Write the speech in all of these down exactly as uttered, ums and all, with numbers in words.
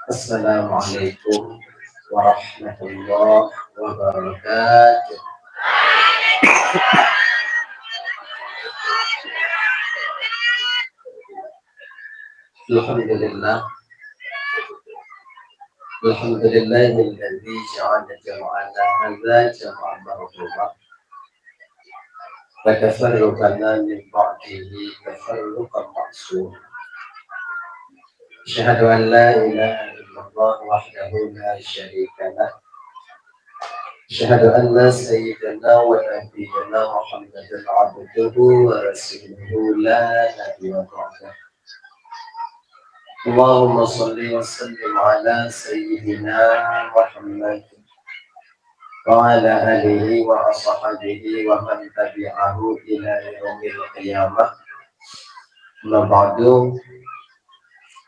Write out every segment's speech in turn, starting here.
Assalamualaikum warahmatullahi wabarakatuh. Alhamdulillah. Alhamdulillahilladzi ja'ala jam'ana hadza jam'an marhuma. Wa tafarruqana min ba'dihi tafarruqan ma'suma. Asyhadu an la ilaha illallah wahdahu la syarika lah. Asyhadu anna sayyidana wa nabiyyana Muhammadan abduhu wa rasuluhu la nabiyya ba'dah. Allahumma shalli wa sallim ala sayyidina Muhammad wa ala alihi wa ashabihi wa man tabi'ahu ila yaumil qiyamah. Amma ba'du.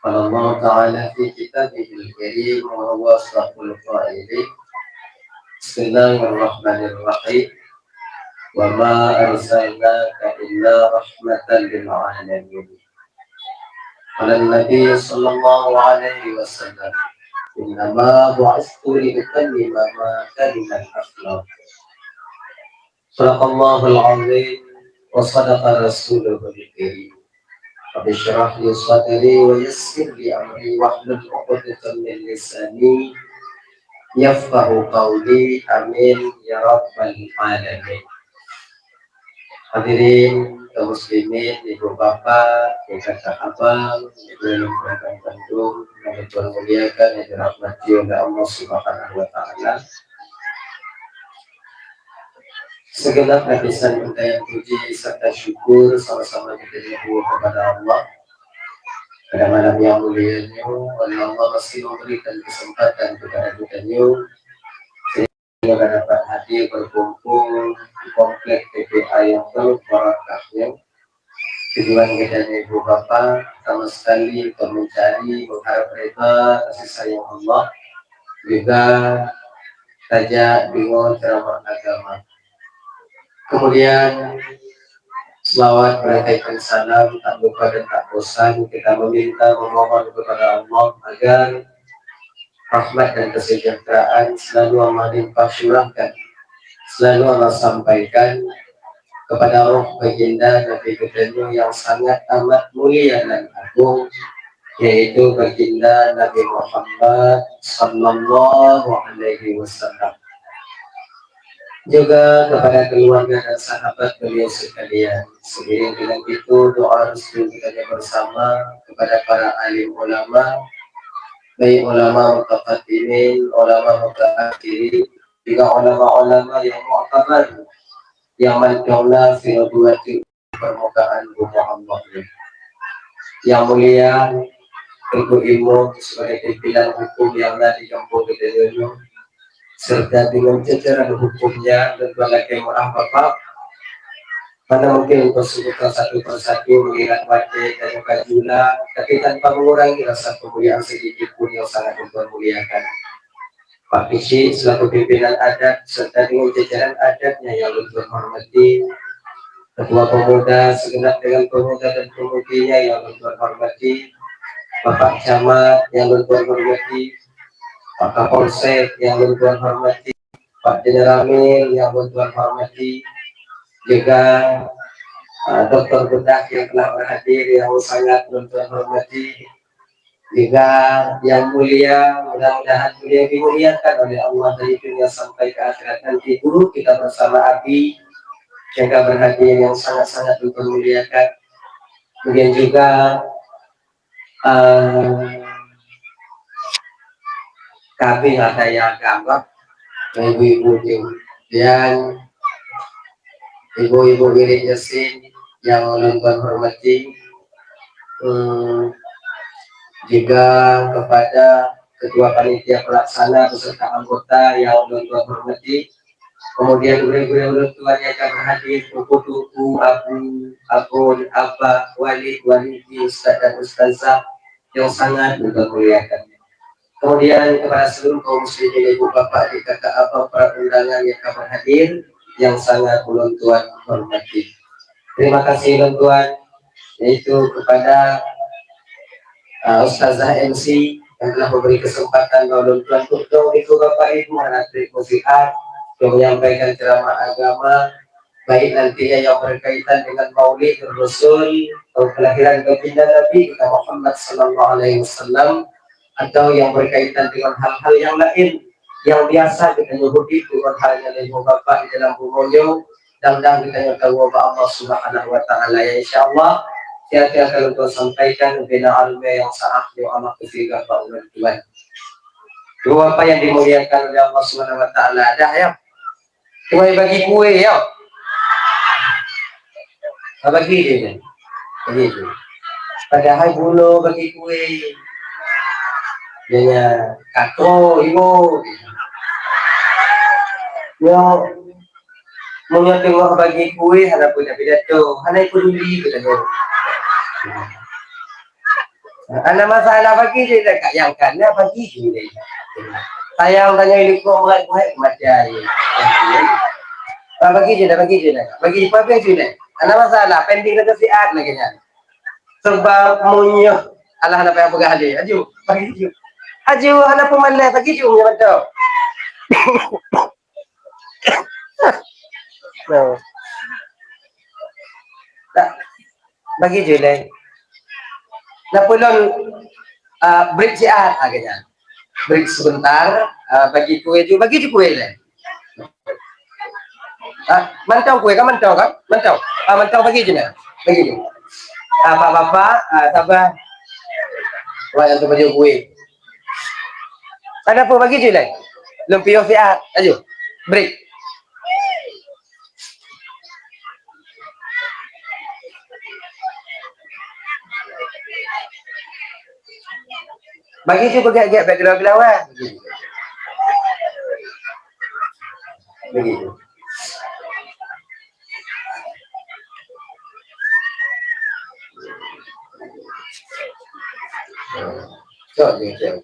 Qala Allah Ta'ala fi kitabihil karim wa huwa asdaqul qailin. Bismillahirrahmanirrahim. Wa ma arsalnaka illa rahmatan lil alamin. Qala Nabi sallallahu alaihi wasallam, "Innama bu'istu li utammima makarimal akhlaq." Sadaqallahul azim wa sadaqa rasuluhul karim. Rabbi shrah li sadri wa yassir li amri wahlul 'uqdatam min lisani yafqahu qawli. Amin ya rabbal alamin. Hadirin kaum muslimin, ibu bapak, kakak abang, ibu yang beragam kandung yang dimuliakan, yang dirahmati oleh Allah Subhanahu wa Ta'ala. Segenap lapisan rangkaian puji serta syukur sama-sama kita jawab kepada Allah. Pada malam yang mulia ini, Allah masih memberikan kesempatan kepada kita, sehingga dapat hadir berkumpul di komplek T P A yang penuh barakahnya. Tujuan kita ni, ibu bapa, pertama sekali untuk mencari, mengharap reda, kasih sayang Allah, juga tajak deungon ceramah agama. Kemudian, selawat, berkaitan salam, tak lupa dan tak bosan kita meminta, memohon kepada Allah agar rahmat dan kesejahteraan selalu Allah limpah curahkan, selalu Allah sampaikan kepada roh baginda Nabi geutanyoe yang sangat amat mulia dan agung, yaitu baginda Nabi Muhammad sallallahu alaihi wasallam. Juga kepada keluarga dan sahabat beliau sekalian. Seiring dengan itu, doa restu kita bersama kepada para alim ulama, baik ulama mutaqaddimin, ulama mutaakhirin, juga ulama-ulama yang mu'tabar, yang mantong na fi permukaan bumoe Allah. Yang mulia, Teungku Imum sebagai pimpinan hukum yang na di kampung Kedenyoe, serta dengan jajaran hukumnya, dan tuan lakée meu'ah Bapak, mana mungkin untuk sebutkan satu persatu mengingat watée dan muka jula, tapi tanpa mengurangi rasa kemuliaan sedikit pun yang sangat dipermuliakan. Pak Keuchik selaku pimpinan adat serta dengan jajaran adatnya yang lôn tuan hormati, ketua pemuda segenap dengan pemuda dan pemudinya yang lôn tuan hormati, Bapak Camat yang lôn tuan hormati, Pak Kapolsek yang lôn tuan hormati, Pak Danramil yang lôn tuan hormati, juga, uh, doktor bedah yang telah berhadir yang sangat lôn tuan hormati, juga yang mulia, mudah-mudahan beliau dimuliakan oleh Allah dari dunia sampai ke akhirat nanti. Guru kita bersama Abi yang berhadir yang sangat-sangat dipermuliakan. Kemudian juga, eh, kami ada yang gambar, ibu-ibu tu, dan ibu-ibu wirid Yasin yang ulôn hormati, eh, juga kepada ketua panitia pelaksana beserta anggota yang ulôn hormati, kemudian gurée-gurée ulôn tuan yang ka berhadir, tuku-tuku, abu, abon, abah, walid, walidi, ustaz dan ustazah yang sangat ulôn muliakan. Kemudian kepada seluruh kaum muslimin, ibu bapak, adik kakak abang, para undangan yang ka berhadir yang sangat ulôn tuan hormati. Terima kasih ulôn tuan, yaitu kepada, uh, Ustazah M C yang telah memberi kesempatan bak ulôn tuan untuk dong ikut Bapak Ibu hana trép meusiat untuk menyampaikan ceramah agama, baik nantinya yang berkaitan dengan Maulid Rasul atau kelahiran baginda Nabi kita Muhammad sallallahu alaihi wasallam, atau yang berkaitan dengan hal-hal yang lain yang biasa kita nyebut itu dengan hal yang lebih Bapak di dalam bumoe nyoe, dan-dan kita yang tahu bahwa Allah Subhanahu wa Taala, ya, insya Allah, tiap-tiap kalau tuan sampaikan bina ilmu yang sah, ya Allah, ketiga Pak Ulun Tuan. Dua apa yang dimuliakan oleh Allah Subhanahu wa Taala, dah, ya. Tuai bagi kue, ya. Ah, bagi je, bagi je. Padahai bunoe bagi kue. Dia katro ibu. Nyo, meunyo teungoh bagi kue, hana pun tapi dato, hana peduli kita nyo. Hana masalah bagi je dah, Kak, nyang kana bagi je dah. Sayang tanya ini kok berat-berat macam ni. Ah, bagi je dah, bagi je dah. Bagi je, bagi je dah. Hana masalah, pending lagi siat lagi nyan. Sebab meunyo Allah nak payah peugah dia. Aju, bagi je. Aju, hana pun malas, bagi je, ya betul. Nah. Tak. Bagi je leh. Napa lôn, ah, break siat, ah, kata. Break sebentar, ah, bagi kue je, bagi je kue leh. Ah, mantong kue kan, mantong kan? Mantong. Ah, mantong bagi je nah. Bagi je. Ah, bapak-bapak, ah, sabar. Wah, yang tu bagi kue. Ada apa bagi je leh? Lôn piôh siat, aju. Break. Bagi tu bagi agak background bilawan. Bagi tu. Cok je, cok.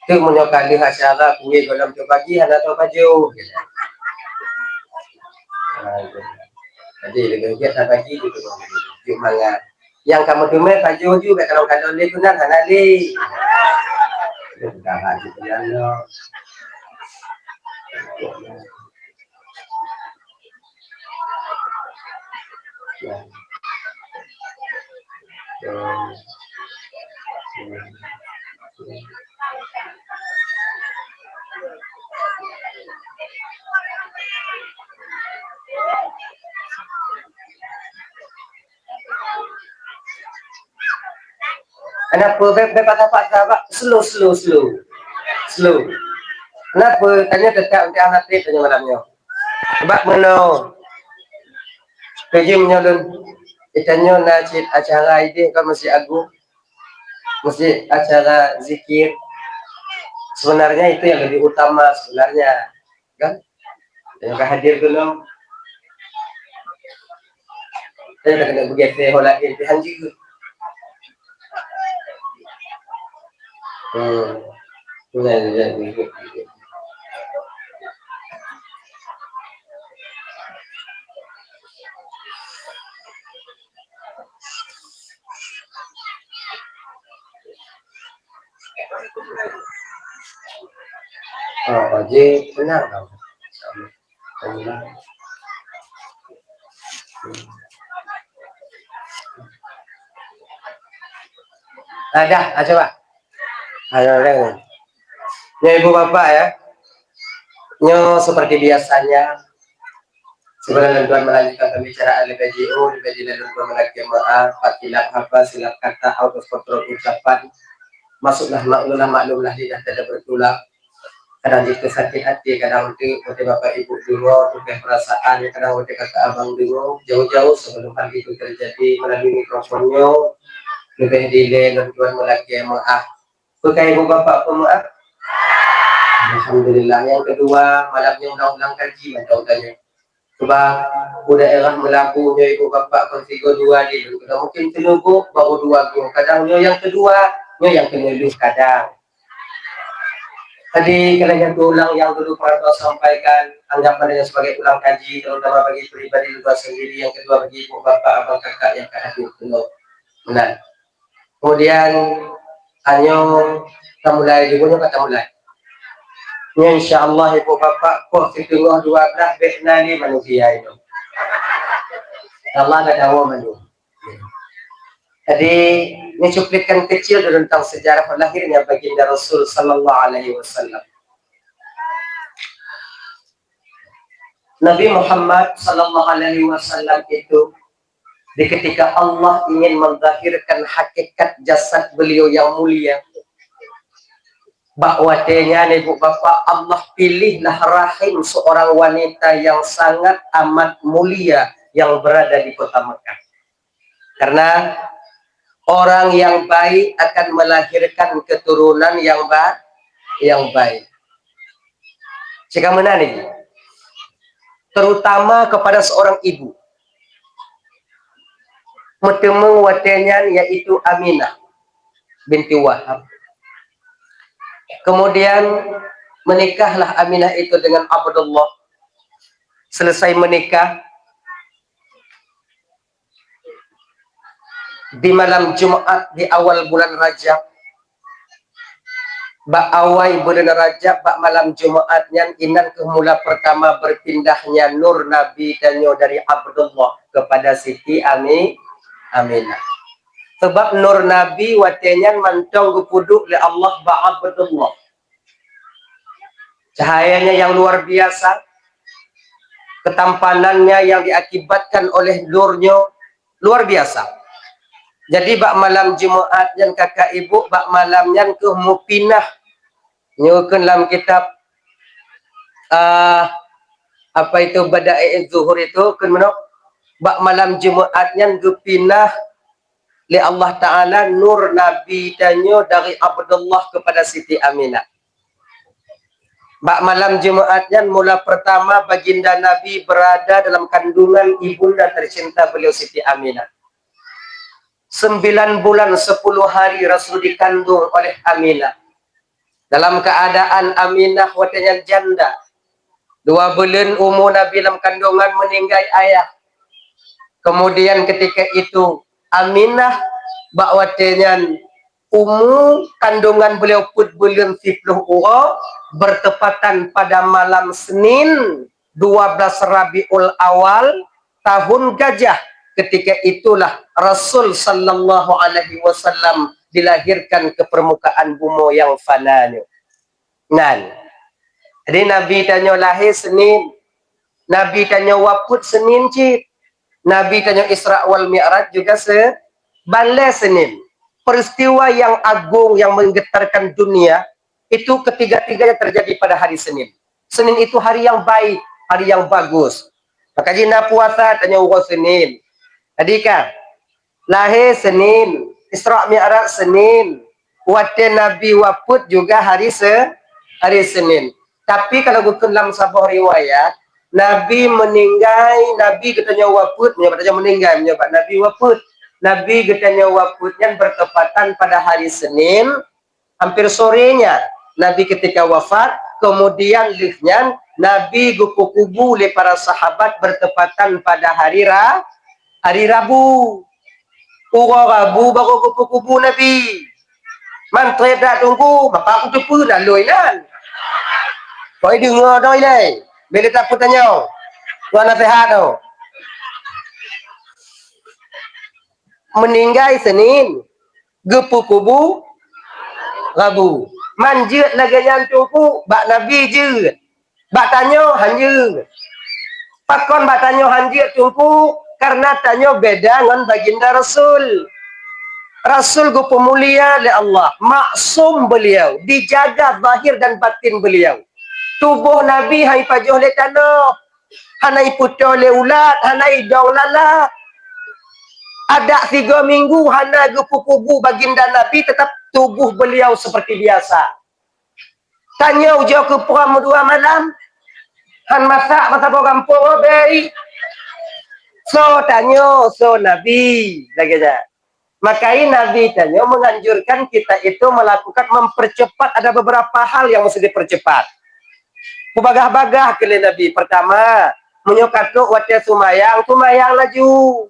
Tu meunyoe ka lheueh acara kueh gohlom teupagi hana teupajoh. Ha, jadi lebih baik tak pagi gitu. Jom mangat. Nyang kamoe teumé pajoh ju bèk kalon-kalon lé tunan hana lé. Dah hati tunan lo. Kenapa? Bèk, bèk patah-patah, bak slow, slow, slow. Slow. Kenapa? Tanya tetap untuk anak trip tanya malam nyoe. Sebab meunoe, keujeueng nyoe lôn, kita nyoe na cit acara idéh kan Masjid Agung. Masjid acara zikir. Sebenarnya itu yang lebih utama sebenarnya. Kan? Yang ka hadir tu, no. Saya tak kena bergeser, hola, eh, Tuhan juga. Hmm. Tuhan juga. Oh, oh, je, benar tau. Ah, dah, ah, coba. Ah, dah, dah. Nyoe ibu bapak ya. Nyoe seperti biasanya, sebelum lôn tuan melanjutkan pembicaraan lebih jauh, lebih jauh lôn tuan melakèe maaf, pat silap haba, silap kata, out of control ucapan. Maksudlah maklumlah, maklumlah lidah tidak bertulang. Kadang jeuet sakét até, kadang teuk watèe bapak ibu deungö, tukang perasaan, kadang watèe kakak abang deungö, jauh-jauh sebelum hal itu terjadi melalui mikrofon nyoe, leubeh dilèe lôn tuan meulakèe meu'ah. Peue ka ibu bapak peumeu'ah? Alhamdulillah. Nyang keudua, malam nyoe ulang-ulang kaji mantong tanyoe. Sebab u daerah Meulaboh nyoe ibu bapak kon sigoe dua di lôn, kadang mungkin keuneuk baru dua go, kadang nyoe nyang keudua, nyoe nyang keuneulheueh kadang. Jadi, keuneuk nyang ulang nyang dulu pernah saya sampaikan, anggap saja sebagai ulang kaji, terutama bagi pribadi dua sendiri, yang kedua bagi ibu bapak, abang kakak yang ka hadir keunoe. Meunan. Kemudian, tanyoe tamulai, jih nyoe ka tamulai. Nyoe insya Allah ibu bapak, poh siteungoh dua belas bèk na lé manusia nyoe. Allah ka dawa mandum. Jadi, ini cuplikan kecil tentang sejarah lahirnya baginda Rasul sallallahu alaihi wasallam. Nabi Muhammad sallallahu alaihi wasallam itu, di ketika Allah ingin menzahirkan hakikat jasad beliau yang mulia, bak watèe nyan, ibu bapak, Allah pilihlah rahim seorang wanita yang sangat amat mulia yang berada di kota Mekah. Karena orang yang baik akan melahirkan keturunan yang ba-, yang baik. Cik meunan ni, terutama kepada seorang ibu. Meuteumèe watèe nyan, yaitu Aminah binti Wahab. Kemudian menikahlah Aminah itu dengan Abdullah. Selesai menikah, di malam Jumat di awal bulan Rajab, bak awai bulan Rajab, bak malam Jumat nyan, inan keuh mula pertama berpindahnya nur Nabi tanyoe dari Abdullah kepada Siti Ami-, Aminah. Sebab nur Nabi watèe nyan mantong geupeuduek lé Allah bak Abdullah. Cahayanya yang luar biasa, ketampanannya yang diakibatkan oleh nur nyoe luar biasa. Jadi, bak malam Jumat nyan, kakak ibu, bak malam nyan keuh meupinah. Nyoe keuh lam kitab, ah, apa itu, Bada'i Zuhur itu, keuh meunoe, bak malam Jumat nyan geupinah lé Allah Ta'ala nur Nabi tanyoe dari Abdullah kepada Siti Aminah. Bak malam Jumat nyan mula pertama baginda Nabi berada dalam kandungan ibunda tercinta beliau Siti Aminah. Sembilan bulan sepuluh hari Rasul dikandung oleh Aminah. Dalam keadaan Aminah watèe nyan janda. Dua buleuen umu Nabi lam kandungan meninggai ayah. Kemudian ketika itu Aminah bak watèe nyan umu kandungan beliau peuet buleuen siploh uroe, bertepatan pada malam Senin dua belas Rabiul Awal tahun gajah. Ketika itulah Rasul sallallahu alaihi wasallam dilahirkan ke permukaan bumoe nyang fana nyoe. Nan. Jadi Nabi tanyoe lahé Senin. Nabi tanyoe wafeuet Senin cit. Nabi tanyoe Isra wal Mi'raj juga se-, balè Senin. Peristiwa yang agung yang menggetarkan dunia itu ketiga-tiganya terjadi pada hari Senin. Senin itu hari yang baik, hari yang bagus. Maka jih na puasa tanyoe uroe Senin. Tadi kan, lahé Senin, Isra Mi'raj Senin, watèe Nabi wafeuet juga hari Se-, hari Senin. Tapi kalau geukheun lam saboh riwayat, Nabi meninggai, Nabi geutanyoe wafeuet, meunyoe bak tanyoe meninggai, meunyoe bak Nabi wafeuet. Nabi geutanyoe wafeuet nyan bertepatan pada hari Senin, hampir sorenya Nabi ketika wafat, kemudian lheueh nyan Nabi geupeukubu lé para sahabat bertepatan pada hari Ra-, hari Rabu. Uroe Rabu barô geupeukubu Nabi. Man trép dak Teungku, bapak kuteupeue naloi nan. Koi deungoe doi lé, bèk lé tapeutanyoe. Tuan naseuhat tu. Meninggai Senin, geupeukubu Rabu. Man jeuet lagèe nyan Teungku, bak Nabi jeuet. Bak tanyoe han jeuet. Pakon bak tanyoe han jeuet Teungku? Karena tanyoe beda ngon baginda Rasul. Rasul geupeumulia lé Allah, maksum beliau, dijaga zahir dan batin beliau. Tuboh Nabi han ipajoh lé tanoh, hana ipeutoe lé ulat, hana idong lalat. Adak sigoe minggu hana geupeukubu baginda Nabi, tetap tubuh beliau seperti biasa. Tanyoe ujoe keu prom dua malam, han masak masa boh gampông obei. Soe tanyoe, soe Nabi, lagèe nyan. Makanya Nabi tanyoe menganjurkan kita itu melakukan, mempercepat, ada beberapa hal yang mesti dipercepat. Peubagah-bagah keu lé Nabi. Pertama, meunyoe ka trok watée seumayang, seumayang laju.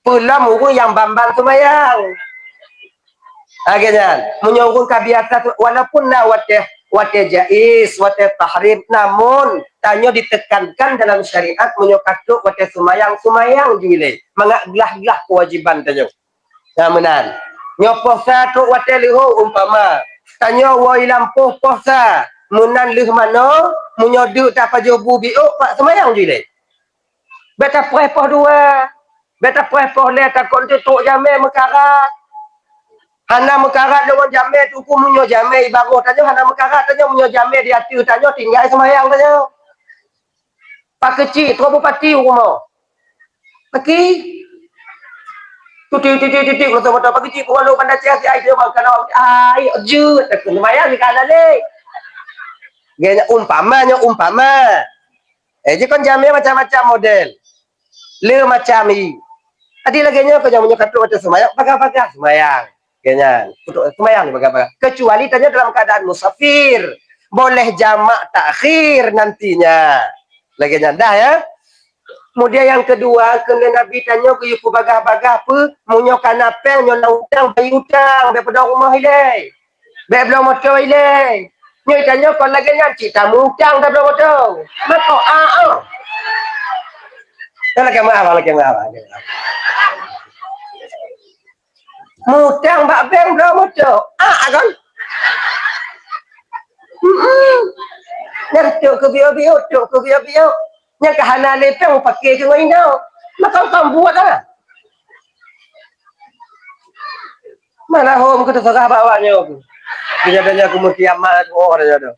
Peulom ureuëng nyang ban-ban seumayang. Lagée nyan, meunyoe ureuëng ka biasa, walaupun na watée, watée jaiz, watée tahrim, namun tanyoe ditekankan dalam syariat meunyoe ka trok watée seumayang, seumayang ju ilée, mangat glah-glah keuwajiban tanyoe. Nah, meunan. Nyoe poh sa trok watée leuho umpama, tanyoe woe i lampôh poh sa, meunan lheueh manoe, meunyoe deuk tapajoh bu biôk, pat seumayang ju ilée. Bék tapreh poh dua, bék tapreh poh lhée, takot teuh trok jamé meukarat. Hana meukarat deungon jamé, teungku, meunyoe jamé i baroh tanyoe hana meukarat tanyoe, meunyoe jamé di ateueh tanyoe tinggai seumayang tanyoe. Pak Keuchik, trok bupati u rumoh. Paki. Tuti, tuti, tuti, moto-moto Pak Keuchik, peuwalo Banda Aceh, si ai dia bang, kalau ai, jeuet, aku lumayan di kanan ni. Gaya umpama, nyoe umpama. Eh, jikon jamé macam-macam model. Le macam i. Tadi lagée nyoe, keu jamé nyoe ka trok watée seumayang, bagah-bagah seumayang. Keu nyan, untuk seumayang ni bagah-bagah. Kecuali tanyoe dalam keadaan musafir, boleh jamak takhir nantinya. Lagée nyan dah, ya. Kemudian yang kedua, keu lé Nabi tanyoe geuyue peubagah-bagah peue, meunyoe ka na péng, nyoe na utang, bayeue utang, bék peudong rumoh ilée. Bék bloe moto ilée. Nyoe tanyoe kon lagée nyan, cit tamu utang tabloe moto. Mako, a, a. Kan lagée meuah, lagée meuah, lagée meuah. Mutang bak bank bloe moto. Ah, kan? Hmm. Nyang tok keu biôk-biôk, tok keu biôk-biôk. Nyang ka hana lé péng, pake keu ngon inong. Maka kan buat lah. Mana hom keu teuseurah bak awak nyoe. Dia tanya aku mesti amat aku, oh, dia tu.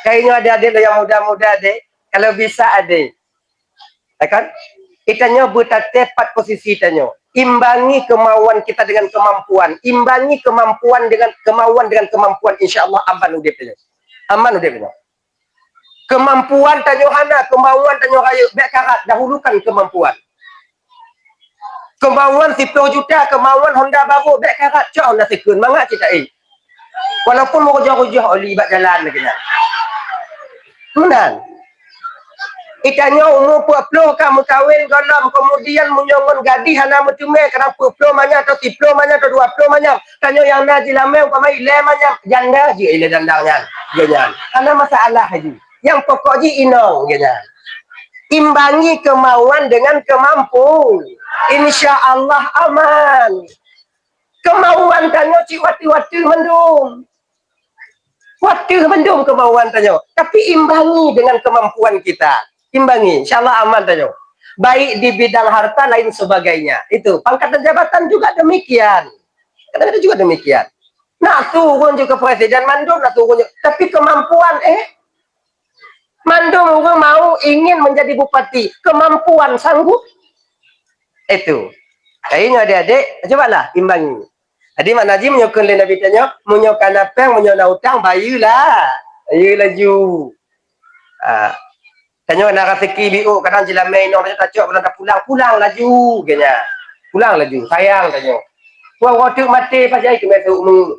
Kainyo adik-adik yang muda-muda, dek. Kalau bisa, adik. Ya kan? Itanyoe beutatepat posisi tanyoe. Imbangi kemauan kita dengan kemampuan. Imbangi kemampuan dengan kemauan, dengan kemampuan. Insya Allah aman udép tanyoe. Aman udép tanyoe. Kemampuan tanyoe hana, kemauan tanyoe rayeuk. Bék karat, dahulukan kemampuan. Kemauan siploh juta, kemauan Honda baru, bék karat, cok Honda second, mangat cit taék. Walaupun meurujah-rujah oli bak jalan lagée nyan. Meunan. Itanyoe umu peuet ploh ka meukawen gohlom, kemudian meunyoe ngon gadih hana meuteumé, kadang peuet ploh manyam atau siploh manyam atau dua ploh manyam. Tanyoe nyang na jilamé umpama ilée manyam, janda jih ilée dandang nyan. Geuh nyan. Hana masalah laju. Nyang pokok jih inong geuh nyan. Imbangi kemauan dengan kemampu. Insya Allah aman. Kemauan tanyoe cit watée-watée mandum. Watée mandum kemauan tanyoe. Tapi imbangi dengan kemampuan kita. Imbangi. Insya Allah aman tanyoe. Baik di bidang harta lain sebagainya. Itu. Pangkat dan jabatan juga demikian. Kadang-kadang juga demikian. Nak turun juga presiden mandum, nak turun juga. Tapi kemampuan, eh, mandum ureuëng mau ingin menjadi bupati, kemampuan sanggup? Itu. Kainyo adik-adik, cubalah imbangi. Jadi makna jih meunyoe kheun lé Nabi tanyoe, meunyoe ka na péng, meunyoe na utang, bayeue lah. Bayeue laju. Ha. Tanyoe na raseuki biôk, kadang jilamé inong tanyoe tacok, kadang tapulang, pulang laju geuh nyan. Pulang laju, sayang tanyoe. Wah, wah teuk maté, pas jai keumeusok mu.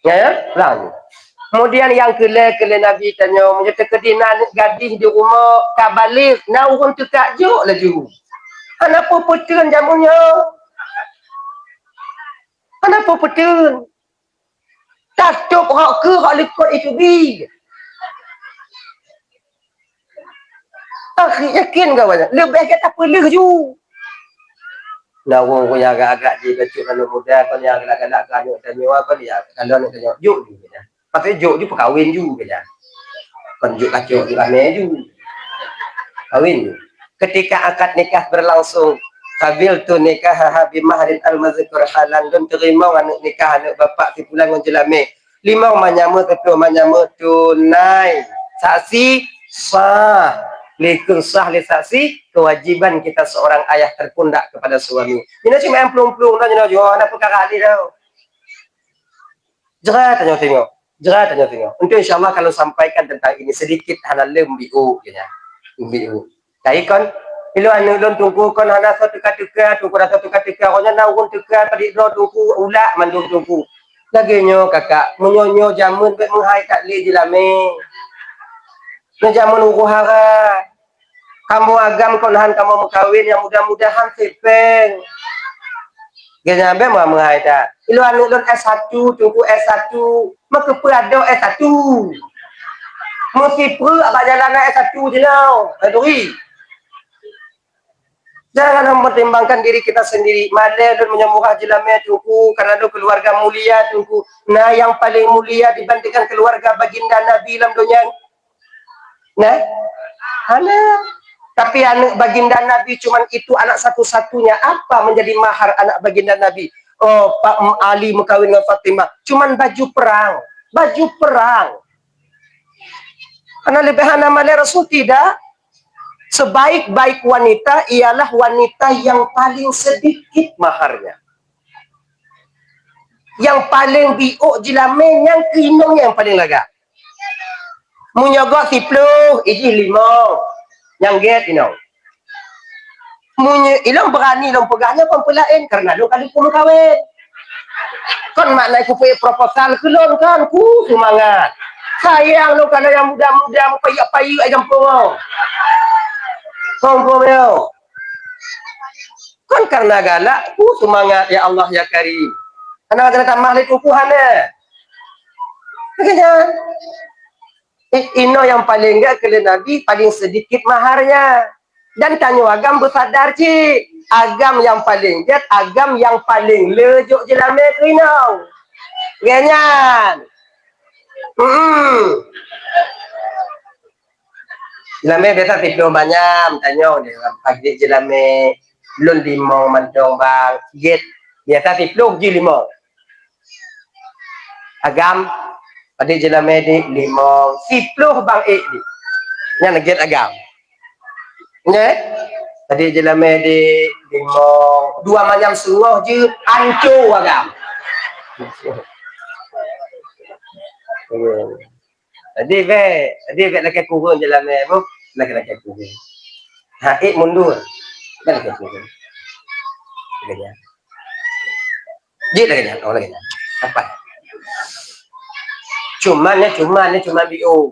Ya, ya? Pulang. Kemudian nyang keulhèe, kheun lé Nabi tanyoe, meunyoe teukeudi na aneuk gadih di rumoh, ka baligh, na ureuëng teuka jok laju. Hana peue peuteun jameun nyoe. Hana peue peuteun. Tatôb rot keu rot likot itu bi. Akhé yakin kawan, leubeh gata peuleueh ju. Na ureuëng-ureuëng nyang agak-agak jibacut aneuk muda, kon nyang galak-galak keu aneuk tanyoe, kon ya, kalau aneuk tanyoe, jok ju. Pasti jok ju peukawen ju, kata. Kon jok kacok ju amé ju. Kawin ju. Ketika akad nikah berlangsung, qabiltu nikahaha bimahrin al-mazkur halan, lôn teurimong aneuk nikah aneuk bapak si pulan ngon jeulamé. Limong manyama, tujoh manyama tunai. Saksi sah. Likun sah lé saksi, kewajiban kita seorang ayah terpundak kepada suami. Mina cuma yang pelung-pelung dah, jina jua, ada perkara ni dah. Jera tanyoe tengok. Jera tanyoe tengok. Untuk insya Allah kalau sampaikan tentang ini sedikit hana lem biu, ya. Biu. Kai kon? Ilôn aneuk lôn Teungku kon hana soe teuka-teuka, Teungku rasa teuka-teuka. Awaknyan na ureuëng teuka padit droe Teungku, ulak mandum Teungku. Lagée nyoe kakak, meunyoe nyoe jamén bék meuhai that lé jilamé. Nyoe jamén uroe hara. Kamoe agam kon han kamoe meukawen nyang mudah-mudahan sipeng. Geuhnyan bék meuhai that. Ilôn aneuk lôn S satu, Teungku S satu. Meukeupeue adoe S satu. Meusipreuk bak jalan S satu jinoe. Hai turi. Jangan mempertimbangkan diri kita sendiri. Malée lôn meunyoe murah jilamé Teungku, karena lôn keluarga mulia Teungku. Nah, yang paling mulia dibandingkan keluarga baginda Nabi lam donya. Nah, hana. Tapi aneuk baginda Nabi cuman itu anak satu-satunya. Apa menjadi mahar anak baginda Nabi? Oh, Pak Ali mengkawin dengan Fatimah. Cuman baju perang. Baju perang. Karena lebih hana malée Rasul tidak. Sebaik-baik wanita ialah wanita yang paling sedikit maharnya. Yang paling biôk jilamé nyang keu inong nyang paling lagak. Meunyoe gok siploh, ijih limong. Nyang gét inong. Meunyoe ilong beurani lôn peugah nyoe kon peulaén karena lôn ka lipum kawén. Kon makna kupeuék proposal keu lôn kan, ku seumangat. Sayang lôn kana nyang muda-muda meupayeuk-payeuk ai gampông. Gampông yo. Kon karena galak, ku seumangat ya Allah ya Karim. Hana keuneuk tamah lé Teungku hana. Makanya, i- inoe nyang paleng gét keu lé Nabi paleng seudikit maharnya. Dan tanyoe agam beusadar cit, agam nyang paleng gét, agam nyang paleng le jok jilamé keu inong. Gét nyan. Hmm. Jilamé biasa siploh manyam, tanyoe deh, padit jilamé lôn limong mantong bang, gét. Biasa siploh jih limong. Agam, padit jilamé di limong, siploh bang ék di. Nyan gét agam. Nggih? Padit jilamé di limong, dua manyam seungoh jeuet anco agam. Jadi bék, jadi bék lakée kureueng jilamé, boh, lakée-lakée kureueng. Ha, ék mundur. Bék lakée kureueng. Lagée nyan. Jeuet lagée nyan, oh lagée nyan. Apa? Cuman ya, cuman ya, cuman biôh.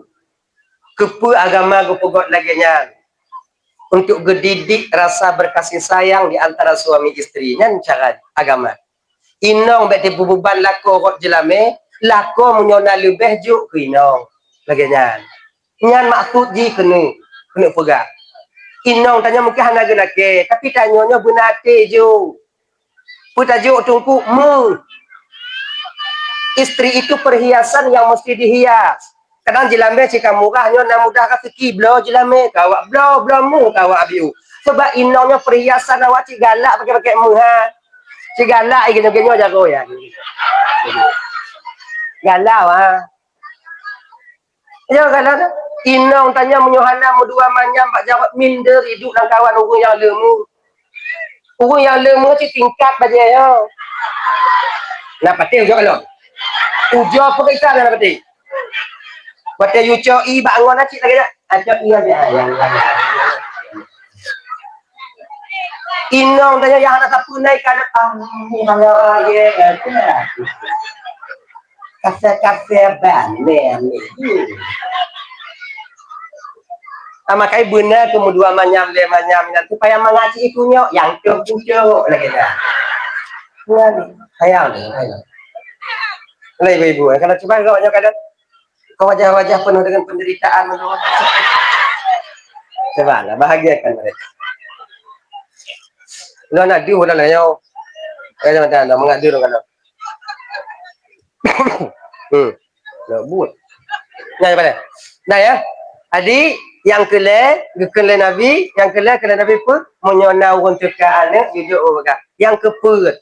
Keupeue agama geupeugét lagée nyan? Untuk geudidik rasa berkasih sayang di antara suami istri. Nyan cara agama. Inong bék teupeubeban lakoe rot jilamé, lakoe meunyoe na leubeh jok keu inong. Lagée nyan. Nyan maksud jih keuneuk, keuneuk peugah. Inong tanyoe mungken hana geulakée, tapi tanyoe nyoe beuna até jok. Peue tajok Teungku? Meu. Istri itu perhiasan yang mesti dihias. Kadang jilamé cit ka murah nyoe na mudah raseuki bloe jilamé, ka awak bloe, bloe meu ka awak abiu. Sebab inong nyoe perhiasan awak cit galak pakai-pakai meuha. Cit galak geunoe-geunoe jaroe ya. Galak ha. Ya kan ada? Inong tanyoe meunyoe hana meudua manyam bak jaweueb minder idup lamkawan ureuëng nyang leumu. Ureuëng nyang leumu cit tingkat bajée nyoe. Na patéh ujoe kalon. Ujoe peuriksa na patéh. Watée yucok i bak angon cit lagée nyan. Acok i aja. Inong tanyoe nyang hana sapeue nai ka ah. Kase-kase banner ni. Amakai beuna keu meudua manyam lé manyam nyan supaya mangat si itu nyok nyang teuh pucok lagée nyan. Nyan, sayang, sayang. Lah ibu-ibu, kalau cuba gawak nyoe kada. Kau wajah-wajah penuh dengan penderitaan. Coba lah bahagiakan mereka. Lo nak dulu lah yo. Kau jangan dah mengaji dulu kalau. Hmm. Nak buat. Nah, ya, pada. Nah, ya. Jadi, yang kelai, geukheun lé Nabi, yang kelai, kelai Nabi pun, meunyoe na ureuëng teuka aneuk, jujur ureuëng bagah. Yang keupeuet,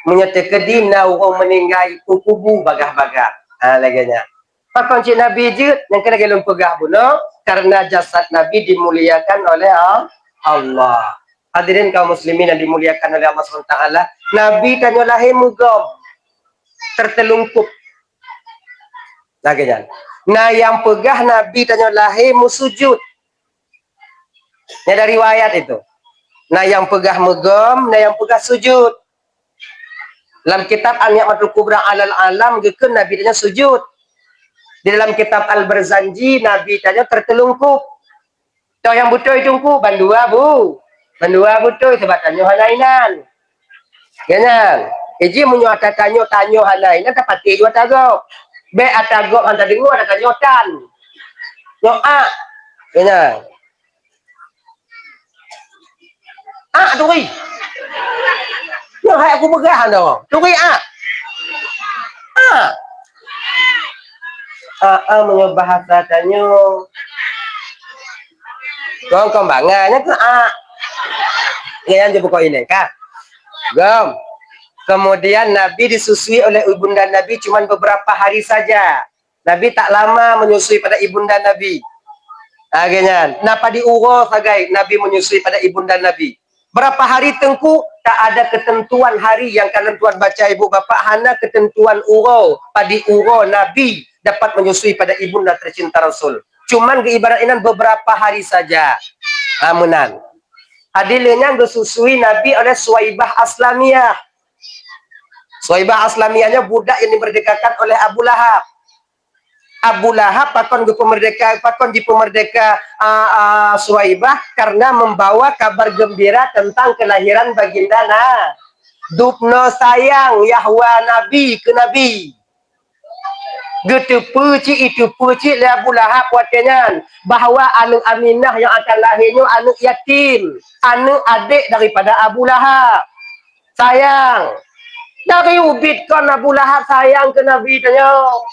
meunyoe teukeudi na ureuëng meuninggai, kubu bagah-bagah. Ha, lagée nyan. Pakon cit Nabi jeuet, nyang keuneuk lôn peugah bunoe, karena jasad Nabi dimuliakan oleh Al-, Allah. Hadirin kaum muslimin yang dimuliakan oleh Allah subhanahu wa taala, Nabi tanyoe lahé meugob, tertelungkup. Lagée nyan. Na nyang peugah Nabi tanyoe lahé meusujut. Nyan ada riwayat itu. Na nyang peugah meugom, na nyang peugah sujud. Lam kitab An-Ni'matul Kubra alal Alam geukheun Nabi tanyoe sujud. Di dalam kitab Al-Barzanji, Nabi tanyoe teuteulungkup. Toh nyang beutôi Teungku, bandua bu. Bandua beutôi, sabab tanyoe hana inan. Nyan. Iji meunyoe ata tanyoe, tanyoe hana inan, tapatéh ju ata gob. Bèk ata gob han tadeungoe, ata tanyoe tan. Nyoe a. Nyan. A turi. Nyoe hai aku peugah nyoe. Turi a. A. A, a, meunyoe bahasa tanyoe. Kong, kong bangai nyan keuh a. Nyan je pokok ini, ka. Gom. Kemudian Nabi disusui oleh ibunda Nabi cuman beberapa hari saja. Nabi tak lama menyusui pada ibunda Nabi. Lagèe nyan. Na padum uroe sagai Nabi menyusui pada ibunda Nabi. Berapa hari Teungku? Tak ada ketentuan hari yang kalian tuan baca ibu bapak, hana ketentuan uroe, padum uroe Nabi dapat menyusui pada ibunda tercinta Rasul. Cuman geuibarat inan beberapa hari saja. Ha, meunan. Hadirin nyang geususui Nabi oleh Suwaibah Aslamiyah. Suwaibah Aslamiyah nyoe budak yang dimerdekakan oleh Abu Lahab. Abu Lahab pakon geupeumerdeka, pakon jipeumerdeka, a, a, Suwaibah karena membawa kabar gembira tentang kelahiran baginda na. Dubnoe sayang Yahwa Nabi keu Nabi. Geuteupeue cit, iteupeue cit lé Abu Lahab watèe nyan bahwa aneuk Aminah nyang akan lahé nyoe aneuk yatim, aneuk adék daripada Abu Lahab. Sayang. Dari ubit kon Abu Lahab sayang keu Nabi tanyoe.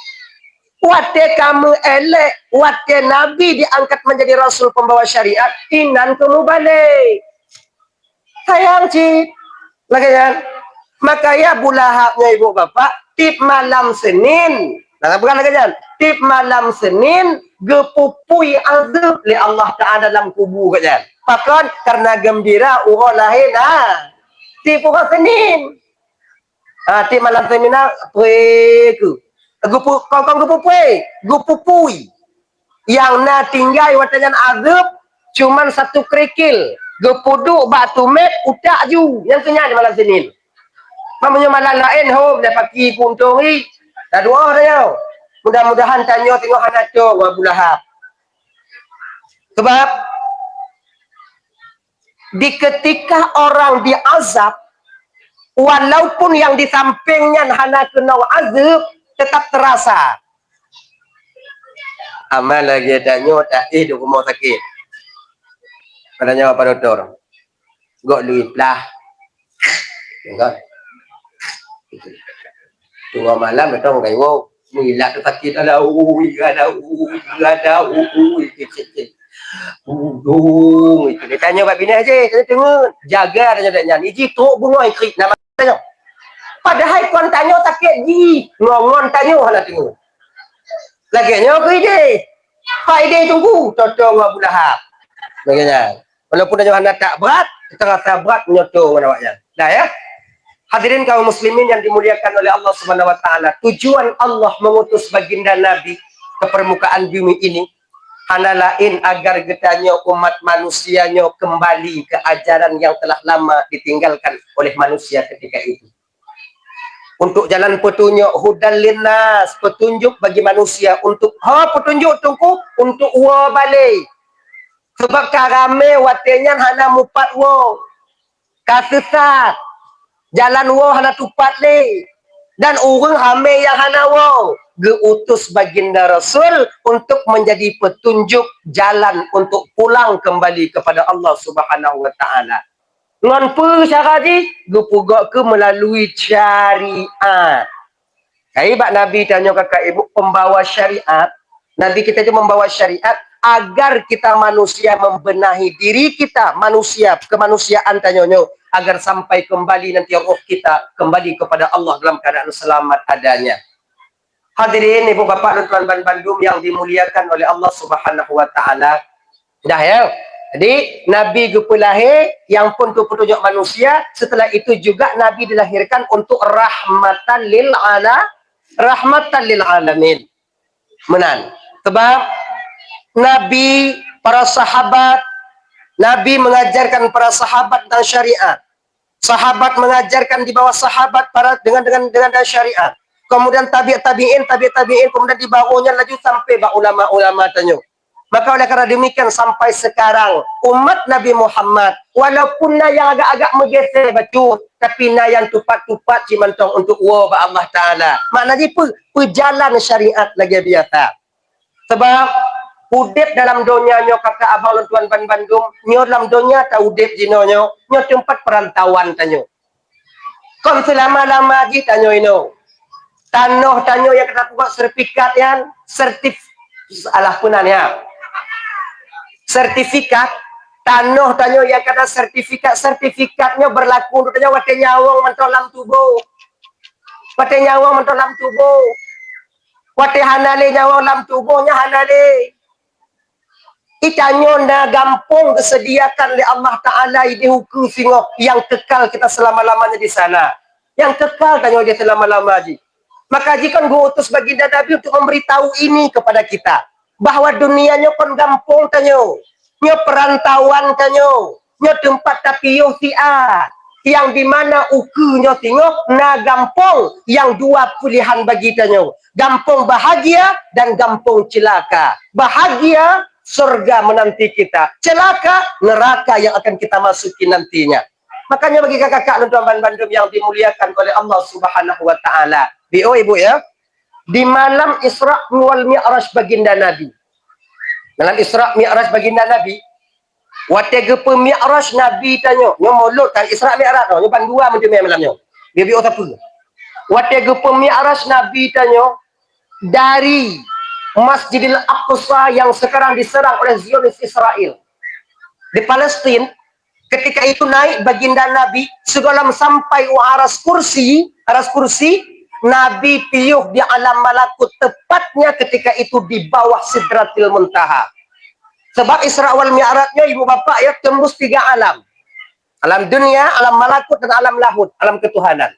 Watèe ka meuélék, watèe Nabi diangkat menjadi rasul pembawa syariat, inan keuh mubalek. Sayang cit. Lagèe nyan. Makanya Abu Lahab nyan ibu bapak, tiep malam Senin. Nah, bukan lagèe nyan. Tiep malam Senin, geupupui azab lé Allah Ta'ala dalam kubu kat nyan. Pakon? Karena gembira uroe lahé na. Tiep uroe Senin. Ha, tiep malam Senin na, pue ku. Geupu-, kong-kong geupupui, geupupui. Nyang na tinggai watèe nyan azab cuman satu kerikil, geupeuduek bak tumét utak ju, nyang keu nyan malam Senin. Meunyoe malam laén hom dah paki ku untông ri. Dah dua dah nyoe. Mudah-mudahan tanyoe teungoh hana cok ngon Abu Lahab. Sebab di ketika orang diazab, walaupun yang di samping nyan hana keunong azab, tetap terasa. Aman lagèe tanyoe taéh di rumoh sakét. Pada nyoe apa doktor? Gok lui plah. Enggak. Tengah malam datang kaiwo. Milat tu sakét, ada ui, ada ui, ada ui. Udung itu. Dia tanya bak bini aja, tanya tengok. Jaga tanya dak nyan. Iji trok bungoi krik nama tanya. Padahai kon tanyoe sakét ji, ngon-ngon tanyoe hana tengok. Lagèe nyoe keu idéh. Pak idéh tunggu, totong Abu Lahab. Lagèe nyan. Walaupun tanyoe hana that brat, terasa brat nyoto ngon awak nyan. Dah ya. Hadirin kaum muslimin yang dimuliakan oleh Allah Subhanahu wa taala, tujuan Allah mengutus baginda Nabi ke permukaan bumi ini hana laén agar geutanyoe umat manusia nyoe kembali ke ajaran yang telah lama ditinggalkan oleh manusia ketika itu. Untuk jalan petunjuk, hudal linnas, petunjuk bagi manusia, untuk ho petunjuk tungku, untuk woe balek. Sebab ka ramé watèe nyan hana mupat woe. Ka seusat. Jalan woe hana tupat lé. Dan ureueng ramé nyang hana woe. Geuutus baginda Rasul untuk menjadi petunjuk jalan untuk pulang kembali kepada Allah Subhanahu wa taala. Ngon peue cara jih? Geupeugöt keu melalui syariat. Hai bak Nabi tanyoe kakak ibu pembawa syariat. Nabi kita itu membawa syariat agar kita manusia membenahi diri kita, manusia, kemanusiaan tanyoe nyoe, agar sampai kembali nanti roh kita kembali kepada Allah dalam keadaan selamat adanya. Hadirin ibu bapak dan tuan-tuan bandum yang dimuliakan oleh Allah Subhanahu wa taala. Dah ya. Jadi Nabi geupeulahé nyang pun untuk petunjuk manusia, setelah itu juga Nabi dilahirkan untuk rahmatan lil ala rahmatan lil alamin. Meunan. Sebab Nabi, para sahabat, Nabi mengajarkan para sahabat tentang syariat. Sahabat mengajarkan di bawah sahabat para dengan dengan dengan syariat. Kemudian tabi' tabi'in, tabi' tabi'in, kemudian di bawahnya laju sampai bak ulama-ulama tanyoe. Maka oleh karena demikian sampai sekarang umat Nabi Muhammad walaupun na yang agak-agak meugeser bacut, tapi na yang tupat-tupat cit mantong untuk woe bak Allah Taala. Makna jih peu, peujalan syariat lagée biasa. Sebab udeb dalam donya nyoe kakak abang lôn tuan banbandum, nyoe lam donya ta udeb jinoe nyoe, nyoe teumpat perantauan tanyoe. Kon seulama-lama jih tanyoe inoe. Tanoh tanyoe nyang ka tapeubuet sertifikat nyan, sertif-, alah peunan ya. Sertifikat, tanoh tanyoe nyang ka na sertifikat, sertifikat nyoe berlaku untuk tanyoe watée nyawöng mantong lam tuboh. Watée nyawöng mantong lam tuboh. Watée hana lé nyawöng lam tuboh nyan hana lé. Itanyoe na gampông geuseudiakan lé Allah Taala di ukeue singoh nyang kekal kita selama-lamanya di sana. Nyang kekal tanyoe di selama-lama jih. Maka jih kan geuutus baginda Nabi untuk memberitahu ini kepada kita, bahwa dunia nyoe kon gampông tanyoe, nyoe perantauan tanyoe, nyoe teumpat tapiôh siat, nyang di mana ukeue nyoe singoh na gampông nyang dua pilihan bagi tanyoe, gampông bahagia dan gampông celaka. Bahagia, surga menanti kita. Celaka, neraka yang akan kita masuki nantinya. Makanya bagi kakak-kakak dan tuan bandum yang dimuliakan oleh Allah Subhanahu wa Taala, di oh ibu ya, di malam Isra wal Mi'raj baginda Nabi. Malam Isra Mi'raj baginda Nabi, watée geupeumi'raj Nabi tanyoe, nyoe mulod kan Isra Mi'raj, nyoe bandua meuteumé malam nyoe. Dia biôh sapeue. Watée geupeumi'raj Nabi tanyoe dari Masjidil Aqsa yang sekarang diserang oleh Zionis Israel di Palestina, ketika itu naik baginda Nabi, sigohlom sampai u aras kursi, aras kursi, Nabi piôh di alam malakut, tepatnya ketika itu di bawah Sidratil Muntaha. Sebab Isra wal Mi'raj nyoe ibu bapak ya tembus tiga alam. Alam dunia, alam malakut, dan alam lahut, alam ketuhanan.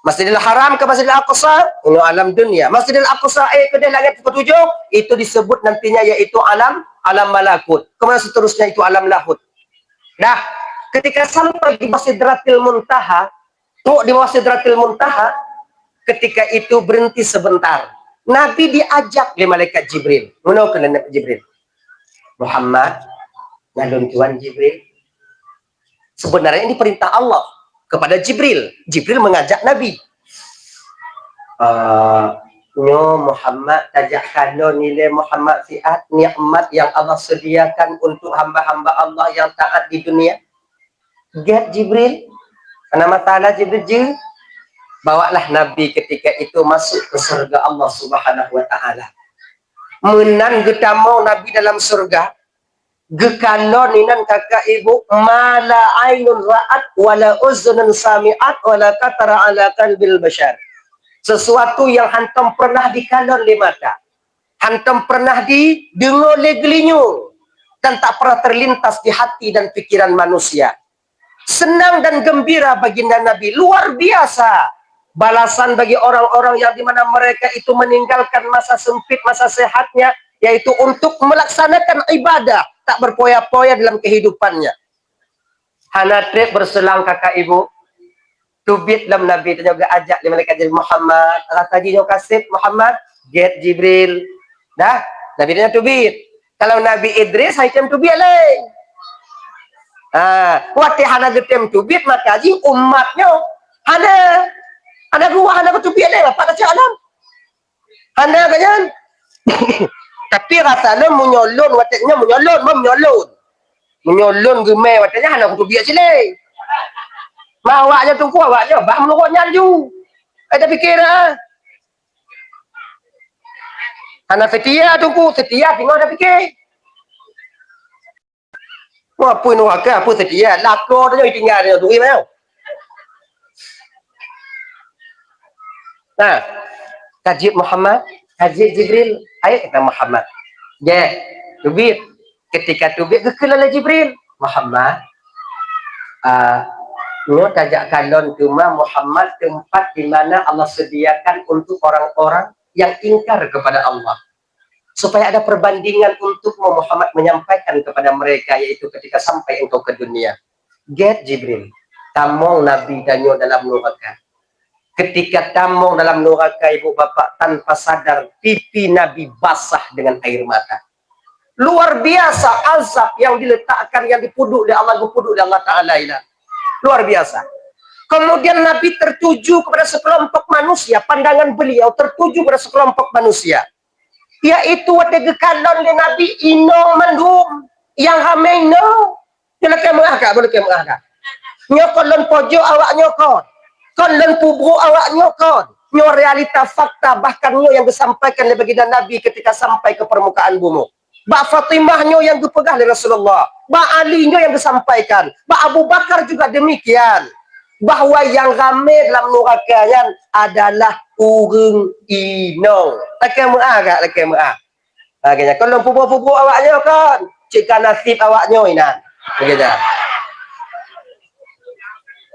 Masjidil Haram ke Masjidil Aqsa, itu alam dunia. Masjidil Aqsa, eh, keudeh langét ketujuh, itu disebut nantinya yaitu alam, alam malakut. Kemudian seterusnya itu alam lahut. Nah, ketika sampai di Sidratil Muntaha, trok di bawah Sidratil Muntaha, ketika itu berhenti sebentar. Nabi diajak oleh malaikat Jibril. Meunoe keunan Jibril. Muhammad, ngon lôn tuan Jibril. Sebenarnya ini perintah Allah kepada Jibril. Jibril mengajak Nabi. Eh, nyoe Muhammad, tajak kalon ilée Muhammad siat nikmat yang Allah sediakan untuk hamba-hamba Allah yang taat di dunia. Gét Jibril, hana masalah Jibril jeuet. Bawalah Nabi ketika itu masuk ke surga Allah Subhanahu wa Taala. Meunan geutamong Nabi dalam surga, geukalon inan kakak ibu, ma la ainun ra'at, wa la uzunun sami'at, wa la khatara ala qalbil bashar. Sesuatu yang hantom pernah dikalon lé mata, hantom pernah dideungoe lé geulinyueng, dan tak pernah terlintas di hati dan pikiran manusia. Senang dan gembira baginda Nabi, luar biasa. Balasan bagi orang-orang yang di mana mereka itu meninggalkan masa sempit, masa sehatnya, yaitu untuk melaksanakan ibadah, tak berpoya-poya dalam kehidupannya. Hana treb berselang kakak ibu, teubiet lom Nabi tanyoe geuajak lé malaikat Jibril, "Muhammad, rasa jih nyoe ka sép, Muhammad?" "Gét, Jibril." Dah, Nabi tanyoe teubiet. Kalau Nabi Idris, hai tem teubiet lé. Ha, watée hana geutem teubiet, maka jih umat nyoe hana, hana ruah, hana geuteubiet lé, Bapak tacok lom. Hana ka nyan. Tapi rasa lôn meunyoe lôn watée nyoe meunyoe lôn, meunyoe lôn. Meunyoe lôn geumé watée nyan hana kuteubiet cit lé. Ma awak nyoe teungku awak nyoe bah meunurot nyan ju. Eh, tapike dah. Hana seutia teungku, seutia singoh tapike. Wah, peue nuraka, peue seutia, lakoe tanyoe tinggai tanyoe turi manyang. Nah, ka jeuet Muhammad, ka jeuet Jibril, ayo kita Muhammad. Jeh, teubiet. Ketika teubiet geukheun lé Jibril, "Muhammad, ah, nyoe tajak kalon teuma Muhammad tempat di mana Allah sediakan untuk orang-orang yang ingkar kepada Allah." supaya ada perbandingan untukmu Muhammad menyampaikan kepada mereka, yaitu ketika sampai engkau ke dunia. Gét Jibril, tamong Nabi tanyoe dalam nuraka. Ketika tamong dalam nuraka, ibu bapak, tanpa sadar pipi Nabi basah dengan air mata. Luar biasa azab yang diletakkan, yang dipuduk oleh Allah, dipuduk oleh Allah Ta'ala ini. Luar biasa. Kemudian Nabi tertuju kepada sekelompok manusia, pandangan beliau tertuju kepada sekelompok manusia. Yaitu watée geukalon lé Nabi inong mandum, nyang ramé inong. Nyoe lakée meu'ah ka, beu lakée meu'ah ka. Nyoe kon lôn pojok awak nyoe kon. Kon lôn peubrok awak nyoe kon. Nyoe realita fakta, bahkan nyoe nyang geusampaikan lé baginda Nabi ketika sampai ke permukaan bumoe. Bak Fatimah nyoe nyang geupeugah lé Rasulullah. Bak Ali nyoe nyang geusampaikan. Bak Abu Bakar juga demikian. Bahwa nyang ramé dalam nuraka nyan adalah ureuëng inong. Lakée meu'ah ka, lakée meu'ah. Ha, geuhnyan, kon lôn peubrok-peubrok awak nyoe kon. Cit ka naseb awak nyoe inan. Geuhnyan.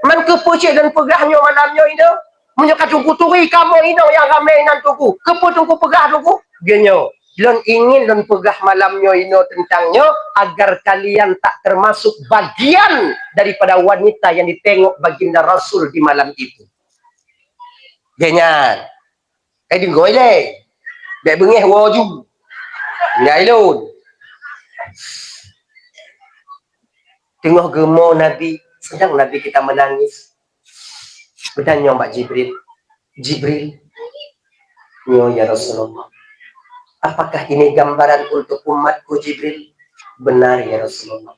Man keupeue cit lôn peugah nyoe malam nyoe inong? Meunyoe ka Teungku turi kamoe inong nyang ramé inan Teungku, keupeue Teungku peugah Teungku? Geuhnyoe, lôn ingin lôn peugah malam nyoe inong teuntang nyoe agar kalian tak termasuk bagian daripada wanita yang ditengok baginda Rasul di malam itu. Geuhnyan. Kai deungoe lé. Bék beungéh woe ju. Tinggai lôn. Teungoh geumo Nabi, sedang Nabi kita menangis. Beutanyong bak Jibril, "Jibril, nyoe ya Rasulullah, apakah ini gambaran untuk umatku Jibril?" "Benar ya Rasulullah."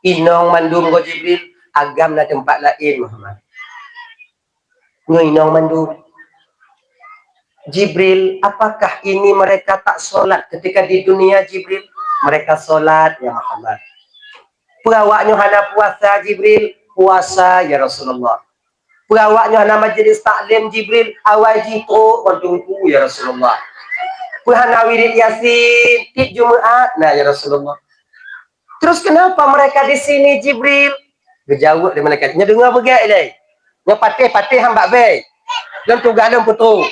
"Inong mandum go Jibril, agam na teumpat laén Muhammad." Nyoe inong mandum. "Jibril, apakah ini mereka tak sholat ketika di dunia Jibril?" "Mereka sholat ya Muhammad." "Peue awak nyoe hana puasa Jibril?" "Puasa ya Rasulullah." "Peue awak nyoe hana majelis taklim Jibril?" "Awai jih trok ngon Teungku ya Rasulullah." "Peue hana wirid Yasin tiep Jumaat?" "Na ya Rasulullah." "Terus kenapa mereka di sini Jibril?" Geujaweueb lé malaikat, "Nyoe deungoe beugét ilée. Nyoe patéh-patéh han bak bée. Lôn tugaih lôn peutrok."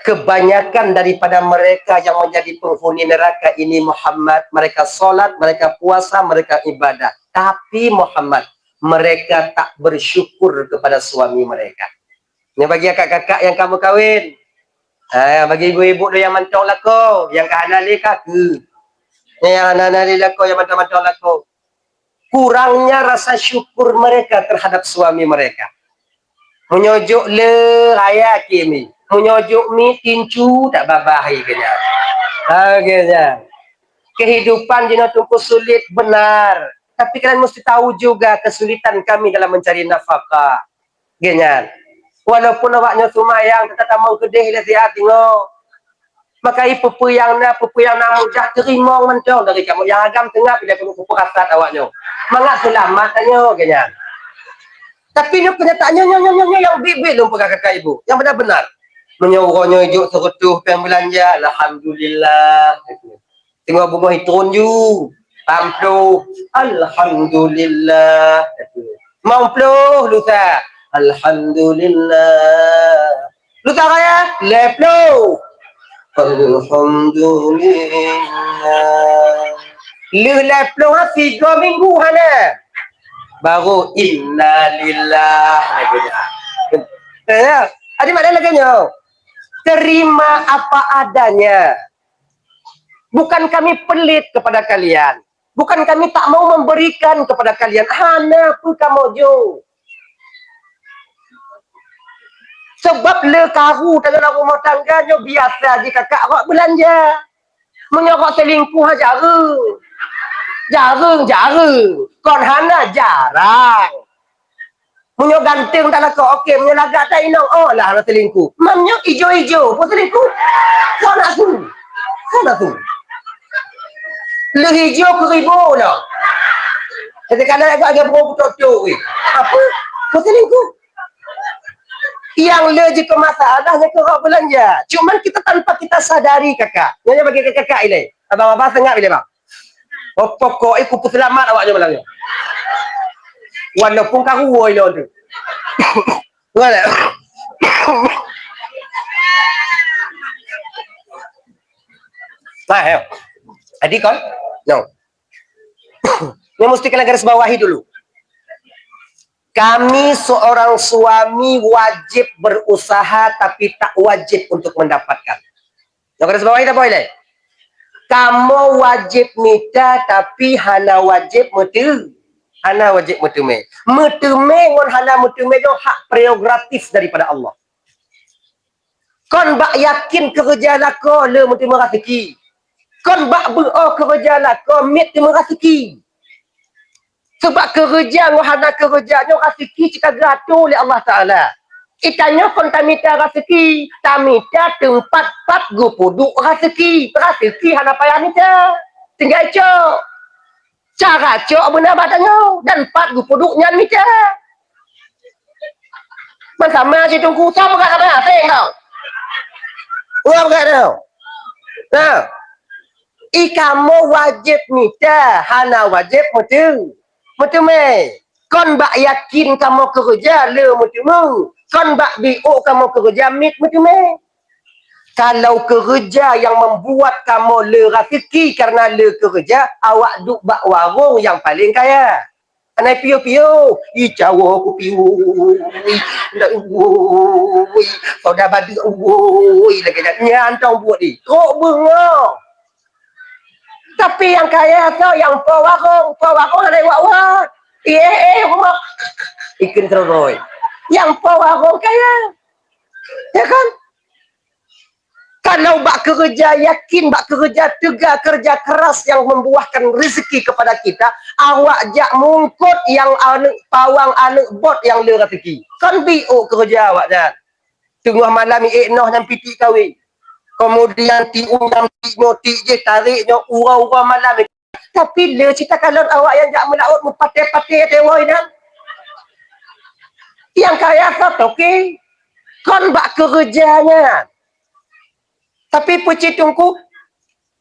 Kebanyakan daripada mereka yang menjadi penghuni neraka ini Muhammad, mereka sholat, mereka puasa, mereka ibadah. Tapi Muhammad, mereka tak bersyukur kepada suami mereka. Nyoe bagi kakak-kakak nyang ka meukawen. Ha, bagi ibu-ibu tu nyang mantong lakoe, nyang ka hana lé ka keuh. Nyoe nyang hana, hana lé lakoe, nyang mantong-mantong lakoe. Kurangnya rasa syukur mereka terhadap suami mereka. Meunyoe jok le raya kimi, meunyoe jok mi tincu tak babah hai keunya. Ha, keunya. Kehidupan jinoe Teungku sulit benar, tapi kalian mesti tahu juga kesulitan kami dalam mencari nafkah. Geuhnyan. Walaupun awak nyoe seumayang, teuka tamong keudeh lé siat singoh. Maka i peue-peue nyang na, peue-peue nyang na mujah teurimong mantong dari kamoe nyang agam teungoh pih lé peurasat awak nyoe. Mangat seulamat tanyoe geuhnyan. Tapi nyoe keunyataan nyoe, nyoe, nyoe, nyoe, nyoe nyang biet-biet lôn peugah keu ibu. Nyang beuna-beuna. Meunyoe uroe nyoe jok seureutôh péng beulanja, alhamdulillah. Teungoh beungoh itron ju. Lam ploh, alhamdulillah. Lam ploh lusa, alhamdulillah. Lusa raya, lhèe ploh. Alhamdulillah. Lheueh lhèe ploh, ha, tiga minggu hana. Baru innalillah. Ya. Jadi makna lagèe nyoe. Terima apa adanya. Bukan kami pelit kepada kalian. Bukan kami tak mau memberikan kepada kalian. Hana peue kamoe jok. Sebab le karu dalam rumah tangga nyoe biasa jih kakak awak beulanja. Meunyoe awak selingkuh, ha, jareueng. Jareueng, jareueng. Kon hana, jarang. Meunyoe ganteng tak lakoe, oke. Meunyoe lagak tak inong, oh lah, hana selingkuh. Meunyoe ijo-ijo pun selingkuh. Kau nak su. Kau nak su. Leuh ijo keu ribu lah. Kadang-kadang agak-agak berapa betul-betul weh. Apa? Pun selingkuh. Yang le jeuet masalah nyang keu beulanja. Cuman kita tanpa kita sadari, kakak. Nyonya bagi kakak ilée. Abang-abang sengap ilée, bang. Oh, pokok eh, kupeuselamat awak nyoe malam nyoe. Walaupun karu ilée tu. Ngon tak? Nah, ya. Jadi kon, no. Ini mesti kalian garis bawahi dulu. Kami seorang suami wajib berusaha tapi tak wajib untuk mendapatkan. Nyoe garis bawahi dah boleh. Kamoe wajéb mita, tapi hana wajéb meute-, hana wajéb meuteumé. Meuteumé ngon hana meuteumé nyoe hak prerogatif daripada Allah. Kon bak yakin keureuja lakoe le meuteumé raseuki. Kon bak beuoh keureuja lakoe miet teumé raseuki. Sabab keureuja ngon hana keureuja nyoe raseuki cit ka geuatur lé Allah Taala. Geutanyoe kon tamita raseuki, tamita teumpat pat geupeuduek raseuki. Raseuki hana payah mita. Tinggai cok. Cara cok beuna bak tanyoe dan pat geupeuduek nyan mita. Ban sama cit Teungku, soe peugah sama, asai kau. Peugah-peugah tu. Nah, i kamoe wajéb mita, hana wajéb meuteumé. Meuteumé. Kon bak yakin kamoe keureuja le meuteumé. Kon bak biôk kamoe keureuja miet meuteumé. Kalau keureuja nyang membuat kamoe le raseuki karena le keureuja, awak duek bak warong nyang paleng kaya. Hana piôh-piôh, i cawoe kupi woi, ndak woi, soda badeuk woi, lagèe nyan, nyan tong buet di. Trok beungoh. Tapi nyang kaya soe? Nyang po warong, po warong hana iwak-wak. Ié-ié rumoh. Ikheun terus. Nyang po warong kaya. Ya kan? Kalau bak keureuja yakin, bak keureuja teuga, keureuja keras nyang membuahkan rezeki kepada kita, awak jak mungkot nyang aneuk pawang, aneuk bot nyang le rezeki. Kon biôk keureuja awak nyan. Teungoh malam iék noh nyang piti kawin. Kemudian tiueng nyang tiep nyoe, tiep jih, tarek nyoe, uroe-uroe malam. Tapi le cit takalon awak nyang jak meulaôt meupatéh-patéh até woe nyan. Nyang kaya soe toké, kon bak keureuja nyan. Tapi peucit Teungku,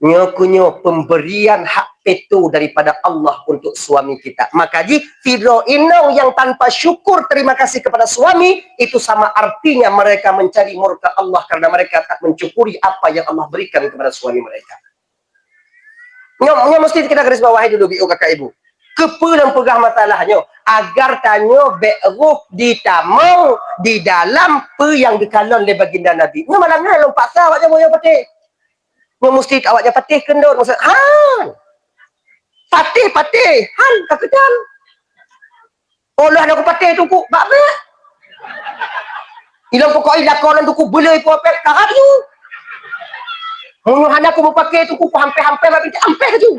nyoe keuh nyoe pemberian hak veto daripada Allah untuk suami kita. Maka jih, sidroe inong yang tanpa syukur terima kasih kepada suami, itu sama artinya mereka mencari murka Allah karena mereka tak mensyukuri apa yang Allah berikan kepada suami mereka. Nyoe, nyoe mesti kita garis bawahi dulu, biôh kakak ibu. Keupeue lôn peugah masalah nyoe? Agar tanyoe bèk rôh ditamong di dalam peue nyang geukalon lé baginda Nabi. Nyoe malam nyoe lôn paksa awak nyoe patéh. Nyoe mesti awak nyoe patéh keu lôn. Maksud, han! Patéh, patéh! Han, ka keudan! Oh, lheueh na kupatéh Teungku, bak bèk. Ilôn pokok i lakoe lôn Teungku beuleueh ipo pèng, ka rab ju. Meunyoe hana kumeupaké Teungku, kuhampéh-hampéh bak bintéh, ampéh ju.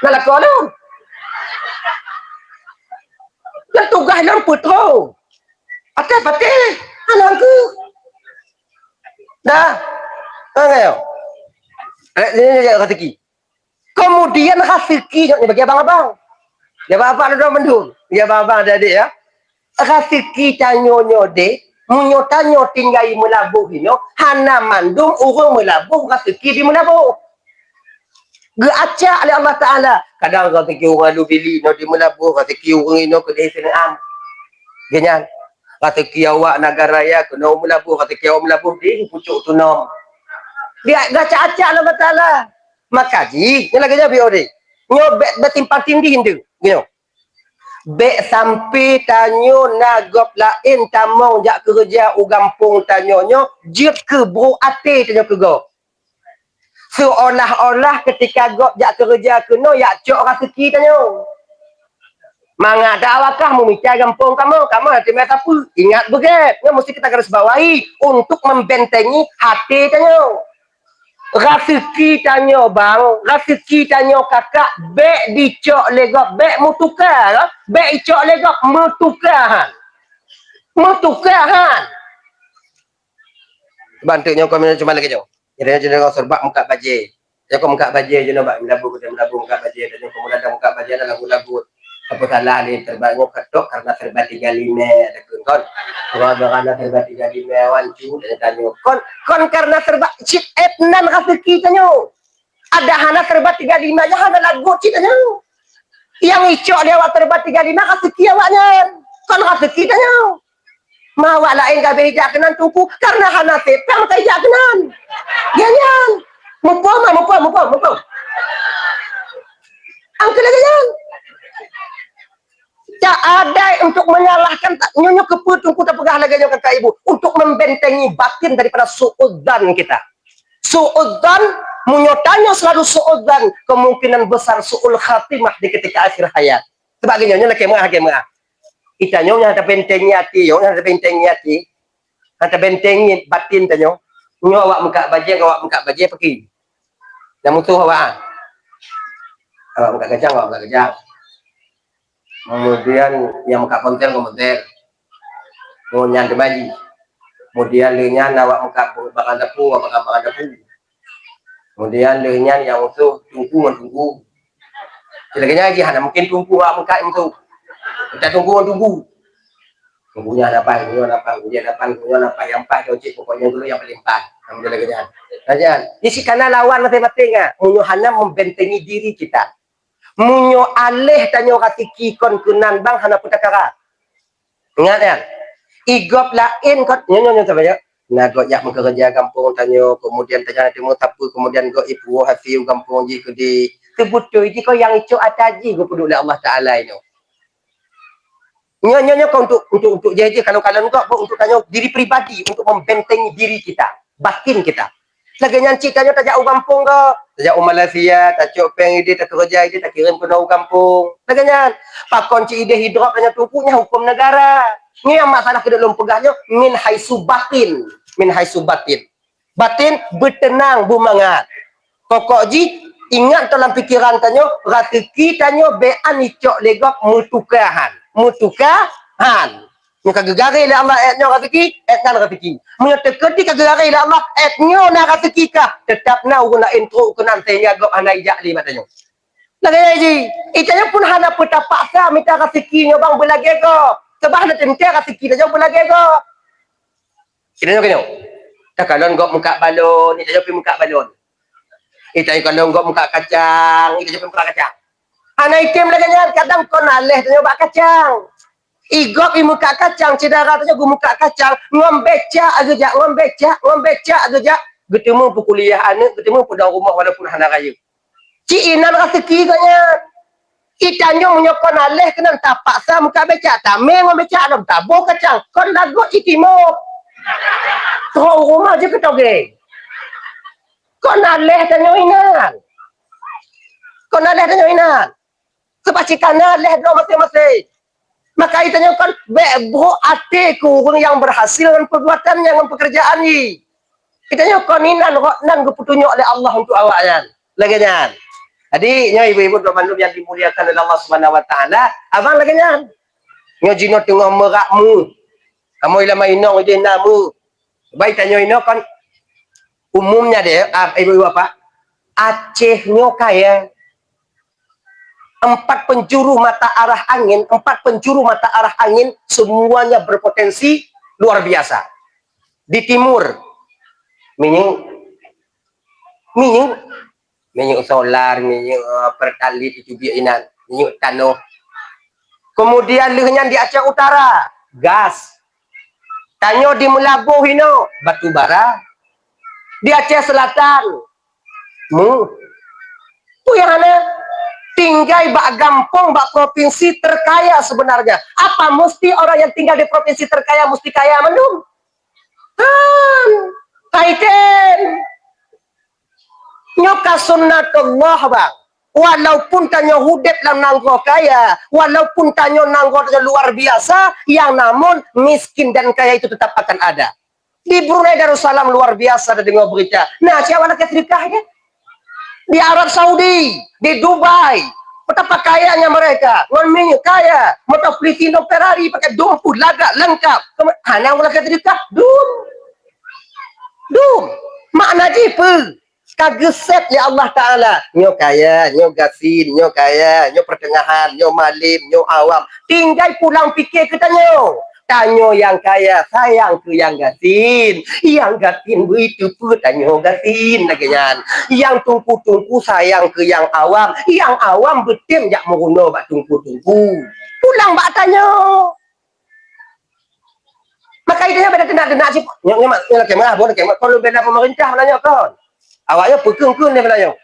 Na lakoe lôn. Nyang tugaih lôn peutrôh. Patéh-patéh, hana keuh. Dah. Ka ngai. Eh, ni, ni, ni, rezeki. Kemudian raseuki nyoe bagi abang-abang. Ya, bapak-bapak droe mandum. Ya, abang-abang, adik-adik, ya. Raseuki tanyoe nyoe deh, meunyoe tanyoe tinggai meulaboh inoe, hana mandum ureueng meulaboh raseuki di meulaboh. Geuacak lé Allah Taala. Kadang raseuki ureueng Alue Bili nyoe di meulaboh, raseuki ureueng inoe keudeh sineuk am. Geuh nyan. Raseuki awak Nagan Raya keunoe meulaboh, raseuki awak meulaboh di pucôk Tunom. Dia geuacak-acak lé Allah Taala. Maka jih, nyoe lagèe nyoe biôh deh. Nyoe bèk, bèk simpang tindih nyoe. Nyoe. Bèk sampai tanyoe na gob laén tamong jak keureuja u gampông tanyoe nyoe, jeuet keu brôk até tanyoe keu gob. Seolah-olah ketika gob jak keureuja keunoe, jak cok raseuki tanyoe. Mangat dak awakah meumita gampông kamoe, kamoe hana teuma sapeue. Ingat beugèt, nyoe mesti kita garis bawahi untuk membentengi até tanyoe. Raseuki tanyoe bang, raseuki tanyoe kakak, bèk dicok lé gob, bèk meutuka, bèk icok lé gob, meutuka han. Meutuka han. Ban teuk nyoe keumeunyoe cuma lagèe nyoe. Jadi nyoe cuma seureubat meukat bajèe. Nyoe keuh meukat bajèe jinoe bak meulabu, keutai meulabu meukat bajèe, dan nyoe keuh meuladang meukat bajèe dan lagu-lagu. Apa salah ni teurbat nyoe ketok karena seureubat tiga lima ada keu kon. Kalau karena seureubat tiga lima wan cu dan tanyoe. Kon, kon karena seureubat cit et nan raseuki tanyoe. Ada hana seureubat tiga lima nyan hana lagot cit tanyoe. Nyang icok lé awak seureubat tiga lima raseuki awak nyan. Kon raseuki tanyoe. Ma awak laén ka abéh ijak keunan Teungku, karena hana sép pèng maka ijak keunan. Nyan, nyan. Muphom, muphom, muphom, muphom. Angkeu lagèe nyan. Tak ada untuk menyalahkan, tak, nyoe, nyoe keupeue Teungku tapeugah lagèe nyoe, kakak ibu, untuk membentengi batin daripada su'udzan kita. Su'udzan, meunyoe tanyoe selalu su'udzan, kemungkinan besar su'ul khatimah di ketika akhir hayat. Sebab lagèe nyoe, nyoe lakèe meu'ah, lakèe meu'ah. Itanyoe nyang tabentengi até, nyoe nyang tabentengi até. Nyang tabentengi batin tanyoe. Nyoe awak meukat bajèe, awak meukat bajèe pakri. Nyang musoh awak, ah. Awak meukat kacang, awak meukat kacang. Kemudian nyang meukat ponsel, ngon ponsel. Ngon nyan teuma jih. Kemudian lheueh nyan awak meukat barang dapu, awak meukat barang dapu. Kemudian lheueh nyan nyang musoh teungku ngon teungku. Lagèe nyan jih hana mungken teungku awak meukat musoh. Meukat teungku ngon teungku. Teungku nyan hana paih, teungku nyan hana paih, teungku nyan hana paih, teungku nyan hana paih, nyang paih cit pokoknya dulu nyang paling paih. Alhamdulillah lagèe nyan. Lagèe nyan. Jih kana lawan maséng-maséng, ah. Meunyoe hana membentengi diri kita. Meunyoe aléh tanyoe raseuki kon keunan bang hana peutakara. Ingat nyan. I gob laén kon, nyoe, nyoe, nyoe, saban nyoe. Na gob jak meukeureuja gampông tanyoe, keumudian tanyoe hana teumeung sapeue, keumudian gob ipuwoe hase u gampông jih keudeh. Seubeutôi jih kon nyang icok atra jih geupeuduek lé Allah Taala inoe. Nyoe, nyoe, nyoe kon untuk, untuk, untuk jih, jih kalon-kalon gob, untuk tanyoe diri pribadi, untuk membentengi diri kita, batin kita. Lagèe nyan cit tanyoe tajak u gampông gob, tajak u Malaysia, tacok péng idéh, takeureuja idéh, takirém keunoe u gampông. Lagèe nyan, pakon cit idéh idrop tanyoe teungku nyan hukôm neugara. Nyoe nyang masalah keuneuk lôn peugah nyoe min haitsu batin, min haitsu batin. Batin beuteunang, beumangat. Pokok jih, ingat dalam pikeran tanyoe, raseuki tanyoe bèk an icok lé gob meutuka han, meutuka han. Nyoe ka geugaré lé Allah, èt nyoe raseuki, èt nyan raseuki. Meunyoe teukeudi ka geugaré lé Allah, èt nyoe na raseuki kah, teutap na ureueng laén trok keunan sehingga gob hana ijak lé bak tanyoe. Lagèe nyan jih, itanyoe pun hana peue tapaksa mita raseuki nyoe bang beulagèe gob. Sabab hana teuntèe raseuki tanyoe beulagèe gob. Itanyoe keunyoe. Takalon gob meukat balon, itanyoe pih meukat balon. Itanyoe kalon gob meukat kacang, itanyoe pih meukat kacang. Hana item lagèe nyan, kadang kon aléh tanyoe bak kacang. I gob i meukat kacang, syedara tanyoe geumeukat kacang, ngon becak geujak, ngon becak, ngon becak geujak. Geuteumeung peukuliah aneuk, geuteumeung peudong rumoh walaupun hana rayeuk. Cit inan raseuki gobnyan. Itanyoe meunyoe kon aléh keunan tapaksa meukat becak, tamé ngon becak lom taboh kacang, kon lagot itimoh. Trok u rumoh jeuet keu togé. Kon aléh tanyoe inan. Kon aléh tanyoe inan. Sabab cit kana lhèe droe maséng-maséng. Maka itanyoe kon bèk brok até keu ureueng nyang berhasil ngon perbuatan nyan, ngon pekerjaan jih. Itanyoe kon inan rot nan geupeutunyok lé Allah untuk awaknyan. Lagèe nyan. Jadi, nyoe ibu-ibu dan bandum nyang dimuliakan oleh Allah Subhanahu Wa Taala, abang lagèe nyan. Nyoe jinoe teungoh meurak mu. Kamoe lama inong ideh na mu. Bai tanyoe inoe kon umumnya deh, ah, ibu-ibu bapak, Aceh nyoe kaya. Empat penjuru mata arah angin, empat penjuru mata arah angin semuanya berpotensi luar biasa. Di timur, minyeuk, minyeuk, minyeuk solar, minyeuk, eh, pertalite, itu biaya inan, minyeuk tanoh. Kemudian lheueh nyan di Aceh Utara, gas. Tanyoe di Meulaboh inoe, batu bara. Di Aceh Selatan, mu. Peue nyang hana? Tinggai bak gampông, bak provinsi terkaya sebenarnya. Apa mesti orang yang tinggal di provinsi terkaya mesti kaya mandum? Kan? Kaiten. Nyoe ka sunnatullah, bang. Walaupun tanyoe udép lam nanggroe kaya, walaupun tanyoe nanggroe tanyoe luar biasa, yang namun miskin dan kaya itu tetap akan ada. Di Brunei Darussalam luar biasa, tadeungoe beurita. Na cit awak lakèe seudeukah nyan. Di Arab Saudi, di Dubai, betapa kayanya mereka. Ngon minyeuk kaya, moto Valentino, Ferrari, pakai dum pun lagak lengkap. Keme-, hana ureueng lakèe seudeukah, dum. Dum. Makna jih peue? Ka geusép lé Allah Taala. Nyoe kaya, nyoe gasien, nyoe kaya, nyoe pertengahan, nyoe malem, nyoe awam. Tinggai pulang pike keu tanyoe. Tanyoe nyang kaya, sayang keu nyang gasien. Nyang gasien bri teupeu tanyoe gasien lagèe nyan. Nyang teungku-teungku sayang keu nyang awam. Nyang awam beutem jak meurunoe bak teungku-teungku. Pulang bak tanyoe. Maka itu nyoe beda teunak-teunak cit. Nyoe, nyoe, nyoe lakèe meu'ah, boh lakèe meu'ah. Kon lôn bela pemerintah malam nyoe kon. Awaknyan peukeueng-keueng lé meulayeue.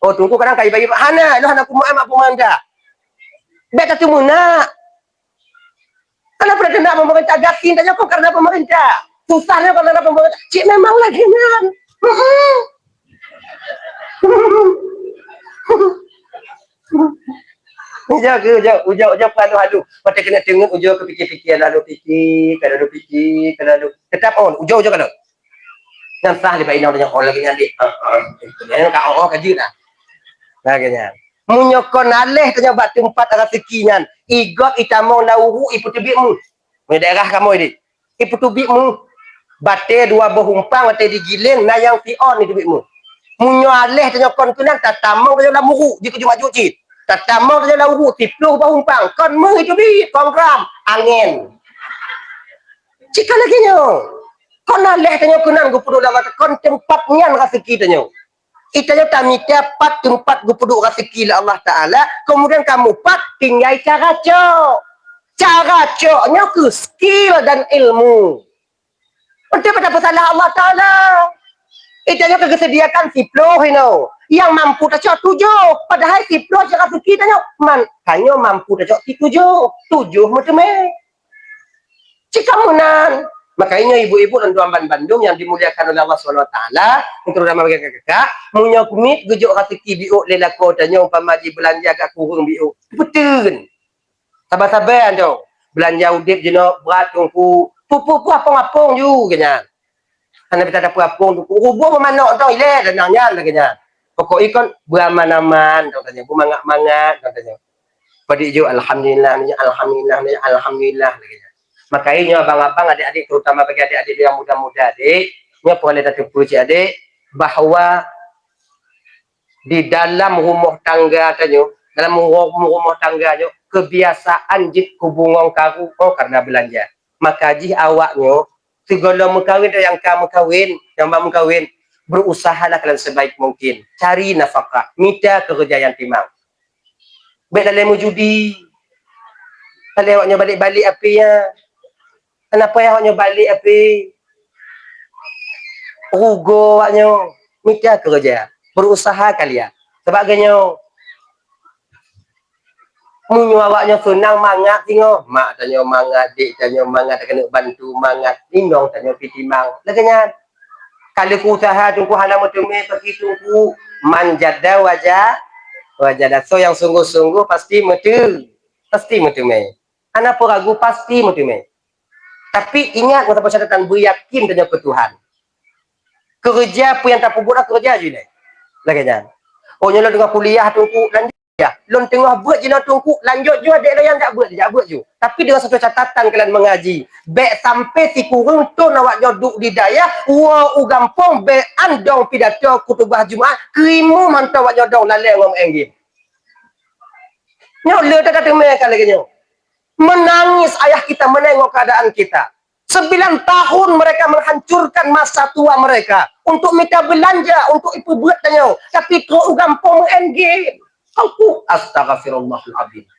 Oh, Teungku kadang ka iba-iba. Hana, lôn hana kumeu'ah mak peumanda. Bèk tateumeunak. Kenapa dah kena pemerintah? Gasien tanyoe kon karena pemerintah. Susah nyoe karena pemerintah. Cit memang lagèe nyan. Mm-mm. Ujoe keu, ujoe, ujoe, ujoe peuhalu-halu. Watèe keuneuk teungeut ujoe keu pikir-pikir, lalu pikir, ka lalu pikir, ka lalu. Teutap on, ujoe, ujoe ka lalu. Nyan sah lé bak inong tanyoe, oh, lagèe nyan deh. Ah, ah. Nyan ka, oh, oh, ka jeuet dah. Lagèe nyan. Meunyoe kon aléh tanyoe bak teumpat raseuki nyan, i gob itamong lam uruek ipeuteubiet mu. Meunyoe daerah kamoe deh. Ipeuteubiet mu. Batèe dua boh umpang, watèe digiléng, na nyang siôn iteubiet mu. Meunyoe aléh tanyoe kon keunan, tatamong tanyoe lam uruek, jikeuju maju cit. Tatamong tanyoe lam uruek, siplôh boh umpang, kon meuh iteubiet, kon gram, angèn. Cit ka lagèe nyoe. Kon aléh tanyoe keunan geupeuduek lam ata, kon teumpat nyan raseuki tanyoe. Itanyoe tamita pat teumpat geupeuduek raseuki lé Allah Taala, kemudian kamoe pat tinggai cara cok. Cara cok nyoe keuh skill dan ilmu. Untuk pada peusalah Allah Taala. Itanyoe ka geuseudiakan siplôh inoe. Nyang mampu tacok tujoh. Padahai siplôh cok raseuki tanyoe. Man, tanyoe mampu tacok situjoh. Tujoh meuteumé. Cit ka meunan. Makajih nyoe ibu-ibu dan tuan bandum nyang dimuliakan oleh Allah Subhanahu Wa Taala, terutama bagi kakak-kakak, meunyoe keumiet geujok raseuki biôk lé lakoe tanyoe, umpama jibeulanja agak kureueng biôk, peuteun. Sabar-sabar, Teungku. Beulanja udép jinoe brat, Teungku. Peue-peue, peue apong-apong ju, keu nyan. Hana bisa tapeuapong, Teungku. Ruboh beumanok, Teungku, ilèe, dan nyan, lagèe nyan. Pokok ikon beuaman-aman, Teungku, tanya. Beumangat-mangat, Teungku, tanya. Padum ju, alhamdulillah, alhamdulillah, alhamdulillah, lagèe nyan. Makajih nyoe abang-abang, adik-adik, terutama bagi adik-adik yang muda-muda, adik, nyoe peureulèe tateupeue cit, adik, bahwa di dalam rumoh tangga tanyoe, dalam rumoh, rumoh tangga nyoe, kebiasaan jeuet keu bungong karu, oh, karena beulanja. Makajih awak nyoe, sigohlom meukawen atau nyang ka meukawen, nyang ba meukawen, berusahalah kalian sebaik mungkin. Cari nafkah, mita keureuja nyang timang. Bèk lalè meujudi. Lalè awak nyoe balek-balek api nyan. Kenapa awak nyoe balek api? Rugoe awak nyoe. Mita keureuja. Berusaha kalian. Sabab lagèe nyoe, meunyoe awak nyoe seunang mangat singoh, mak tanyoe mangat, dek tanyoe mangat, keuneuk bantu mangat, inong tanyoe pih timang. Lagèe nyan. Ka lheueh usaha Teungku hana meuteumé, pasti Teungku, man jada waja-, wajada. Soe nyang sungguh-sungguh pasti meuteu-, pasti meuteumé. Hana peue ragu, pasti meuteumé. Tapi ingat, meusaboh catatan, beuyakin tanyoe keu Tuhan. Keureuja peue nyang tapeubuet, keureuja ju ilèe. Lagèe nyan. Oh, nyoe lôn teungoh kuliah, Teungku, lanjut kuliah. Lôn teungoh beuet jinoe, Teungku, lanjut ju, adak lôn nyang jak beuet, jak beuet ju. Tapi deungon satu catatan kalian mengaji. Bèk sampai sikureueng thôn awak nyoe duek di dayah, woe u gampông, bèk andong pidato khutubah Jumat, keu imum mantong awak nyoe dong lalè ngon maén game. Nyoe le that tateumé ka lagèe nyoe. Menangis ayah kita menengok keadaan kita. Sembilan tahun mereka menghancurkan masa tua mereka untuk mita beulanja, untuk ipeubuet tanyoe. Tapi trok u gampông maén game. Aku, astaghfirullahalazim.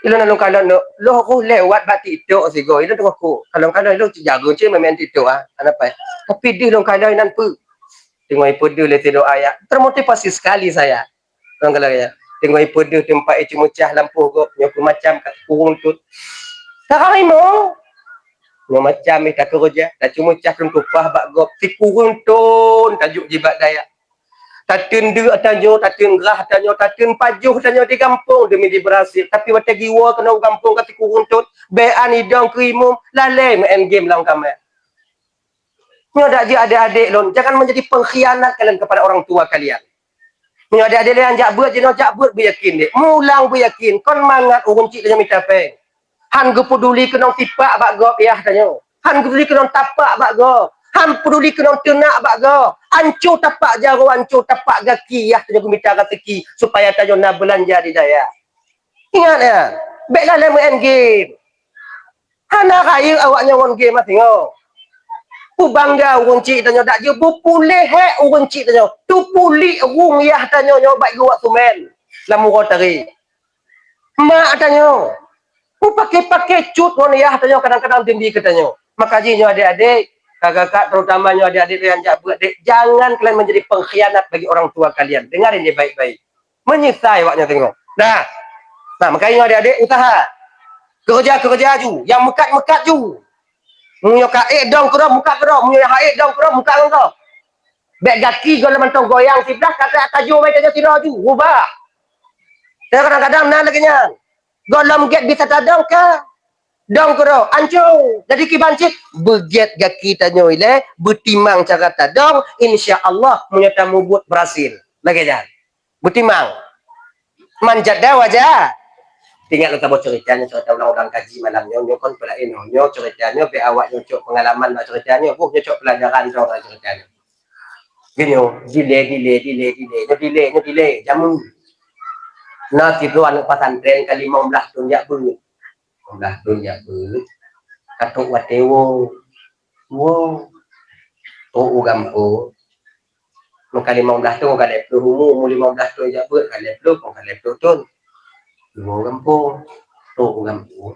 Ilôn lôn kalon, lôn roh lewat bak TikTok sigoe. Ilôn teungoh ku, kalon-kalon ilôn jago cit main TikTok ah. Hana pai. Tapi deuh lôn kalon inan peue. Teungoh ipeudeuh lé sidroe ayah. Termotivasi sekali saya. Lôn kalon ya. Teungoh ipeudeuh teumpat iceumeucah lampôh gob, nyoe peuet macam ka sikureueng thôn. Sekarang imo. Nyoe macam ih takeureuja, taceumeucah thôn tupah bak gob, sikureueng thôn tajok jibak dayah. Tateun deuk tanyoe, tateun grah tanyoe, tateun pajoh tanyoe di gampông demi jibeurhasil. Tapi watèe jiwoe keunoe u gampông ka sikureueng thôn, bèk an idong keu imum, lalè maén game lam kamar. Nyoe dak jeuet adék-adék lôn, jangan menjadi pengkhianat kalian kepada orang tua kalian. Nyoe adék-adék lôn jak beuet jinoe, jak beuet beuyakin deh. Mulang beuyakin, kon mangat ureueng chik tanyoe mita péng. Han geupeduli keunong tipak bak gob yah tanyoe. Han geupeduli keunong tapak bak gob. Han peduli keunong teunak bak gob. Anco tapak jaroe, anco tapak gaki yah tanyoe geumita raseuki supaya tanyoe na beulanja di dayah. Ingat ya, bèk lalè maén game. Hana rayeuk awak nyoe ngon game maté nyoe. Peubangga ureueng chik tanyoe dak jeuet beupuléh hék ureueng chik tanyoe. Teupuléh ureueng yah tanyoe nyoe bak geuwat sumén lam uroe taré. Mak tanyoe peupaké-paké cut ngon yah tanyoe kadang-kadang deundi keu tanyoe. Maka jih nyoe adék-adék, Kakak-kakak, terutama nyoe adik-adik nyang jak beuet dek, jangan kalian menjadi pengkhianat bagi orang tua kalian. Dengarin dia baik-baik. Menyesai awak nyoe tengok. Nah. Nah, makanya nyoe adik-adik usaha. Kerja-kerja ju, nyang meukat-meukat ju. Meunyoe ka ék dong keudroe, meukat keudroe. Meunyoe ka ék dong keudroe, meukat ngon keudroe. Bèk gaki goh lom mantong goyang siblah, ka tajôh, mai tajôh sidroe ju. Rubah. Kadang-kadang na lagèe nyan. Goh lom gèt bisa tadong ka. Dong keudroe, ancô. Jadi kiban cit, beugèt gaki tanyoe ilèe, beutimang cara tadong, insya Allah meunyoe tamubuet berhasil. Lagèe nyan. Beutimang. Man jadda waja. Ingat lôn saboh cerita nyoe, cerita ulang-ulang kaji malam nyoe, nyoe kon peulaén nyoe. Nyoe cerita nyoe bèk awak nyoe cok pengalaman bak cerita nyoe, boh nyoe cok pelajaran droe bak cerita nyoe. Geuh nyoe, dilèe, dilèe, dilèe, dilèe, nyoe dilèe, nyoe dilèe, jameun. Na sidroe aneuk pesantren ka limong blaih thon jak beuet. Limong blaih thon jak beuet. Ka trok watèe woe. Woe. Trok u gampông. Meuka limong blaih thon ka lhèe plôh umu, umu limong blaih thon jak beuet ka lhèe plôh, ka lhèe plôh thon. Woe u gampông. Trok u gampông.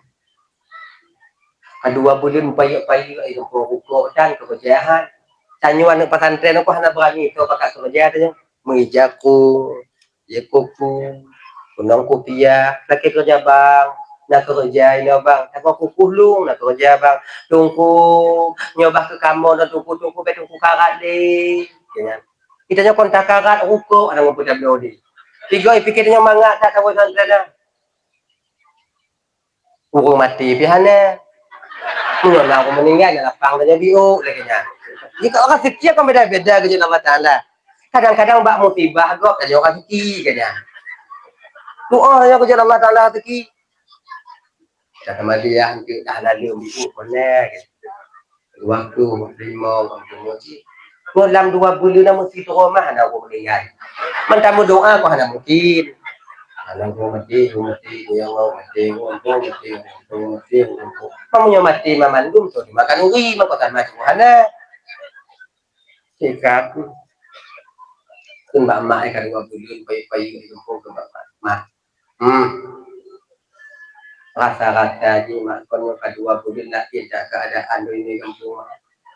Ka dua buleuen payèk-payèk, ai gampông rukok dan keureuja han. Tanyoe aneuk pesantren nyoe hana beurani, toh pakat keureuja tanyoe. Meuija kong, jép koko, keunong kupiah, lakèe keureuja bang, na keureuja inoe bang, saboh kukuh lôn, na keureuja bang. Teungku, nyoe bah keu kamoe nyoe teungku, teungku bèk teungku karat lé. Geuh nyan. Geutanyoe kon takarat rukok, hana meupeue tabloe lé. Tiga ipike tanyoe mangat that saboh pesantren nyan. Ureueng maté pih hana. Meunyoe na ureueng meuninggai, na lapang tanyoe biôk lagèe nyan. Jika orang seutia kan beda-beda geujeut Allah Taala. Kadang-kadang bak musibah gob tanyoe orang seuti geuh nyan. Doa nyoe geujeut Allah Taala seuti. Ka tamadiah eunteuk dah lalu biôk pernah. Waktu limong, waktu muji. Ngon lam dua buleuen na meusidroe mah hana ureueng meuninggai. Mantong meudoa kok hana mungkin. Hana ureueng maté, ureueng maté, ya Allah, maté, ureueng maté, ureueng maté, ureueng maté. Meunyoe maté mamandum tu dimakan uri, maka kan macam hana. Sikap. Kheun bak mak ai ka dua buleuen payu-payu di gampông keu bak mak. Mak. Hmm. Rasa-rasa jih mak kon nyoe ka dua buleuen lagèe that keuadaan donya gampông.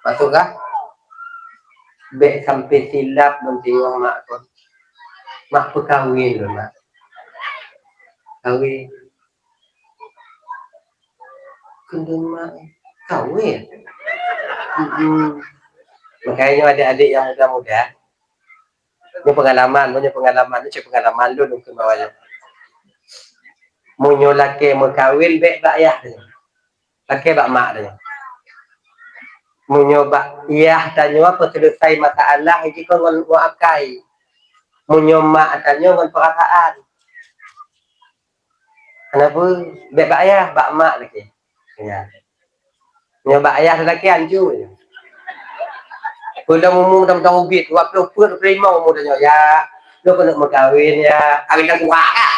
Maksud kah? Bèk sampai silap lôn teungoh mak kon. Mak peukawen lôn mak. Kawen. Kheun lôn mak kawen. Hmm. Makanya nyoe adik-adik nyang muda-muda, nyoe pengalaman, nyoe pengalaman, nyoe cit pengalaman lôn, lôn kheun bak awak nyoe. Meunyoe lakèe meukawen bèk bak yah tanyoe. Lakèe bak mak tanyoe. Meunyoe bak yah tanyoe peuseuleusai masalah jih kon ngon, ngon akai. Meunyoe mak tanyoe ngon peurasaan. Hana peue, bèk bak yah, bak mak lakèe. Ya. Nyoe bak yah lakèe ancu. Peue lom umu mantong ubit, dua ploh peuet, dua ploh limong umu tanyoe. Ya, lôn keuneuk meukawen ya. Awi dah tua ka.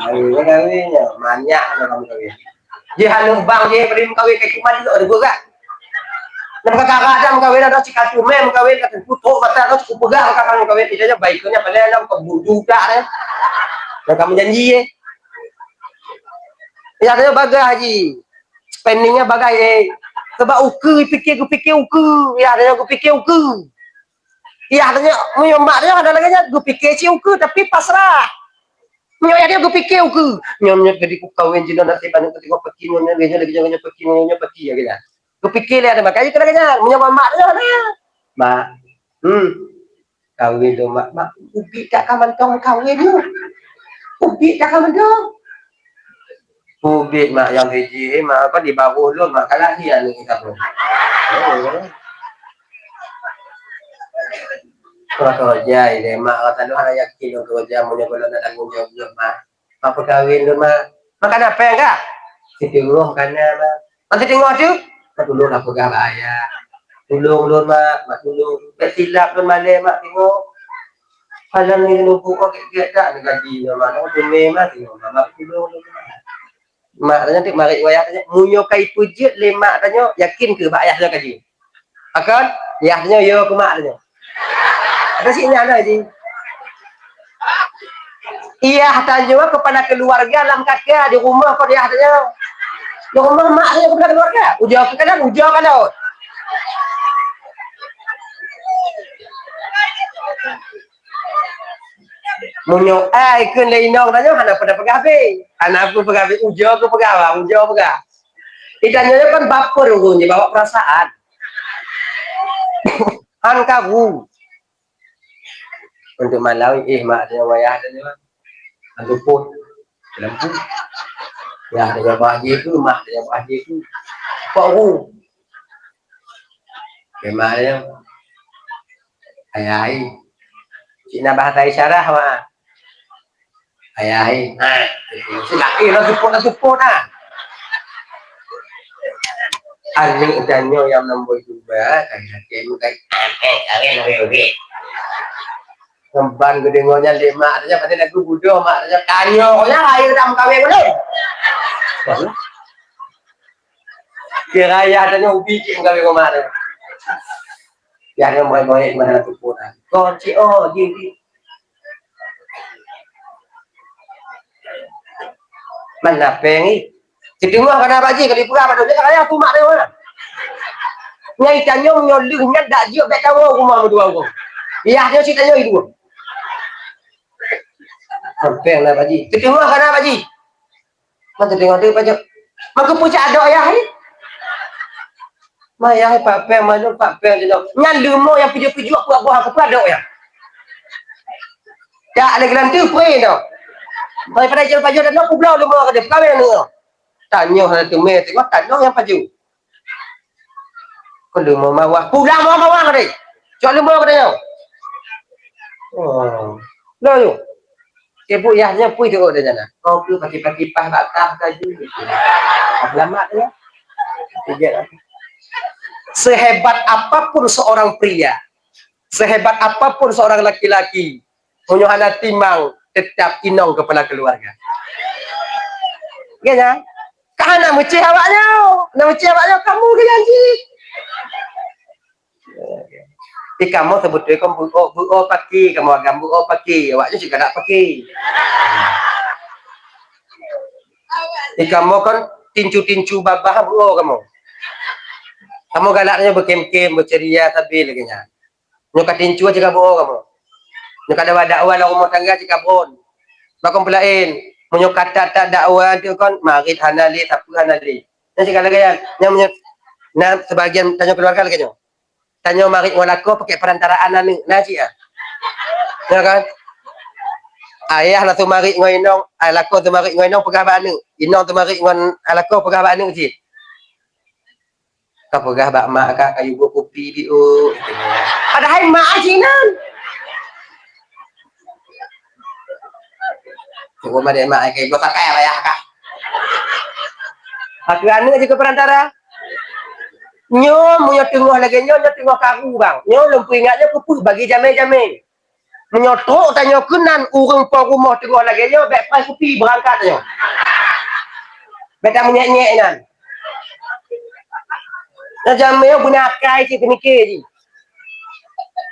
Awi meukawen ya, manyak dah meukawen. Jih aneuk bang jih beri meukawen ka cuma duduk di beurah. Nang kakak dah meukawen, ada cik katu meh meukawen, katu putok mata, ada cukup pegang kakak meukawen. Tidak aja baik nya pada dalam kebudu dah deh. Nang kamu janji eh. Ya, saya bagah haji. Spendingnya bagai eh. Sebab uku pikir, pikir uku. Ya, saya pikir uku. Ya, tanya, meunyoe mak dia ada lagi nya, geupiké cit uku tapi pasrah. Nyoe ya dia geupiké uku. Nyoe, nyoe jadi ku kawin jinoe nanti banyak ketika peti nyoe, nyoe, nyoe, nyoe, nyoe, peti nyoe, nyoe, peti ya gitu. Geupiké lé ada makanya kena kena. Meunyoe mak dia ada. Mak. Hmm. Kawin tu mak, mak. Ubi tak ka mantong kawin tu. Ubi tak ka mantong. Ubit mak nyang biji, eh, mak apa di bawah lôn, mak kalah ni aneuk kita pun. Oh. Kalau kerja ini, mak rasa lu hana yakin lu kerja, punya kalau nak tanggung jawab dulu, mak. Mak pekawin lu, mak. Makan apa yang enggak? Siti roh kana, mak. Masih tengok tu? Mak tulung apa gak bahaya? Tulung lu, mak, mak tulung. Tak silap lu, malam, mak tengok. Malam ni lu buka gek-gek tak ni gaji lu, mak. Nak tumé, mak, tengok, mak, mak tulung lu, mak. Mak tanyoe tik marit wayah tanyoe, meunyoe ka ipeujeuet lé mak tanyoe, yakin keu bak ayah tanyoe ka jeuet. Pakon? Ayah tanyoe yo keu mak tanyoe. Ada sik nyan ada jih. Ayah tanyoe kepala keluarga lam kaka di rumah kon ayah tanyoe. Nyoe mah mak dia keupeue keuluwarga. Ujoe keu kanan, ujoe keu laôt. Meunyoe ai kheun lé inong tanyoe hana peue peugah habéh. Hana peue peugah habéh, ujoe keu peugah, bang, ujoe peugah. Di tanyoe kan baper ureueng nyoe, bawa perasaan. Han karu. Untuk malam, eh, mak dia wayah dia ni, bang. Lalu pun, lampu. Ya, dia bah je tu, mak dia bah je tu. Kok ru? Memang dia. Ayah, ai. Cik nak bahasa isyarah, mak. Ayah, ai. Ha. Sila, eh, lah support, lah support, ha. Aneuk tanyoe nyang nombor dua, kan, kan, kan, kan, kan, kan. Ngon ban geudeungoe nyan lé mak teuh nyan, padahai lagu budoh mak teuh nyan. Tanyoe nyan rayeuk dak meukawen ulôn. Kira yah tanyoe ubi cit meukawen ngon mak teuh. Yah nyoe moe-moe mana tu pun. Kon cit oh, di, di. Mana peng ni? Siteungoh kana bak jih, ka dipeugah bak lôn, "Nyan ka raya aku mak deungoe." Nyang tanyoe meunyoe lheueh nyan dak jeuet bèk tawoe u rumoh meudua ureueng. Yah nyoe sitanyoe i dua. Sampeng na bak jih. Siteungoh kana bak jih. Man siteungoh teuk bak jih. Maka pucak adok yah ni. Mayah, eh, Pak Peng, manök Pak Peng jinoe. Nyan leumo nyang pijuet-pijuet peuet boh aku peuadok nyan. Jak lé geulanteue pré nyoe. Daripada ijol pajoh dan nyoe kubloe leumo keudeh, peukawén aneuk nyoe. Tanyoe hana teumé, teuka tanyoe nyang pajoh. Keu leumo mawah, pulang mawah-mawah keudeh. Cok leumo keudeh nyoe. Oh. Loh, yuk. Ibu yah nyan pui teuka di sana. Kau ke pakipah-kipah bak kah kaju. Selamat ya. Tiga. Sehebat apapun seorang pria, sehebat apapun seorang laki-laki, meunyoe hana timang, tetap inong kepala keluarga. Ya, ya. Ka hana meucéh awak nyoe. Na meucéh awak nyoe, kamu ke janji. Di kamoe seubeutôi kon beuo, beuo paki, kamoe agam beuo paki, awaknyan cit galak paki. Di kamoe kon tincu-tincu babah beuo kamoe. Kamoe galak nyoe beukém-kém, beuceria sabe lagèe nyan. Nyoe ka tincu cit ka beuo kamoe. Nyoe ka dawa dakwa lam rumoh tangga cit ka bron. Pakon peulaén, meunyoe ka that-that dakwa teuh kon, marit hana lé, sapeue hana lé. Nyan cit ka lagèe nyan. Nyan meunyoe na seubagian tanyoe keuluwarga lagèe nyoe. Tanyoe marit ngon lakoe pakèk perantaraan aneuk, na cit ah. Ya kan? Ayah langsung marit ngon inong, ah, lakoe teumarit ngon inong peugah bak aneuk. Inong teumarit ngon, ah, lakoe peugah bak aneuk cit. Ka peugah bak mak ka, ka yue buet kupi biôh. Padahai mak cit nyan. Cukup madé mak, eh, kayu sakai raya kah. Aku aneuk jeuet keu perantara. Nyoe, meunyoe teungoh lagèe nyoe, nyoe teungoh karu, bang. Nyoe lôn peuingat nyoe keupeue bagi jamé-jamé. Meunyoe trok tanyoe keunan ureueng po rumoh teungoh lagèe nyoe, bèk pai kupi beurangkat nyoe. Bèk tameunyeuk-nyeuk inan. Nyoe jamé nyoe beuna akai cit, peumiké jih.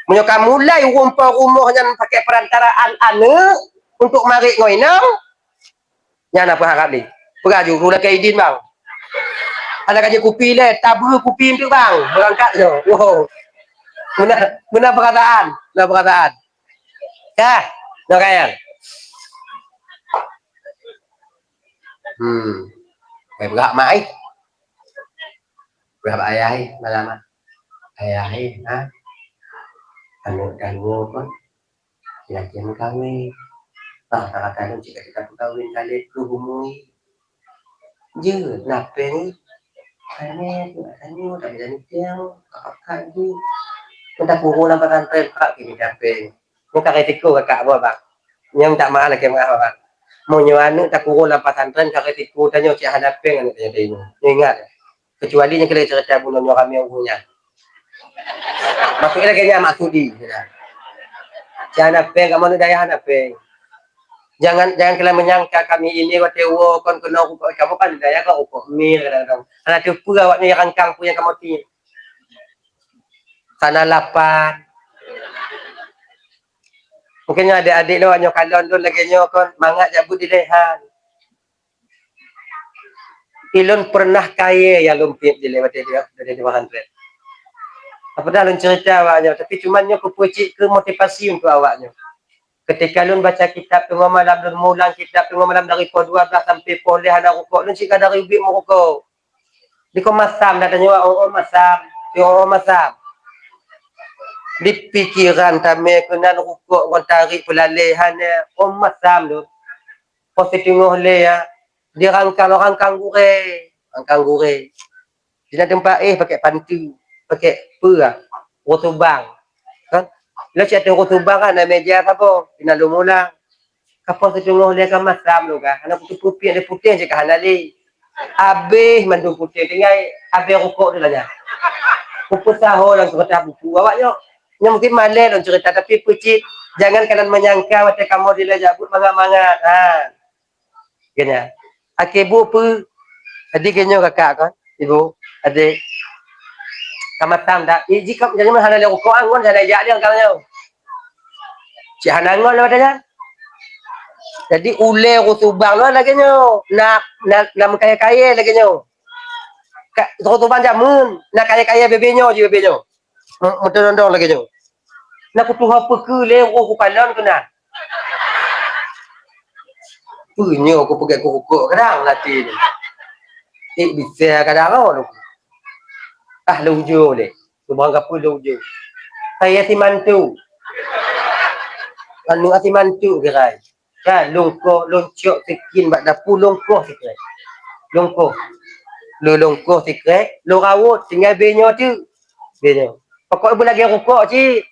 Meunyoe ka mulai ureueng po rumoh nyan pakèk perantaraan aneuk untuk marit ngon inong, nyan na peuharab lé. Peugah ju, "Ru lakèe idin, bang. Hana ka jeuet kupi lé, tabeu kupi eunteuk, bang. Beurangkat nyoe." Woe. Meunan, meunan peurataan, meunan peurataan. Ka, nyoe ka nyan. Hmm. Pai peugah mak ai. Peugah bak ayah ai, malam ah. Ayah ai, ha? Aneuk tanyoe kon. Lagèe meukawen. Bah, rata-rata nyoe cit ka teuka peukawen ka lhèe ploh umu. Jeuet, na pèng. Tanyoe, tanyoe, tak bisa niteng, ka pakat jih. Nyoe takurong lam pesantren, Pak, keu mita pèng. Nyoe ka resiko kakak boh, Bang. Nyoe minta maaf, lakèe maaf, Bang. Meunyoe aneuk takurong lam pesantren, ka resiko tanyoe cit hana pèng aneuk tanyoe teurimong. Nyoe ingat. Kecuali nyang keu lhèe ceurita bunoe nyoe ramé ureueng nyan. Maksud lagèe nyan maksud di. Cit hana pèng, kamoe aneuk dayah hana pèng. Jangan, jangan kalian menyangka kami ini watèe woe kon keunoe rukok, kamoe kan aneuk dayah kan rukok mil kadang-kadang. Hana teupeue awaknyan nyang rangkang peue nyang kamoe tiep. Sana lapan. Mungkin nyoe adék-adék lôn nyoe kalon lôn lagèe nyoe kon mangat jak beuet di Lehan. Ilôn pernah kayée nyang lôn piep jih lé watée di, di, di pesantren. Apa dah lôn cerita awak nyoe, tapi cuman nyoe kupeue cit keu motivasi untuk awak nyoe. Ketika lôn baca kitab teungoh malam, lôn mulang kitab teungoh malam dari poh dua belas sampai poh lhèe hana rukok, lôn cit ka dari ubit meurukok. Di kon masam dah tanyoe, oh, oh masam, oh, oh masam. Di pikiran tamé keunan rukok ngon tarék peulalé hana, oh masam tu. Poh siteungoh lhèe ya, di rangkang, rangkang gurée, rangkang gurée. Di na teumpat éh pakai pantu, pakai peue ah, rosubang. Kan? Lôn cit ateueh rosubang kan, na meja saboh, di na lôn mulang. Ka poh siteungoh lhèe ka masam lôn ka, hana kuteupeu piep lé putéh jih ka hana lé. Abéh mandum putéh, tinggai abéh rukok tu lagèe. Kupeusaho lam keureutah buku awak nyoe. Nyoe mungkin malèe lôn cerita, tapi peue cit, jangan kalian menyangka watée kamoe dilèe jak beuet mangat-mangat. Ha. Geunya. Akhé bu peue? Jadi geunya kakak kon, ibu, adék. Ka masam dak? Ih, jih ka, jadi hana lé rukok ngon hana jak lé keu nyoe. Cit hana ngon lé watée nyan. Jadi ulée rosubang lôn lagèe nyoe. Na, na, na meukayée-kayée lagèe nyoe. Ka, rosubang jameun, na kayée-kayée bebe nyoe jih bebe nyoe. Me-, meutondong lagèe nyoe. Na kutuho peue keu lé roh kukalon keunan. Peue nyoe kupeugah keu rukok kadang lati nyoe. Eh, bisa kadang oh. Ah, lôn ujoe lé. Subang kapeue lôn ujoe. Saya si mantu. Anu si mantu gerai. Kan, lôn koh, lôn cok sikin bak dapu, lôn koh sikrek. Lôn koh. Lôn, lôn koh sikrek, lôn rawot, tinggai bée nyoe teuk. Bée nyoe. Pokok ibu lagèe rukok cit.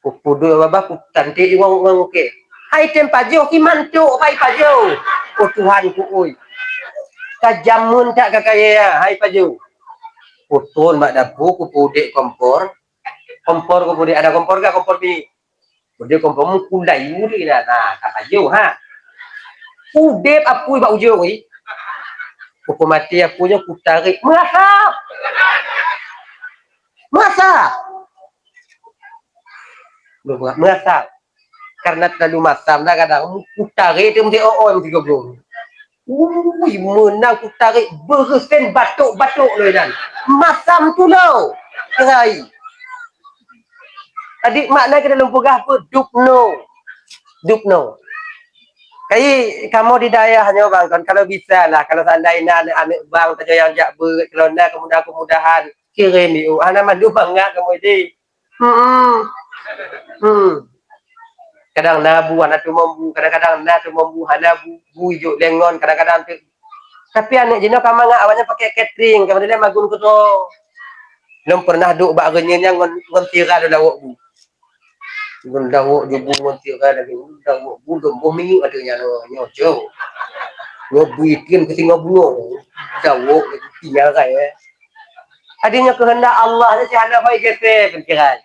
Ku pudok babah, ku tanték di ruang, ruang ukèe. Hai tem pajoh, ki mantuk, hai pajoh. Oh Tuhan ku oi. Ka jameun that ka kayée, hai pajoh. Ku tron bak dapu, ku pudek kompor. Kompor ku pudek, ada kompor ka, kompor bi. Udeb kompor meukulai udeb dah. Nah, ka pajoh, ha. Udeb apui bak ujong, ih. Ku peumati apui nyoe, ku tarek. Meuasap. Meuasap. Meuasap. Karena terlalu masam dah kadang. Ku tarek tu mesti oh, oh, mesti goblong. Ui, meunan ku tarek beureusen batok-batok loi nyan. Masam tu lo. Rai. Tadi makna kita lôn peugah apa? Dubno. Dubno. Kai kamoe di dayah nyoe bang, kan, kalau bisa lah, kalau seandainya aneuk-aneuk bang saja nyang jak beuet, kalau na kemudahan-kemudahan, kirém yue. Hana mandum mangat kamoe di. Hmm. Hmm. Kadang na bu hana teumambu, kadang-kadang na teumambu hana bu, bu ijok lengon, kadang-kadang tu. Tapi aneuk jinoe ka mangat awaknyan pakai catering, ka meudeh magun keudroe. Lôn pernah duek bak reunyeun nyan ngon, ngon sira lôn lawok bu. Ngon lawok ju bu ngon sira lagèe lawok bu lôn boh minyeuk ateueh nyan nyoe, nyoe. Ngon bu itien keu singoh bunoe. Lawok tinggai rai, eh. Adeunyoe keuheundak Allah nyan cit hana hôi geusé pikiran.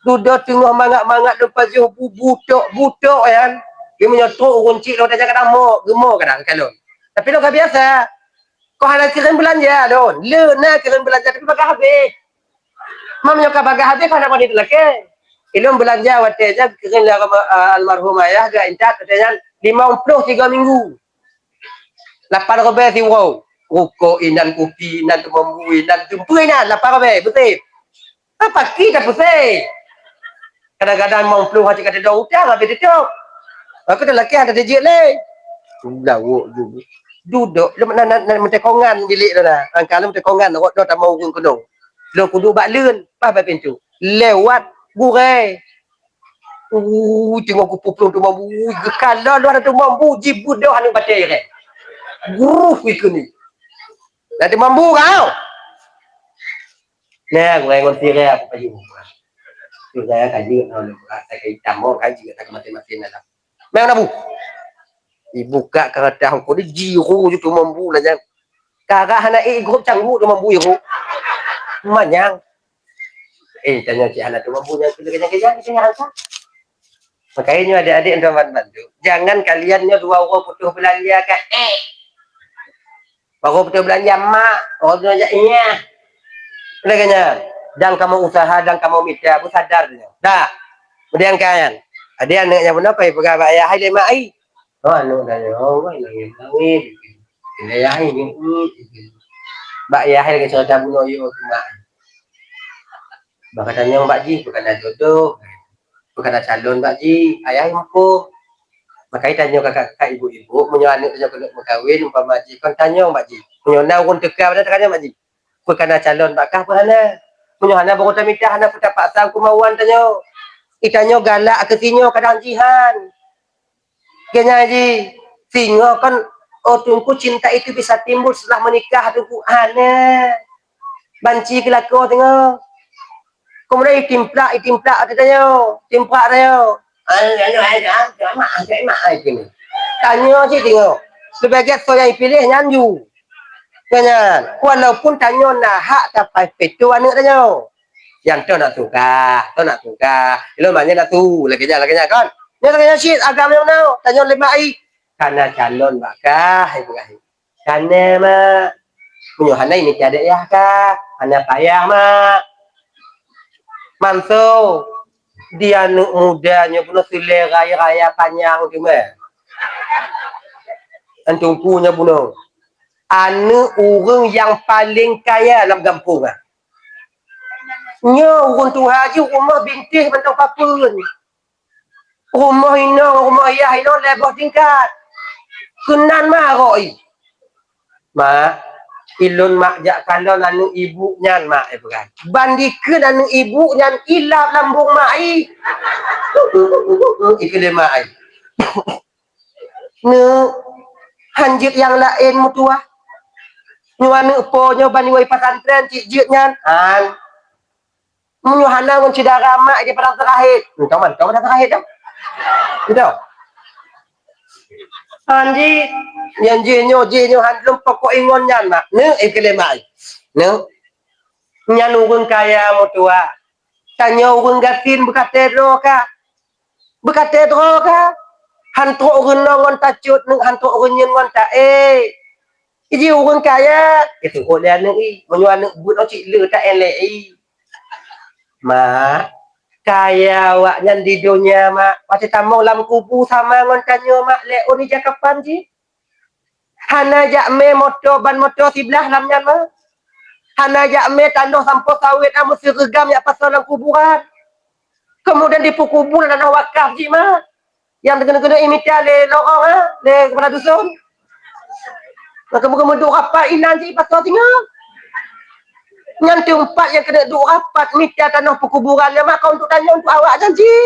Dudoe teungoh mangat-mangat lôn pajoh bu-, butok-butok nyan. Di meunyoe trok ureueng chik lôn tajak kadang mok, geumo kadang kalon. Tapi lôn ka biasa. Kok hana kirém beulanja lôn. Le na kirém beulanja tapi bagah habéh. Meunyoe ka bagah habéh, ka hana pani teulakèe. Ilôn beulanja watèe nyan kirém lé, eh, almarhum ayah geuintat watèe nyan limong ploh tiga minggu. Lapan ribèe siuroe. Rukok inan, kupi inan, teumambu inan, jumpeue inan, lapan ribèe, beutôi. Apa ki tapusé? Kadang-kadang limong ploh hana ka teudong utang, habéh teutôp. Aku dah lakèe hana teujeuet lé. Lawok ju. Dudok, lôn na, na, na meutekongan bilék lôn na. Angka lôn meutekongan, rot lôn tamong ureueng keunong. Lôn kuduek bak leuen, paih bak pintoe. Lewat gurèe. Ui, teungoh kupeuplong teumambu, ui, geukalon lôn teumambu, jibeudôh aneuk batèe rèh. Gruh ikeu ni. Dah teumambu kau. Nah, gurèe ngon sirèe aku pajoh. Sirèe ka jeuet ngon lôn, rasa ka itam, oh, ka jeuet, ka maté-maté na dah. Memang dah bu. Ibuka karatah aku ni, jiru ju teumambu lah nyan. Karah hana ék grup canggu teumambu iru. Manyang. Eh, tanya cik hana teumambu nyan, kena kenyang-kenyang, kita nyan rasa. Makanya nyoe adik-adik tuan bantu. Jangan kalian nyoe dua orang putus belanja kan, eh. Baru putus belanja mak, orang tu ajak iya. Lagèe nyan. Dan kamoe usaha, dan kamoe mita, bu sadar nyoe. Dah. Kemudian kan. Ada aneuk nyang beuna pai peugah bak ayah, "Hai lé mak ai." Oh, aneuk dah nyoe, oh, nangis-nangis. Keuneuk yah hai nyoe, bak yah hai lagèe cerita bunoe yôh teuma. Bak ka tanyong bak jih, peue ka na jodoh, peue ka na calon bak jih, ayah muphom. Maka tanyoe kakak-kakak, ibu-ibu, meunyoe aneuk tanyoe keuneuk meukawen, umpama jih kon tanyong bak jih. Meunyoe na ureueng teuka, padahai tanyong bak jih. Peue ka na calon bak kah, peue hana? Meunyoe hana, barô tamita, hana peue tapaksa kemauan tanyoe. Di tanyoe galak keu sinyoe kadang jihan. Keu nyan jih, singoh kon, oh Teungku, cinta itu bisa timbul setelah menikah, Teungku. Hana. Banci keu lakoe singoh. Keumudian itimplak, itimplak ata tanyoe, timplak tanyoe. Ai, ai, ai, ai, mak, ai, mak, ai, kini. Tanyoe cit singoh. Sebagai soe nyang ipiléh nyan ju. Keu nyan, walaupun tanyoe na hak tapaih peutoe aneuk tanyoe. Nyang toh nak tuka, toh nak tuka. Ilôn manyang nak tu, lagèe nyan, lagèe nyan kan. Nyan lagèe nyan cit agam nyang na, tanyoe lé mak ai. Ka na calon bak kah, hai peugah. Ka na, mak. Meunyoe hana, ini tiada yah kah. Hana payah, mak. Manso, di aneuk muda nyoe bunoe seulera raya panyang teuma. An Teungku nyoe bunoe. Aneuk ureueng nyang paleng kaya lam gampông, ah. Nyoe ureueng tuha jih rumoh bintéh mantong papeuen. Rumoh inong, rumoh yah inong lhèe boh tingkat. Keunan marok i. Mak, ilôn mak jak kalon aneuk ibu nyan, mak, eh, peugah. Ban dikheun aneuk ibu nyan ilap lambông mak i. Ikheun lé mak i. Neuk, han jeuet nyang laén meutuwah. Nyoe aneuk po nyoe ban iwoe pesantren cit jeuet nyan. Han. Meunyoe hana ngon syedara mak di padang teurahét. Entong mantong padang teurahét dah. Entong. Han jih, nyan jih nyoe, jih nyoe han lom pokok ingon nyan mak. Neuk, eh, keu lé mak. Neuk. Nyan ureueng kaya meutuwah. Tanyoe ureueng gasien beukaté droe ka. Beukaté droe ka. Han trok ureueng nong ngon tacot, neuk han trok ureueng nyeun ngon taék. Iji ureueng kaya, geuteuôt lé aneuk i. Meunyoe aneuk buet nyoe cit le taék lé i. Mak, kaya awaknyan di donya, mak. Watèe tamong lam kubu sama ngon tanyoe, mak, lé ôn ija kapan jih. Hana jak mé moto, ban moto siblaih lam nyan, mak. Hana jak mé tanoh sampoe sawét, ah, meusireugam jak pasoe lam kuburan. Keumudian dipeukubur lam tanoh wakaf jih, mak. Nyang teukeuneuk-keuneuk imita lé lorong, ha, lé keupala dusun. Maka meuduek rapat inan jih pasoe singoh. Nyan teumpat nyang keuneuk duek rapat mita tanoh peukuburan nyan maka untuk tanyoe, untuk awaknyan jih.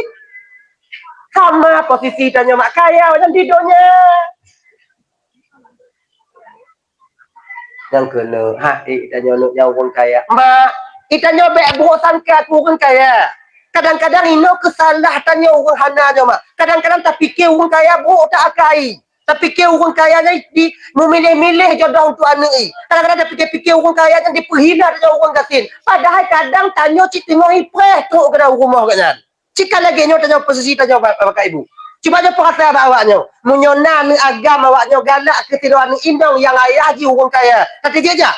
Sama posisi tanyoe mak kaya awaknyan di donya. Nyang keuneuk, ha, eh, tanyoe neuk nyang ureueng kaya. Mak, eh, tanyoe bèk buruk sangka keu ureueng kaya. Kadang-kadang inoe keusalah tanyoe ureueng hana nyoe, mak. Kadang-kadang tapike ureueng kaya buruk that akai. Tapike ureueng kaya nyan di, meumiléh-miléh jodoh untuk aneuk i. Kadang-kadang tapike-pike ureueng kaya nyan dipeuhina tanyoe ureueng gasien. Padahai kadang tanyoe cit teungoh ipreh trok keunan u rumoh gobnyan. Cit ka lagèe nyoe tanyoe posisi tanyoe ba-, bapak ibu. Cuba nyoe peurasa bak awak nyoe. Meunyoe na aneuk agam awak nyoe galak keu sidroe aneuk inong nyang ayah jih ureueng kaya, tateujak jak?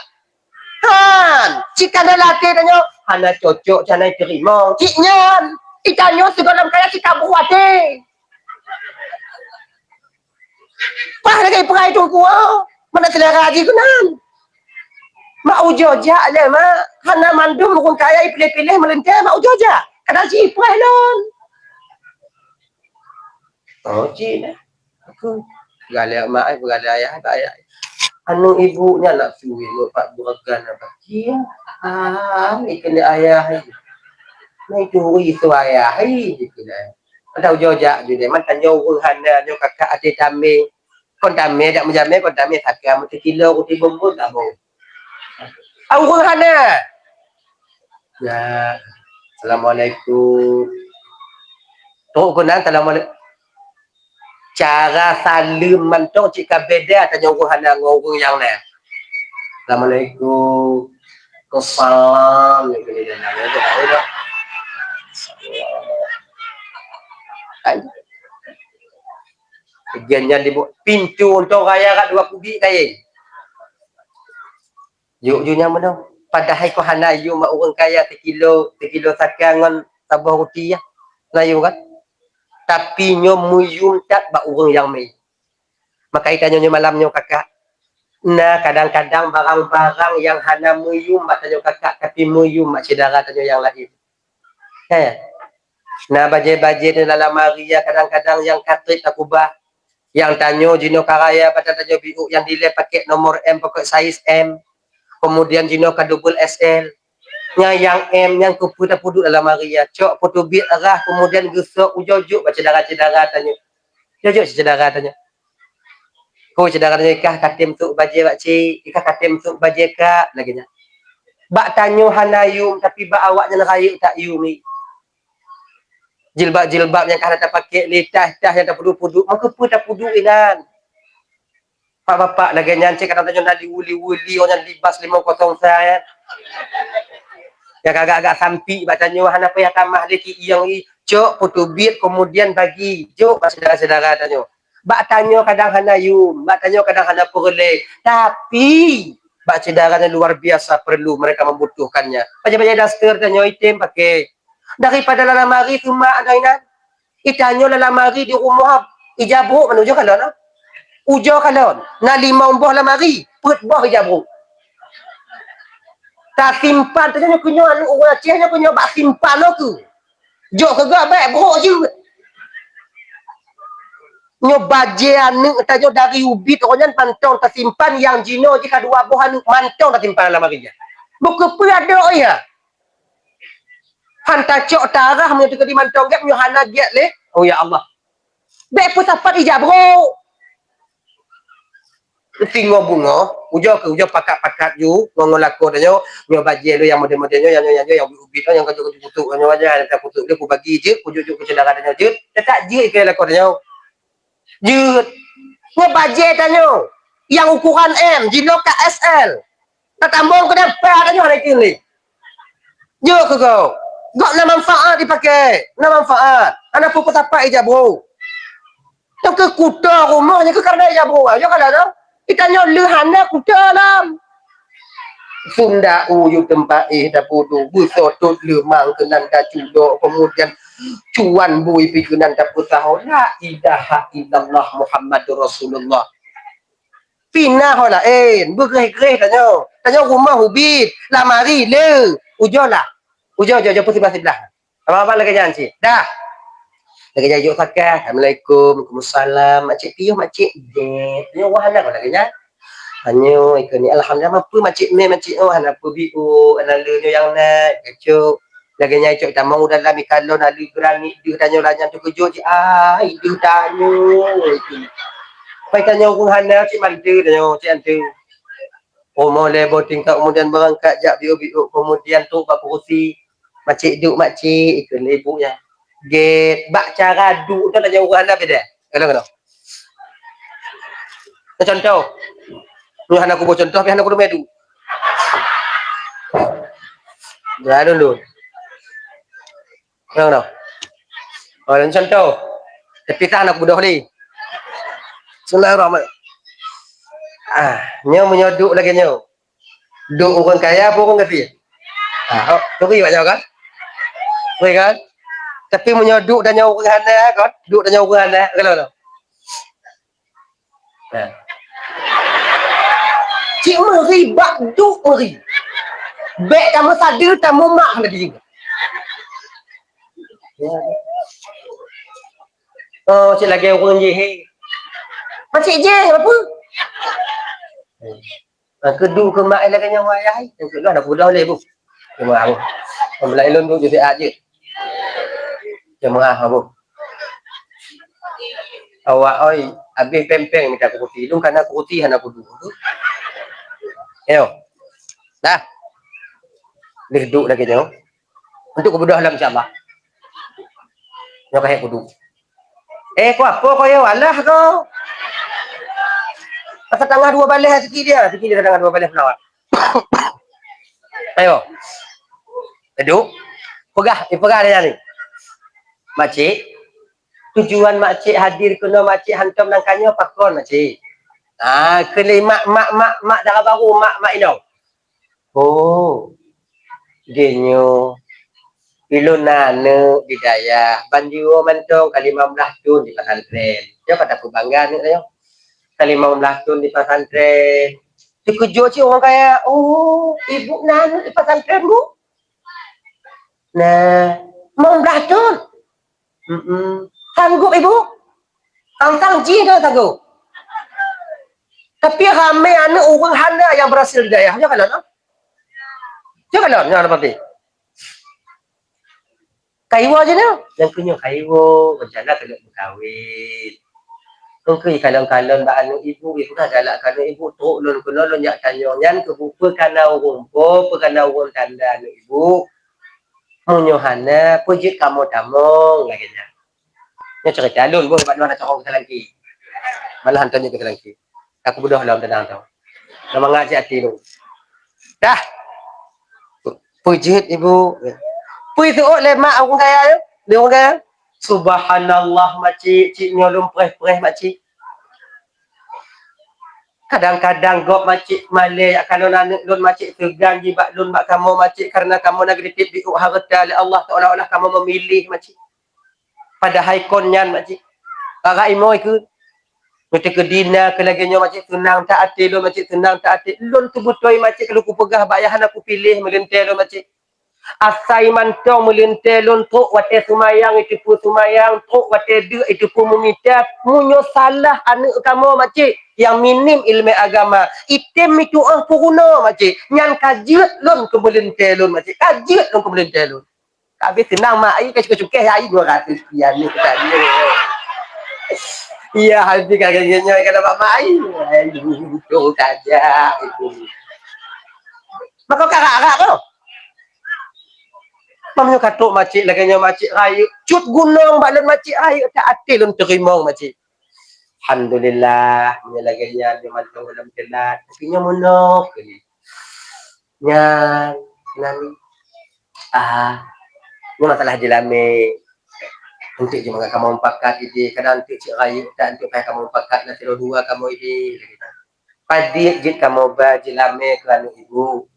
Han, cit ka na lam até tanyoe, hana cocok, hana teurimong. Cit nyan, i tanyoe sigohlom kaya cit ka beuh até. Paih lagèe peue hai Teungku, oh. Mana selera jih keunan. Mak ujoe jak lé, mak. Hana mandum ureueng kaya ipiléh-piléh meulintèe, mak ujoe jak. Kadang cit ipreh lôn. Oh, cit nah. Aku galak mak ai, galak ayah, galak ayah. Aneuk ibu nyan nak suwèh meupat buregan apa? Cia. Ah, ikheun ayah ai. Nah, itu uri su ayah ai, ikheun ai. Padahai ujoe jak ju deh, man tanyoe ureueng hana nyoe kakak até tamé. Kon tamé dak meujamé, kon tamé saka meutikilo ruti bumbon tabong. Ah, ureueng hana. Ya, assalamualaikum. Trok keunan, assalamualaikum. Cara saleuem mantong cit ka beda tanyoe ureueng hana ngon ureueng nyang na. Assalamualaikum. Waalaikumsalam. Gen nyan dibu-, pintoe untông raya kat dua kubi kayèe. Yuk ju nyang meunoe. Padahai keu hana yum bak ureueng kaya sikilo, sikilo saka ngon saboh ruti yah. Na yum kan? Tapi nyoe meuyum that bak ureueng nyang mé. Maka tanyoe nyoe malam nyoe kakak, Na kadang-kadang barang-barang nyang hana meuyum bak tanyoe kakak, tapi meuyum bak syedara tanyoe nyang laén. He. Na bajée-bajée di dalam lamari ya kadang-kadang nyang ka trép takubah. Nyang tanyoe jinoe ka raya badan tanyoe biôk nyang dilée pakai nomor M, pakai saiz M. Kemudian jinoe ka double X L. Nyang, nyang M nyang keupeue tapeuduek dalam lamari ya. Cok peutubiet rhah kemudian geusok ujoe jok bak syedara-syedara tanyoe. Jok syedara tanyoe. Ko syedara tanyoe, "Ikah ka tem sôk bajée bak cik, ikah ka tem sôk bajée kak," lagée nyan. Bak tanyoe hana yum, tapi bak awaknyan rayeuk that yum. Jilbab-jilbab nyang ka hana tapakék, lé tah-tah nyang tapeuduek-peuduek, meukeupeu tapeuduek inan. Pak bapak lagée nyan cit kadang tanyoe na liwu-liwu li, oh nyan libas limong kosong sa, ya. Nyang agak-agak sampik bak tanyoe hana payah tamah lé ki iyong i, cok peutubiet kemudian bagi jok bak syedara-syedara tanyoe. Bak tanyoe kadang hana yum, bak tanyoe kadang hana peureulée, tapi bak syedara nyan luar biasa perlu, mereka membutuhkannya. Bajée-bajée daster tanyoe item pakai. Daripada lam lamari teumak ada inan. Itanyoe lam lamari di rumoh ija brok mana ujoe kalon ah. Ujoe kalon. Na limong boh lamari, peuet boh ija brok. Tasimpan tanyoe keu nyoe aneuk ureueng Aceh nyoe keu nyoe bak simpan nyoe keu. Jok keu gak bèk brok jeuet. Nyoe bajée aneuk tanyoe dari ubit, oh nyan mantong tasimpan, nyang jinoe jih ka dua boh aneuk mantong tasimpan lam lamari nyan. Bukeupeue adoe ya. Han tacok tarah meunyoe teukeudi mantong gét, meunyoe hana gét lé. Oh ya Allah. Bèk peusapat ija brok. Singoh beungoh, ujoe keu ujoe pakat-pakat ju, ngon-ngon lakoe tanyoe, nyoe bajée lôn nyang model-model nyoe, nyang nyoe, nyang nyoe, nyang ubit nyoe, nyang ka jeuet kutuk, nyoe aja nyang takutuk lé kubagi jeuet, kujok-jok keu syedara tanyoe jeuet, teutap jeuet keu lakoe tanyoe. Jeuet. Nyoe bajée tanyoe, nyang ukuran M, jinoe ka X L. Tatamong keu dapah tanyoe hana ikheun lé. Jok keu gob. Gob na manfaat dipakai, na manfaat. Hana peue peusapat ija brok. Nyoe keu kuto rumoh nyoe keu kareuna ija brok. Nyoe ka lagée itanyoe lheueh hana kuto lom. Sunda u yue teumpat éh tapeuduek, beusotot leumang keunan tacudok, kemudian cuan bui pi keunan tapeusaho, "La ilaha illallah Muhammadur Rasulullah." Pinah ho laén, beugreh-greh tanyoe. Tanyoe rumoh ubit, lamari le. Ujoe lah. Ujoe, ujoe, ujoe, peusiblah-siblah. Abang-abang lagée nyan cit. Dah. Lagée nyan jok sakah. Assalamualaikum, waalaikumsalam. Makcik piôh, makcik. Jep. Nyoe wah aneuk lagée nyan. Hanyoe ikeu ni alhamdulillah, mapeue makcik mé, makcik oh hana peue biôh, hana le nyoe nyang na, kacok. Lagée nyan cok tamong u dalam ikalon, hana le geurani deuh tanyoe lanyang teukeujot jih, ai deuh tanyoe. Pai tanyoe ureueng hana cit manteue tanyoe, cit manteue. Rumoh lé boh tingkat, kemudian beurangkat jak biôh-biôh, kemudian trok bak kurusi. "Makcik duek, makcik," ikheun lé ibu nyan. Gét, bak cara duek tu tanyoe ureueng hana beda. Kadang-kadang. Contoh. Nyoe hana kuboh contoh, tapi hana kuteumé duek. Dah dulu. Nyoe, nyoe. Oh, dan contoh. Tapi tak nak beudôh lé. Bismillahirrahmanirrahim. Ah, nyoe meunyoe duek lagée nyoe. Duek ureueng kaya apa ureueng gasien? Ah, oh, turi bak nyoe kan? Turi kan? Tapi meunyoe duek dan nyoe ureueng hana kan? Duek dan nyoe ureueng hana, kalau, kalau. Nah. Cik meuri bak duek meuri. Bèk tameusadeue tameumak lagi. Oh, cit lagée ureueng jih. Macik jih apa? Ha, keudu keu mak lagée nyoe wayah ai. Nyang keudu hana peugah lé bu. Jeumaah bu. Meulai lôn bu jeuet jeuet. Jeumaah bu. Awak oi, habéh péng-péng mita kurusi. Lôn kana kurusi hana kudu. Ayo. Dah. Lheuh duek lagée nyoe. Untuk kubeudôh lom insya Allah. Nyoe ka hék kudu. Eh, ko apo ko yo? Alah ko. Pasal tangah dua baleh rezeki dia, rezeki dia tangah dua baleh peulawak. Ayo. Duduk. Peugah, eh, peugah dia ni. Makcik, tujuan makcik hadir keunoe makcik hantom nangka nyoe pakon makcik? Ah, keulimak mak, mak, mak dara baru, mak, mak inong. Oh, geunyoe ilôn na aneuk di dayah, ban jiwoe mantong ka limong blaih thon di pesantren. Nyoe ka tapeubangga aneuk nyoe. Ka limong blaih thon di pesantren. Teukeujot cit ureueng kaya, "Oh, ibu na aneuk di pesantren, Bu?" "Na, limong blaih thon." "Mm-mm. Sanggup ibu?" "Sang-sang jih na sanggup. Tapi ramé aneuk ureueng hana nyang berhasil di dayah." Nyoe kalon, ah. Nyoe kalon, nyoe hana pati. Kaiwoe jih nyoe. Nyang keu nyoe kaiwoe, rencana keuneuk meukawen. Nyang keu kalon-kalon bak aneuk ibu, ibu na galak keu aneuk ibu, trok lôn keunoe lôn jak tanyong nyan keu bu-, peue ka na ureueng po, peue ka na ureueng tanda aneuk ibu. Meunyoe hana, peue jeuet kamoe tamong lagèe nyan. Nyoe ceurita lôn, boh, bak lôn hana cok keu salangki. Malah hantom jeuet keu salangki. Ka kubeudôh lom teunang tu. Lôn mangat cit até lôn. Dah. Peue jeuet, Ibu? Peue iseuôt lé mak ureueng kaya nyoe? Lé ureueng kaya? "Subhanallah, makcik, cik nyoe lôn preh-preh, makcik. Kadang-kadang gob makcik malèe jak kalon aneuk lôn, makcik, seugan jih bak lôn, bak kamoe, makcik, kareuna kamoe na geutitip di ôk hareuta lé Allah, seolah-olah kamoe meumiléh, makcik. Padahai kon nyan, makcik. Rara imoe keuh. Meuteukeudi na keu lagèe nyoe, makcik, seunang that até lôn, makcik, seunang that até. Lôn teubeutôi, makcik, ka lôn kupeugah bak yah hana kupiléh meulintèe lôn, makcik. Asai mantong meulintèe lôn, trok watèe seumayang iteupeue seumayang, trok watèe deuk iteupeue meumita. Meunyoe salah aneuk kamoe, makcik, nyang minim ileumèe agama, item mitu'oh peurunoe, makcik, nyan ka jeuet lôn keu meulintèe lôn, makcik, ka jeuet lôn keu meulintèe lôn." Ka abéh seunang mak ai, ka cukéh-cukéh ai dua ratus rupiah ni ka jeuet. Iya, habis ka lagèe nyoe ka dapat mak ai. Ai, untung saja itu. Maka ka rak-rak tu. Meunyoe ka trok makcik lagèe nyoe makcik rayeuk, cut gunong bak lôn makcik rayeuk, that até lôn teurimong makcik. Alhamdulillah, meunyoe lagèe nyan nyoe mantong ulôn teulat, tapi nyoe meunoe keuh. Nyan, nan, ah, nyoe masalah jeulamé. Eunteuk jih mangat kamoe mupakat idéh, kadang eunteuk cit rayeuk that, eunteuk payah kamoe mupakat, na sidroe dua kamoe idéh. Padit jeuet kamoe ba jeulamé keu aneuk ibu.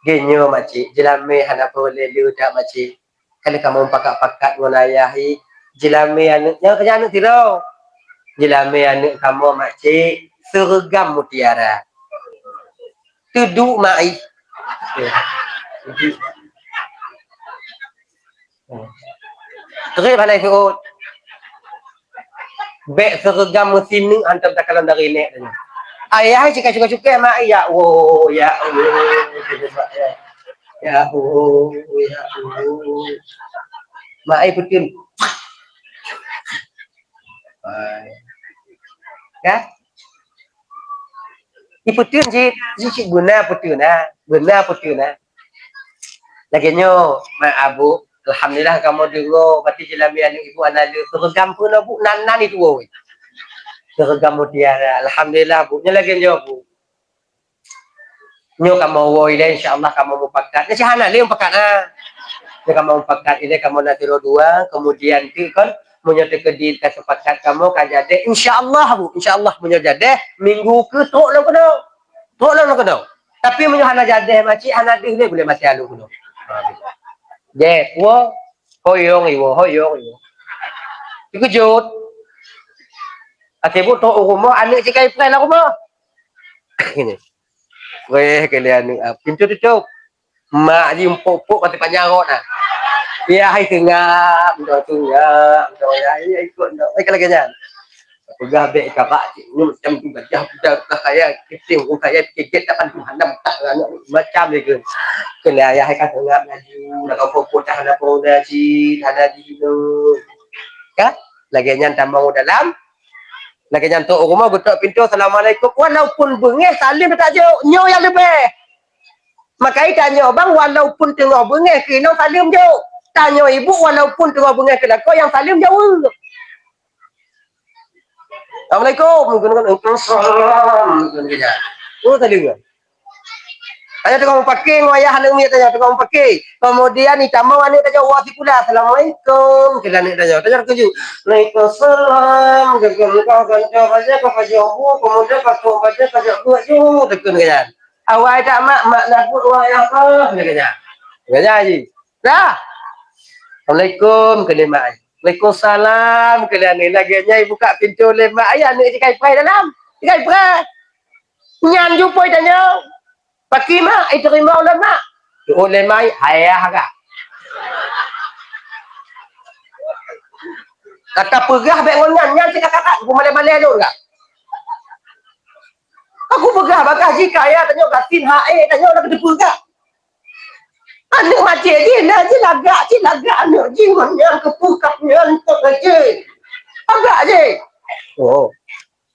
Geuh nyoe makcik, jeulamé hana peureulèe le that makcik. Ka lheueh kamoe mupakat-pakat ngon ayah i, jeulamé aneuk, nyan keujeuet aneuk sidroe. Jeulamé aneuk kamoe makcik, Seureugam Mutiara. Teuduek mak i. Trép hana iseuôt. Bèk Seureugam meusineuk hantom takalon dari nèk tanyoe. Ayah cit ka cukéh-cukéh mak i, ya Allah, ya Allah. Ya Allah, ya Allah. Mak i peuteun. Hai. Ka? Ipeuteun cit, cit beuna peuteun na, beuna peuteun na. Lagèe nyoe, mak abu, alhamdulillah kamoe deungoe, berarti jeulamé aneuk ibu hana le, Seureugam peunoh bu, nan-nan itu woe. Seureugam Mutiara, alhamdulillah bu, nyoe lagèe nyoe bu. Nyoe kamoe woe ilèe, insya Allah kamoe mupakat. Nyoe hana lé mupakat, ha. Nyoe kamoe mupakat ilèe, kamoe na sidroe dua, kemudian tu kan, meunyoe teukeudi ka sepakat kamoe ka jadeh, insya Allah bu, insya Allah meunyoe jadeh, minggu keu trok lôn keunoe. Trok lôn keunoe. Tapi meunyoe hana jadeh makcik, hana deuh lé, boleh maté lôn keunoe. Jeh, woe, hoyong iwoe, hoyong iwoe. Teukeujot. Até bu trok u rumoh, aneuk cit ka ipreh lam rumoh. Preh keu lé aneuk, ah, pintoe tutup. Mak jih mupok-pok, mata panyang rot na. Ya hai seungap, meudoa seungap, meudoa ya, ya ikot meudoa. Hai ka lagèe nyan. Peugah bèk ikabak cit, nyoe macam tu gajah budak ka kaya, kitem pun kaya, tiket dapat tu hanam tak aneuk macam lé keu. Keu lé ayah hai ka seungap laju, dak ka pok-pok dah hana pun dah cit, hana jinoe. Ka? Lagèe nyan tamong dalam Lagèe nyan trok u rumoh geutok pintoe, "Assalamualaikum." Walaupun beungèh, saleuem tajok. Nyoe nyang leubeh. Makai tanyoe bang, walaupun teungoh beungèh, keunoe saleuem jok. Tanyoe ibu, walaupun teungoh beungèh keu lakoe, nyang saleuem jaweueb. "Assalamualaikum." Waalaikumsalam. Oh, saleuem. Tanyoe teungoh meupaké ngon ayah aneuk miet tanyoe teungoh meupaké. Kemudian itamong aneuk tanyoe woe sikula, "Assalamualaikum," keu aneuk tanyoe. Tanyoe teukeujot. "Waalaikumsalam," keu muka kantor raja ka pajoh bu, kemudian ka trok raja ka jak buet ju, teukheun keu nyan. Awai tak mak, mak na buet wayah ka, keu nyan. Keu nyan ji. Dah. "Assalamualaikum," keu lé mak ai. "Waalaikumsalam," keu lé aneuk. Lagèe nyan ibuka pintoe lé mak ai, aneuk jikai preh dalam. Jikai preh. Nyan jumpa tanyoe. Pakri mak, iteurimong lôn mak. Tu'oh lé mai, ayah ka. Kata peugah bék ngon nyan, nyan cit kakak, aku malée-malée lôn ka. Aku peugah bagah jih kaya tanyoe gasin haé tanyoe nak teupeugah. Aneuk macé jih na jih lagak jih lagak aneuk jih ngon nyan keupeue kap nyan tok jih. Lagak jih. Oh.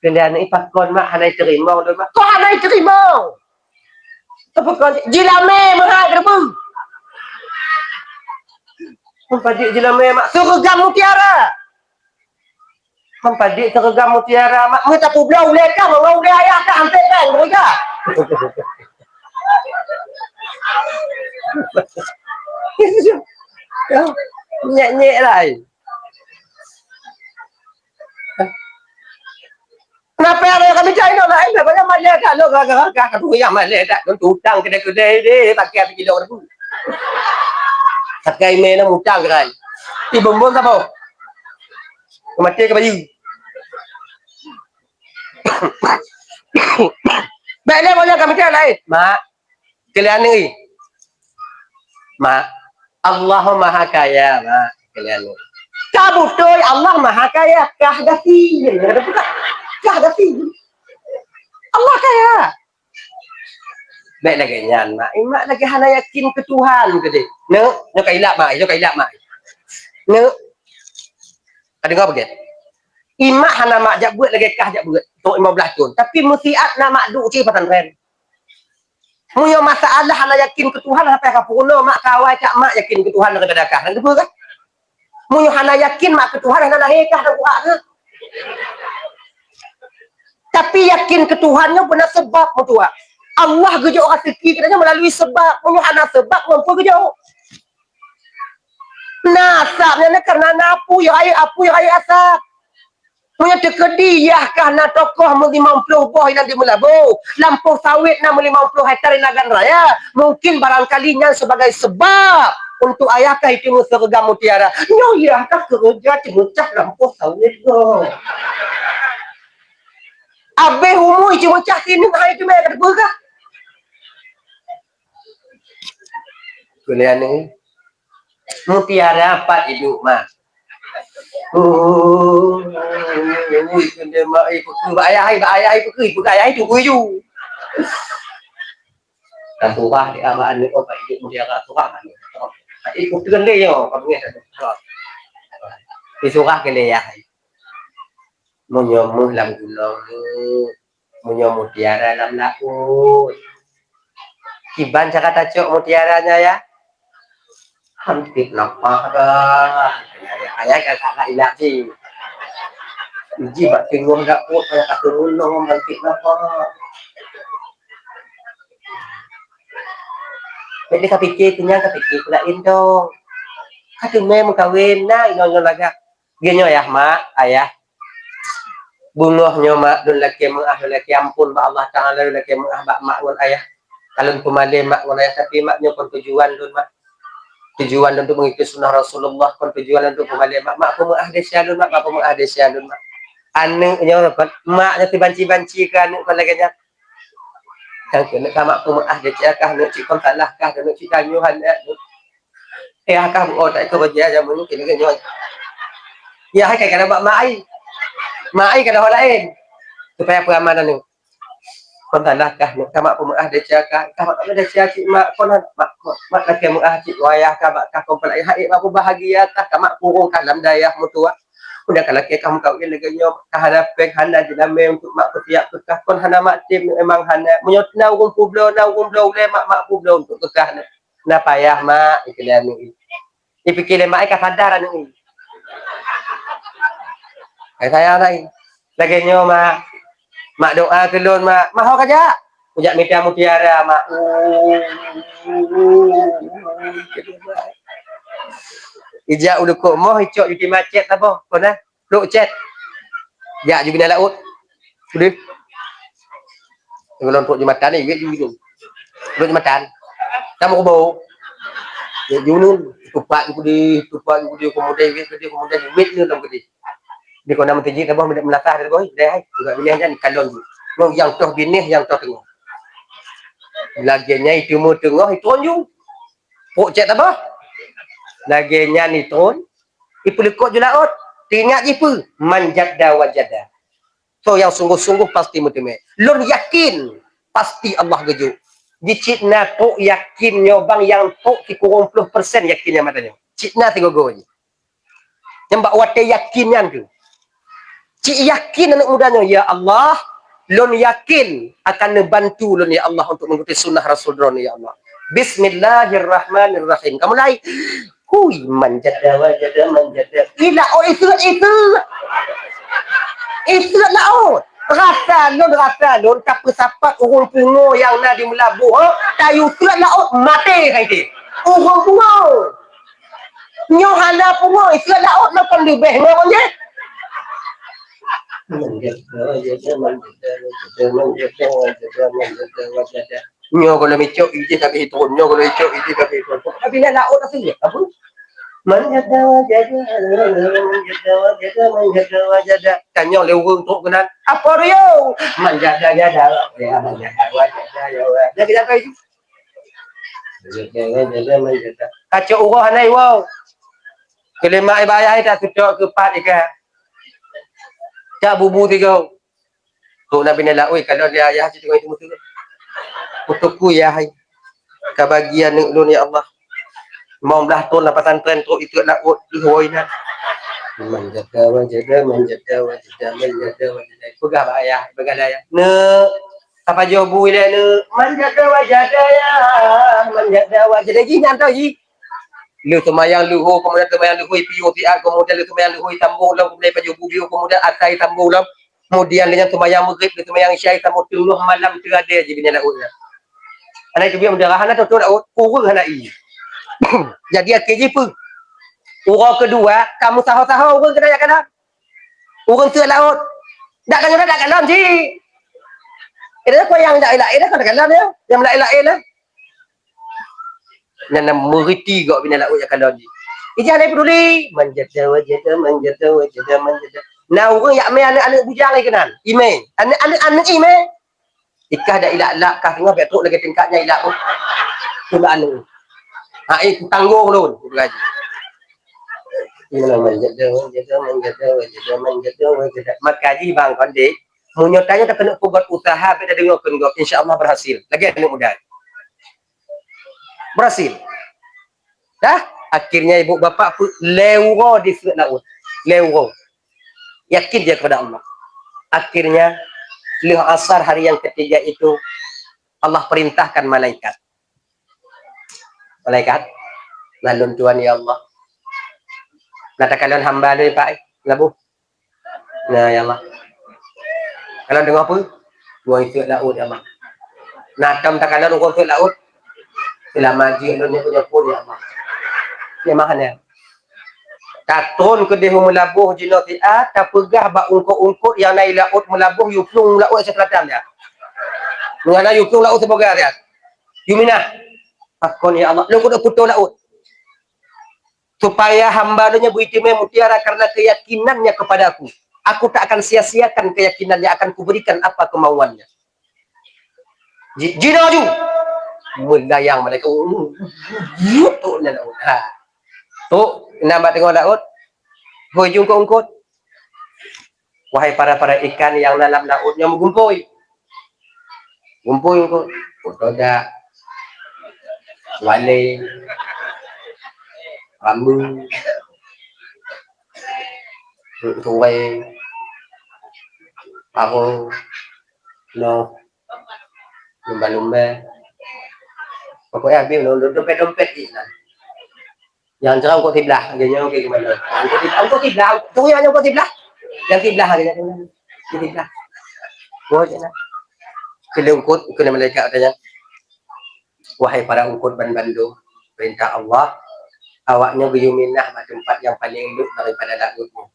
Keulian i pakon mak hana iteurimong lôn mak. Kok hana iteurimong? Tapi kon jilame meuhai keureubeue. Kon padik jilame mak surga mutiara. Meupadik teureugam mutiara mak, meutapubloe ulée ka, meungon ulée ayah ka, ampé péng teureugam. Nyek-nyek lai. Kenapa ada yang kami cari nak lain? Banyak malée dah, lo gagah-gagah, kata yang malée dah, lo tutang kedai-kedai deh, pakai api kilo ribu. Pakai email nak utang kedai. Di bumbung siapa? Mati ke bayi. Baik, dia banyak kami cari lain. Mak, kalian ni. Mak, Allah Maha Kaya, mak. Kalian ni. Ka beutôi Allah Maha Kaya, kah gasi. Kah gasi. Allah Kaya. Bèk lagèe nyan, mak. Eh, mak lagèe hana yakin keu Tuhan keudéh. Neuk, neuk ka ilap, mak. Neuk ka ilap, mak. Neuk. Ka deungö beugèt? Imak hana mak jak beuet lagèe kah jak beuet. Trok lima belas thôn. Tapi meusiat na mak duek cit pesantren. Meunyoe masalah hana yakin keu Tuhan, sampai ka peurunoe mak ka awai cak mak yakin keu Tuhan daripada kah. Nang keupeue kah? Meunyoe hana yakin mak keu Tuhan, hana lahé kah dan uak kah? Tapi yakin keu Tuhan nyoe beuna seubab meutuah. Allah geujok raseuki geutanyoe meulalu seubab. Meunyoe hana seubab, ngon peue geujok? Na asab nyan karena na apui rayeuk, apui rayeuk asab. Meunyoe teukeudi yah kah na tokoh meulimong ploh boh inan di Meulaboh, lampôh sawét na meulimong ploh hektar di Nagan Raya, mungkin barangkali nyan sebagai seubab untuk ayah kah itu meuseureuga mutiara. Nyoe yah kah keureuja ceumeucah lampôh sawét goe. Abéh umu ceumeucah sineuk hai teumé ka teupeugah. Kuliah ni. Mutiara pat iduek, mak. Oh, ui, keuneuk mak, eh, peukeu bak ayah, eh, bak ayah, eh, peukeu, peukeu ayah, eh, tunggu ju. Dan surah di abah aneuk, oh, bak iduek mutiara surah aneuk. Tapi peukeu lé yo, kamu ingat tak? Di surah keuliah. Meunyoe méuh lam gunong ni, meunyoe mutiara lam laôt. Kiban cara tacok mutiara nyan, ya? Hantik nafah dah. Ayah kakak ilak cit. Uji bak teungoh dapur, saya kata gunong hantik nafah. Jadi kapikir, kenyang kapikir pula indong. Kata mé meukawen, nah, inong-inong lagak. Geuh nyoe yah, mak, ayah. Beungoh nyoe, mak, lôn lakèe meu'ah, lôn lakèe ampôn bak Allah Taala, lôn lakèe meu'ah bak mak ngon ayah. Ka lôn peumalèe mak ngon ayah, tapi mak nyoe kon tujuan lôn, mak. Tujuan lôn untuk mengikuti sunnah Rasulullah, kon tujuan lôn untuk peumalèe mak. Mak peumeu'ah desya lôn, mak, mak peumeu'ah desya lôn, mak. Aneuk nyoe kon, mak nyoe sibanci-banci keu aneuk kon lagèe nyan. Nyang keuneuk ka mak peumeu'ah desya kah, aneuk cit kon salah kah, aneuk cit tanyoe hana. Eh, ah, kah buet otak keu bajèe jameun nyoe keuneuk nyoe. Ya, hai, kai kana bak mak ai. Mak ai kana ho laén. Supaya peuaman aneuk. Kon salah kah, ka mak peumeu'ah desya kah, ka mak peumeu'ah desya cit mak, kon mak, mak, mak lakèe meu'ah cit wayah kah bak kah kon peulai hai mak peubahagia kah, ka mak purong kah lam dayah meutuah. Udah ka lakèe kah meukawen lagèe nyoe, kah hana péng, hana jeulamen untuk mak peusiap keu kah, kon hana mak tem, memang hana. Meunyoe na ureueng peubloe, na ureueng bloe ulèe mak, mak peubloe untuk keu kah. Na payah, mak, ikeu lé aneuk. Ipike lé mak ai ka sadar aneuk nyoe. Ai sayang tai. Lagèe nyoe, mak. Mak doa keu lôn, mak. Mak ho kajak? Kujak mita mutiara, mak. Ijak u lukok moh, icok juti macet saboh. Kon na? Lok cet. Jak ju bina laôt. Udeh. Ngon lôn trok jumatan ni, wet ju minum. Trok jumatan. Tamu kubu. Wet ju nun. Tupat ju kudi, tupat ju kudi, kemudian wet kudi, kemudian wet nun dalam kudi. Di kona mentiji tambah meunasah dari boh, deh hai. Juga bilih jan kalon ju. Nyang toh binéh, nyang toh teungoh. Lagée nyan iteumeung teungoh, itron ju. Pok cek tabah. Lagée nyan itron, ipeuleukot ju laôt. Teuingat jih peue? Man jadda wajada. Soe nyang sungguh-sungguh pasti meuteumé. Lôn yakin pasti Allah geujok. Jicit na trok yakin nyoe bang nyang trok sikureueng ploh persen yakin nyang mata nyoe. Cit na sigoe-goe jih. Nyang bak watée yakin nyan keuh. Cit yakin aneuëk muda nyoe, "Ya Allah, lôn yakin akan neubantu lôn ya Allah untuk mengikuti sunnah Rasul droen ya Allah. Bismillahirrahmanirrahim." Kamu mulai. Hui, man jadda wajada, man jadda. Ih, laôt iseuet-iseuet. Iseuet laôt. Rasa lôn, rasa lôn, tapeusapat ureuëng pungo nyang na di Meulaboh, ha? Tayue seuet laôt, maté hai teh. Ureuëng pungo. Nyoe hana pungo, iseuet laôt, makon leubeh ngon jih. Nyoe kalau micok, ijih tapi turun. Nyoe kalau micok, ijih tapi turun. Tapi nak laôt asli, apa? Man jadda wajada, man jadda wajada, man jadda wajada. Tanyong lé ureuëng trok keunan. Apa dia? Man jadda jada. Ya, man jadda wajada, ya. Dia kena apa itu? Kacok uroh hana iwoe. Keulemak ibayah tak seutôt keu pat ikan. Tak bubu tiga. Tu Nabi Nala, oi, kalau dia ayah cit dengan itu betul. Untuk ku ya hai. Ka bagi aneuk lôn ya Allah. Mau belah ton lah pesantren tu itu nak ut di woi nan. Man jadda wajada, man jadda wajada, man jadda wajada. Peugah bak ayah, peugah ayah. Neuk, Apa joh bui lé neuk? Man jadda wajada ya, man jadda wajada. Jih nyan tau jih. Lheueh seumayang luhô, keumudian seumayang luhô piôh siat, keumudian lheueh seumayang luhô tambong lom, keumudian pajoh bui, keumudian asai tambong lom. Keumudian lheueh nyan seumayang maghrib, lheueh seumayang isya, tambong teungoh malam teuradée jih binyan laôt nyan. Hana iteubiet meudarah, hana teutot laôt, ureueng hana ié. Jadi akhé jih peue? Uroe keudua, ka meusaho-saho ureueng keunan jak kalon. Ureueng seuet laôt. Dak kalon, dak kalon jih. Ida ko nyang dak ilak, ida ko dak kalon ya. Nyang dak ilak, ida. Nyan na meuriti gok binyan laôt jak kalon jih. Ija hana peduli. Man jadda wajada, man jadda wajada, man jadda. Na ureueng jak mé aneuk-aneuk bujang lé keunan. Imé. Aneuk-aneuk, aneuk imé. Ikah dak ilak-lak kah teungoh bèk trok lagèe tingkat nyan ilak. Tulak aneuk. Ha, eh, kutanggong lôn. Kupeugah jih. Inoe man jadda, man jadda, man jadda, man jadda, man jadda. Maka jih bang kon dek, meunyoe tanyoe takeuneuk peubuet useuha, bèk tadeungoe kheun gob, insya Allah berhasil. Lagèe aneuk muda. Berhasil. Dah, akhirnya ibu bapak pun lé uroe di seuet laôt. Lé uroe. Yakin dia kepada Allah. Akhirnya, lheueh asar hari yang ketiga itu, Allah perintahkan malaikat. Malaikat, na lôn tuan ya Allah. Na takalon hamba lôn Pak, eh, Meulaboh. Na ya Allah. Kalon teungoh peue? Teungoh seuet laôt ya Allah. Na tom takalon teungoh seuet laôt. Seulama jih lôn nyoe nyoe pun ya Allah. Nyoe mah nyan. Tatron keudeh u Meulaboh jinoe siat, tapeugah bak ungkot-ungkot nyang na i laôt Meulaboh, yue plueng u laôt siat peulatan nyan. Nyang na yue plueng laôt siboga nyan. Yue minah. Pakon ya Allah, lôn keuneuk putôh laôt. Supaya hamba lôn nyoe beuiteumé mutiara karena keyakinannya kepada-Ku. Aku tak akan sia-siakan keyakinannya, akan kuberikan apa kemauannya. Ji-, jinoe ju. Meulayang malaikat. Yuk, tu nyan laôt. Ha. Tu, na bak teungoh laôt. Hôi ju ungkot-ungkot. Wahai para-para ikan nyang na lam laôt nyoe meugumpôi. Gumpôi ungkot. Putodak. Walé. Rambu. Tuwai. Paro. Noh. Lumba-lumba. Pokoknya habis dompet-dompet jih lah. Nyang jroh ungkot siblah, lagèe nyoe, oke, gimana? Ungkot siblah, ungkot siblah, tu nyang ungkot siblah. Nyang siblah, lagèe nyoe, ungkot siblah. Ungkot je lah. Keuneuk ungkot, keuneuk malaikat tanya, "Wahai para ungkot ban bandum, perintah Allah, awak nyoe geuyue minah bak teumpat nyang paleng leuek daripada laôt nyoe."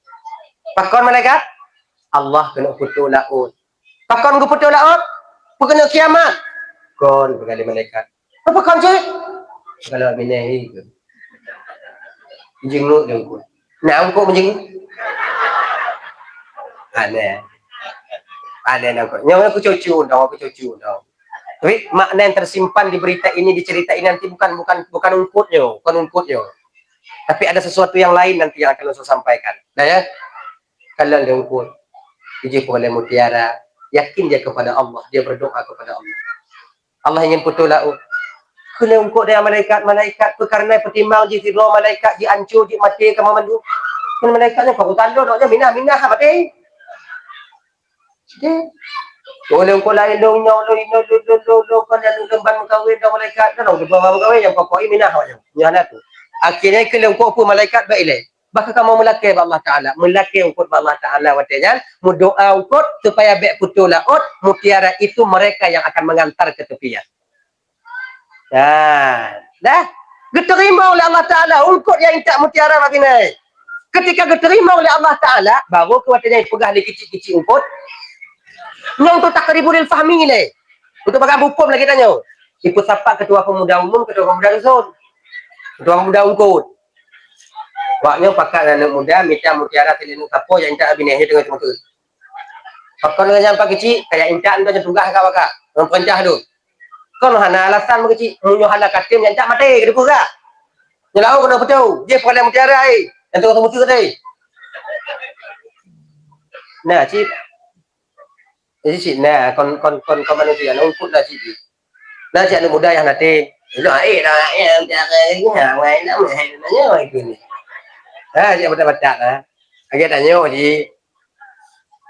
Pakon malaikat? Allah keuneuk putôh laôt. Pakon geuputôh laôt? Peukeuneuk kiamat? Kon, peugah lé malaikat. Apa kon cit? Kalau binèh hi ke. Jenguk dia ungkot. Nak ungkot menjenguk? Aneh. Ada yang nangkut. Nyoe aku cucu dong, aku cucu dong. Tapi makna yang tersimpan di berita ini, di cerita ini nanti bukan bukan bukan ungkutnya, bukan ungkutnya. Tapi ada sesuatu yang lain nanti yang akan saya sampaikan. Dah ya? Kalau dia ungkut, dia pun oleh mutiara, yakin dia kepada Allah, dia berdoa kepada Allah. Allah ingin putus laut. Kena ungkut dari malaikat, malaikat perkara pertimbang jih sidroe malaikat jih ancur jih mati kamoe mandum. Kena malaikat nyoe kau tanda dok minah minah mati. Deh. Oleh ungkut lain dong nyoe dong ino dong dong dong dong kan yang lemban mengkawin dong malaikat dong dong lemban mengkawin yang pokok ini minah macam. Nyoe hana tu. Akhirnya kena ungkut pun malaikat baik ilai. Bahkan kamu melakei bak Allah Taala, melakei ungkut bak Allah Taala watèe nyan, mendoa ungkut supaya bèk putus laut, mutiara itu mereka yang akan mengantar ke tepian. Nah, dah. Geuterima oleh Allah Taala ungkut yang intat mutiara bak binéh. Ketika geuterima oleh Allah Taala, baru ke watèe nyan peugah lé kicik-kicik ungkut. Nyoe untuk takribul fahmi lé. Untuk bagian hukum lagi tanyoe. Ipeusapat ketua pemuda umum, ketua pemuda dusun. Ketua pemuda ungkut. Wak nyoe pakat ngon aneuk muda mita mutiara sileungeuk sapo nyang intat binéh nyoe teungoh teumeuteuen. Pakon ngon nyang pak keuchik, kaya intat nyoe tugaih ka baka, ngon peurintah lôn. Kon hana alasan meukeuchik, meunyoe hana katem nyang intat maté, ka dipeugah. Nyoe laôt keunoe peutu, jih peukalai mutiara, eh, nyang teungoh teumeuteuen tadi. Nah, cit. Jadi cit na kon kon kon kon manusia na ungkut na cit. Na cit aneuk muda nyang na tem. Ilo ae dah ae dah ae dah ae dah ae dah ae dah ae dah. Ha, cit batak-batak na. Lagi tanyoe cit.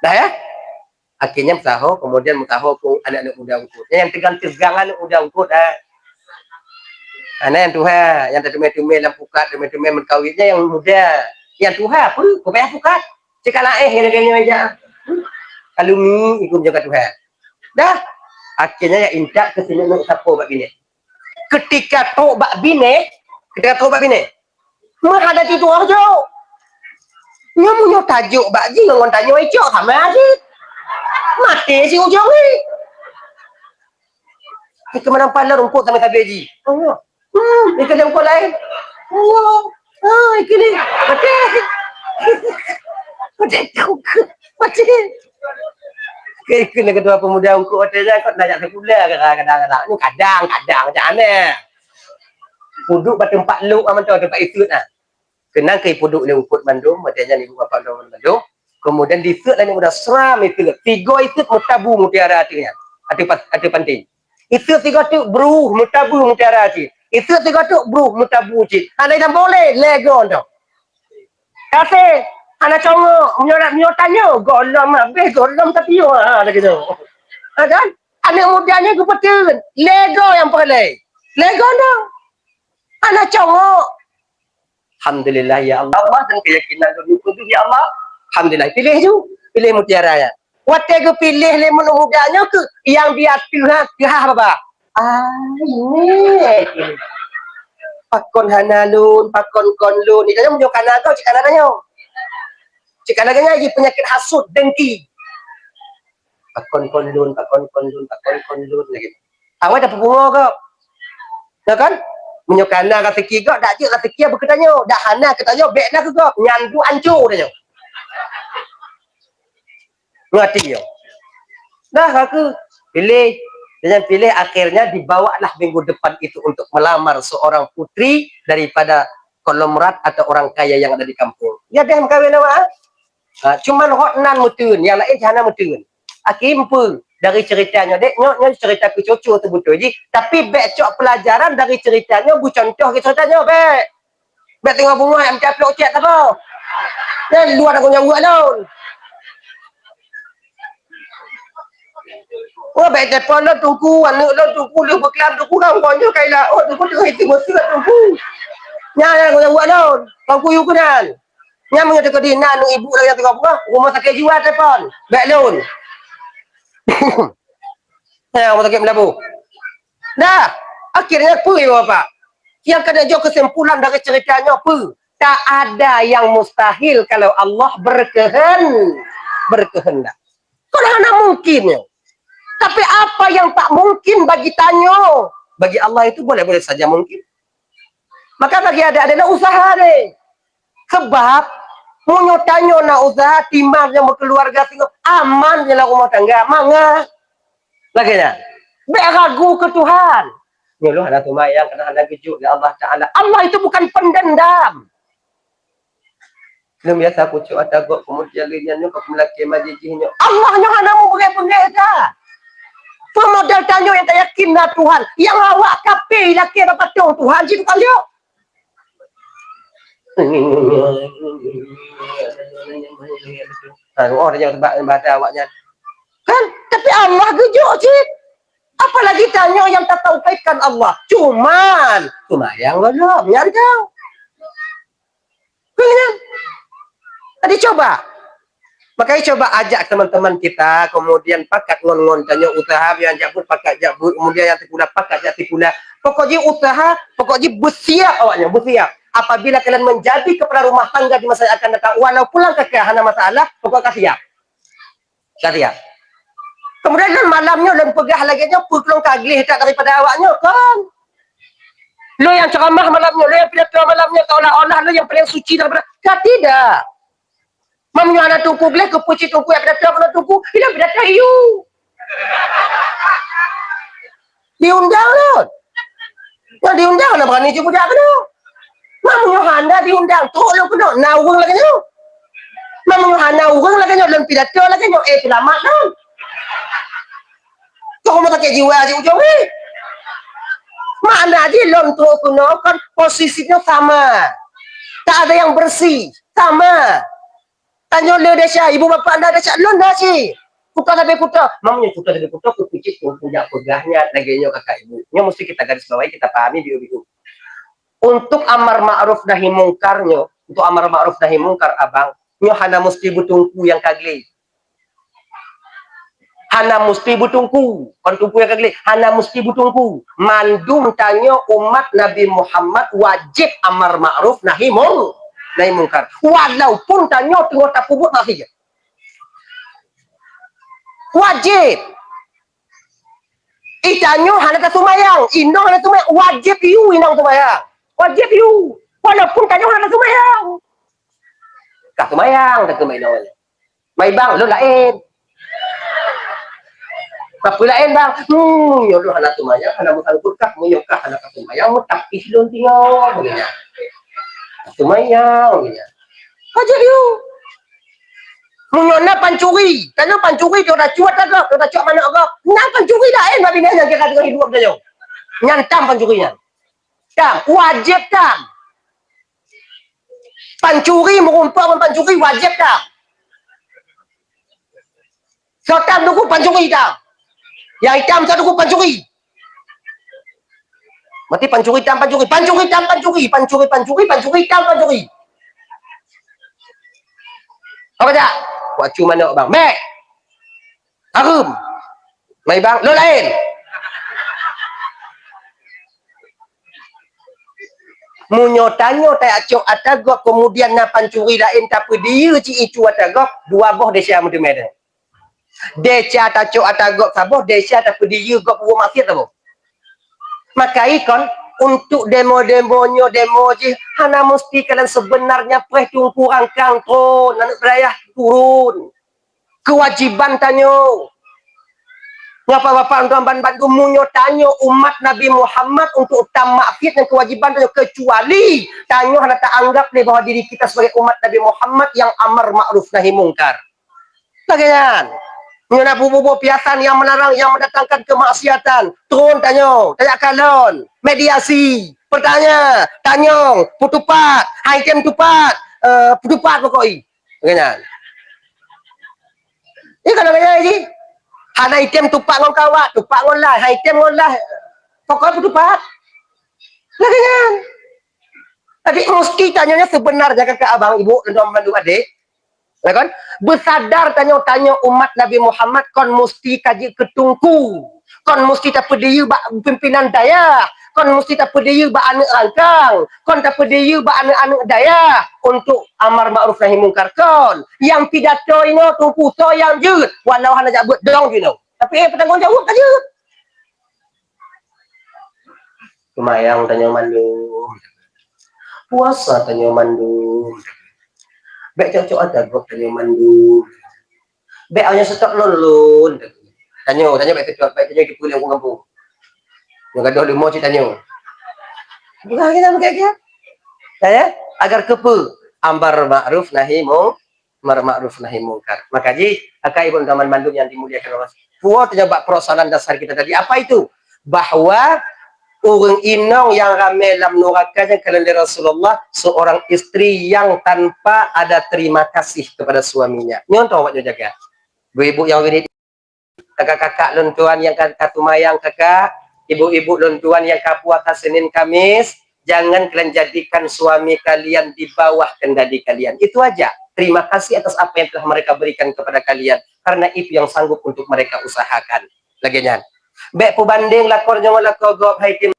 Dah ya? Akhirnya meusaho, kemudian meusaho pun aneuk-aneuk muda ungkut. Nyang tegang-tegang aneuk muda ungkut ha. Ana nyang tuha, nyang teumé-teumé lam pukat, teumé-teumé meukawin nyang muda. Nyang tuha pun, kok payah pukat. Cit ka laéh ngon lagèe nyoe jak. Ka lumi ikut jaga Tuhan. Dah. Akhirnya ya intat keu sineuk sapo bak binéh. Ketika trok bak binéh, ketika trok bak binéh, meuhadapi tuha jok. Nyoe meunyoe tajok bak jih ngon tanyoe cok sama jih. Maté si ujong ni. Keu meunang paler rumpok samé-samé jih. Hmm, ikeu lé ungkot laén. Oh, oh, ikeu lé. Maté. Maté. Maté. Ikeu lé ketua pemuda ungkot maté nyan kot najak sikula kadang-kadang. Ni kadang-kadang macam mana? Puduk bak teumpat lok ah mantong teumpat isut ah. Keunan keu ipuduk lé ungkot mandum, maté nyan ibu bapak lôn mandum. Kemudian disut lé udah seram itu. Tiga isut meutabu mutiara ateueh nyan. Ateueh pat-, ateueh panti. Isut tiga tu bruh meutabu mutiara cit. Isut tiga tu bruh meutabu cit. Hana inan boleh lego tu. Kasih hana congok, meunyoe meunyoe tanyoe golom habéh golom tapi ha lagi tu. Ha kan? Aneuk muda nyan geupeuteuet, lego nyang peureulée. Lego tu. Hana congok. Alhamdulillah ya Allah, Allah dan keyakinan lôn nyoe kudus ya Allah. Alhamdulillah, piléh ju, piléh mutiara nyan. Watée geupiléh lé aneuk muda nyoe keuh nyang di ateueh, teuhah babah. Ah, ini. Pakon hana lôn, pakon kon lôn. Ni tanyoe meunyoe kana gob, cit kana tanyoe. Cit kana geuh nyan jih peunyakét hasut, dengki. Pakon kon lôn, pakon kon lôn, pakon kon lôn lagée. Awai dah peubungoh gob. Ya kan? Meunyoe kana raseuki gob, dak jeuet raseuki beu keu tanyoe. Dak hana keu tanyoe, bék na keu gob. Nyan duek ancô tanyoe. Ngerti yo? Dah aku pilih. Dan yang pilih akhirnya dibawalah minggu depan itu untuk melamar seorang putri daripada konglomerat atau orang kaya yang ada di kampung. Ya deh meukawen awak. Ha, cuman hot nan meuteun, yang lain hana meuteun. Akhé peue dari cerita nyoe dek, nyoe, nyoe cerita keu cucu tu beutôi jih. Tapi bék cok pelajaran dari cerita nyoe, bu contoh ke cerita nyoe bék. Bék teungoh beungoh nyang mita plok cek saboh. Nyan luwa aku nyang buet lôn. Oh, bék telepon lôn Teungku, aneuk lôn Teungku, lheueh beuklam Teungku, kan kon nyoe kai laôt Teungku, teungoh itu meuseuet Teungku. Nyan nyang aku nyang buet lôn. Teungku yue keunan. Nyan meunyoe teukeudi na aneuk ibu lagèe nyang teungoh beungoh, rumoh sakét jiwa telepon. Bék lôn. Nah, rumah sakit Meulaboh. Dah, akhirnya peue ya Bapak? Yang kena jok kesimpulan dari cerita nyoe peue? Tak ada yang mustahil kalau Allah berkehen-, berkehendak. Kon hana mungkin nyoe. Tapi apa yang tak mungkin bagi tanyoe, bagi Allah itu boleh-boleh saja mungkin. Maka bagi adik-adik na usaha deh. Sebab meunyoe tanyoe na usaha, timang nyang beukeuluwarga singoh aman dalam rumah tangga, mangat. Lagèe nyan. Bèk ragu keu Tuhan. Nyoe lôn hana seumayang, karena hana geujok lé Allah Taala. Allah itu bukan pendendam. Lôn biasa kucok ata gob, kemudian lheueh nyan nyoe ka meulakèe majeujih nyoe. Allah nyoe hana meubeungèh-beungèh that. Peue modal tanyoe nyang tayakin na Tuhan, nyang awak kafé lakèe bak patong Tuhan cit tukang jok. Ha, oh, tanyoe sebab bahasa awaknyan. Kan? Tapi Allah geujok cit. Apalagi tanyoe nyang tatauhidkan Allah. Cuman, seumayang gohlom, nyan kan. Kan? Jadi coba. Makanya coba ajak teman-teman kita, kemudian pakat ngon-ngon tanyoe usaha, nyang jak buet pakat jak buet, kemudian nyang sikula pakat jak sikula. Pokok jih usaha, pokok jih beusiap awaknyan, beusiap. Apabila kalian menjadi kepala rumah tangga di masa yang akan datang, walaupun langkah kaya hana masalah, pokok ka siap. Ka siap. Kemudian lôn malam nyoe lôn peugah lagèe nyoe, peue lôn ka gleh that daripada awaknyoe, kon. Lôn nyang ceramah malam nyoe, lôn nyang pidato malam nyoe, seolah-olah lôn nyang paling suci daripada, ka tidak. Meunyoe hana teungku gleh, keupeue cit teungku nyang pidato keunoe teungku, ilôn pidato i yue. Diundang lôn. Nyang diundang hana beurani jih peujak keunoe. Meunyoe hana diundang, trok lôn keunoe, na ureueng lagèe nyoe. Meunyoe hana ureueng lagèe nyoe, lôn pidato lagèe nyoe, eh, seulamat lôn. Kok rumah sakit jiwa di ujong ni? Makna jih lôn trok keunoe kan posisi nyoe sama. Tak ada yang bersih, sama. Tanyoe le desya, ibu bapak anda desya, lôn desya. Kuta sabe kuta. Meunyoe kuta sabe kuta, kupicut, kujak peugah nyan lagèe nyoe kakak ibu. Nyoe mesti kita garis bawahi, kita pahami biu-biu. Untuk amar ma'ruf nahi mungkar nyoe, untuk amar ma'ruf nahi mungkar, abang, nyoe hana mesti beuteungku nyang ka gleh. Hana mesti beuteungku, kon teungku nyang ka gleh, hana mesti beuteungku. Mandum tanyoe umat Nabi Muhammad wajéb amar ma'ruf nahi mung-, nahi mungkar. Walaupun tanyoe teungoh tapeubuet maksiat. Wajéb. I tanyoe hana taseumayang, inong hana seumayang, wajéb yue inong seumayang. Wajéb yue. Walaupun tanyoe hana taseumayang. Ka seumayang, ka seumayang. Mai bang, lôn laén. Tapi laén bang, hmm, nyoe lôn hana seumayang, hana meusangkut kah, meunyoe kah hana ka seumayang, meutapih lôn tinggai. Seumayang, wajéb yue. Meunyoe na pancuri, tanyoe pancuri tu dah cuat dah gob, tu dah cuat manok gob. Na pancuri laén bak binèh nyang kira teuka hidup tanyoe. Nyan tam pancuri nyan. Tam, wajéb tam. Pancuri meurumpok ngon pancuri wajéb tam. Soe tam teungku pancuri tam. Nyang itam soe teungku pancuri. Berarti pancuri tam pancuri, pancuri tam pancuri, pancuri pancuri, pancuri tam pancuri. Apa tak? Wak cu manok bang. Bèk. Hareuem. Mai bang, lôn laén. Meunyoe tanyoe tacok ata gob, kemudian na pancuri laén tapeudiyeu cit icu ata gob, dua boh desya meuteumé. Desya tacok ata gob saboh, desya tapeudiyeu gob buet maksiat saboh. Maka ikon, untuk demo-demo nyoe, demo jih hana meusti kalian sebenarnya preh teungku rangkang turun, aneuk dayah turun. Kewajiban tanyoe. Bapak-bapak, tuan-tuan, bandum meunyoe tanyoe umat Nabi Muhammad untuk tam maksiat nyang kewajiban tanyoe, kecuali tanyoe hana taanggap lé bahwa diri kita sebagai umat Nabi Muhammad yang amar ma'ruf nahi mungkar. Lagèe nyan. Meunyoe na bubu-bubu piasan nyang melarang, nyang mendatangkan kemaksiatan, turun tanyoe, tajak kalon, mediasi, bertanya, tanyong, peutupat, hai tem tupat, eh, peutupat pokok i. Lagèe nyan. Ni kalau lagèe nyan jih. Hana item tupat ngon kawat, tupat ngon lah, hai tem ngon lah. Pokok peutupat. Lagèe nyan. Jadi mesti tanyoe nyan sebenarnya kakak abang, ibu, dan teman-teman adek, Ya kan? Beusadar tanyoe, tanyoe umat Nabi Muhammad kon musti ka jeuet keu teungku. Kon musti tapeudiyeu bak pimpinan dayah. Kon musti tapeudiyeu bak aneuk rangkang. Kon tapeudiyeu bak aneuk-aneuk dayah untuk amar ma'ruf nahi mungkar kon. Nyang pidato inoe teungku soe nyang jeuet, walau hana jak beuet dong jinoe. Tapi, eh, peutanggung jaweueb ka jeuet. Seumayang tanyoe mandum. Puasa tanyoe mandum. Bèk cok-cok ata gob tanyoe mandum. Bèk awak nyan seutôt lôn-lôn. Tanyoe, tanyoe bèk seutôt, bèk tanyoe jipeuleue ureueng gampông. Nyoe gadoh leumo cit tanyoe. Bukan kita pakai dia. Ya, agar kepe amar ma'ruf nahi mu-, amar ma'ruf nahi mungkar. Maka jih, kakak ibu teman bandum yang dimuliakan Allah. Puwoe tanyoe bak persoalan dasar kita tadi. Apa itu? Bahwa ureueng inong nyang ramè lam nuraka nyang kalon lé Rasulullah, seorang istri yang tanpa ada terima kasih kepada suaminya. Nyoe toh awak nyoe jaga. Ibu-ibu nyang wirit, kakak-kakak lôn tuan nyang ka, ka tumayang kakak, ibu-ibu lôn tuan nyang ka puasa Senin Kamis, jangan kalian jadikan suami kalian di bawah kendali kalian. Itu aja. Terima kasih atas apa yang telah mereka berikan kepada kalian, karena itu yang sanggup untuk mereka usahakan. Lagèe nyan. Bèk peubandeng lakoe nyoe ngon lakoe gob, hai tim.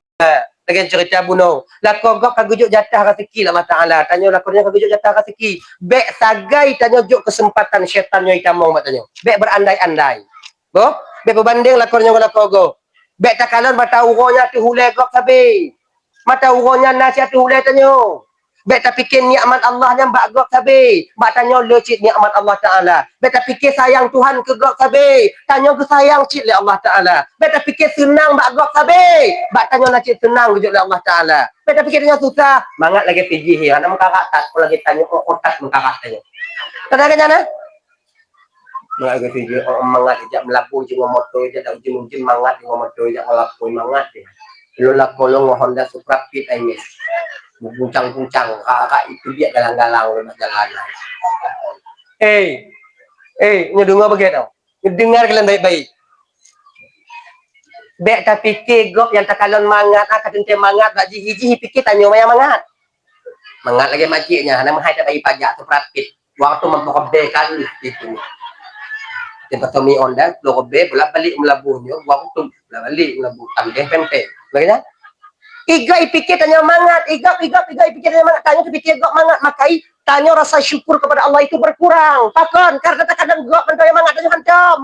Lagèe cerita bunoe. Lakoe gob ka geujok jatah raseuki lé Allah Taala. Tanyoe lakoe nyoe ka geujok jatah raseuki. Bèk sagai tanyoe jok keuseumpatan syaitan nyoe jitamong bak tanyoe. Bèk beurandai-andai. Boh, bèk peubandeng lakoe nyoe ngon lakoe gob. Bèk takalon mata uroe nyan ateueh ulèe gob sabé. Mata uroe nyan na cit ateueh ulèe tanyoe. Bèk tapike nikmat Allah nyan bak gob sabé, bak tanyoe le cit nikmat Allah Taala. Bèk tapike sayang Tuhan keu gob sabé, tanyoe geusayang cit lé Allah Taala. Bèk tapike seunang bak gob sabé, bak tanyoe na cit seunang geujok lé Allah Taala. Bèk tapike tanyoe susah, mangat lagèe si jih, hana meukarat that, lagèe tanyoe, oh, oh, that meukarat tanyoe. Tanda kan nyan, eh? Mangat lagèe si jih, oh, mangat ijak meulabu jih ngon moto, ijak dak ujeuen-ujeuen mangat ngon moto, ijak ngon lapui mangat jih. Lôn lakoe lôn ngon Honda Supra Fit I max. Guncang-guncang, rak-rak itu biet galang-galang lôn bak jalan. Eh, eh, nyoe deungoe beugèt tau. Deungar kalian baik-baik. Bèk tapike gob nyang takalon mangat, ah, ka teuntèe mangat bak jih, jih pike tanyoe nyang mangat. Mangat lagèe makcik nyan, hana meuhai tabayeue pajak Supra Fit. Waktu meupeurobèe kali itu. Di Patomi Honda, peureubèe, bolak-balik meulabu nyoe, waktu bolak-balik meulabu, tambah pempek. Lagèe nyan. Igob ipike tanyoe mangat, igob, igob, igob ipike tanyoe mangat, tanyoe teupike gob mangat, maka i, tanyoe rasa syukur kepada Allah itu berkurang. Pakon? Karena terkadang gob mantong nyang mangat tanyoe hantom.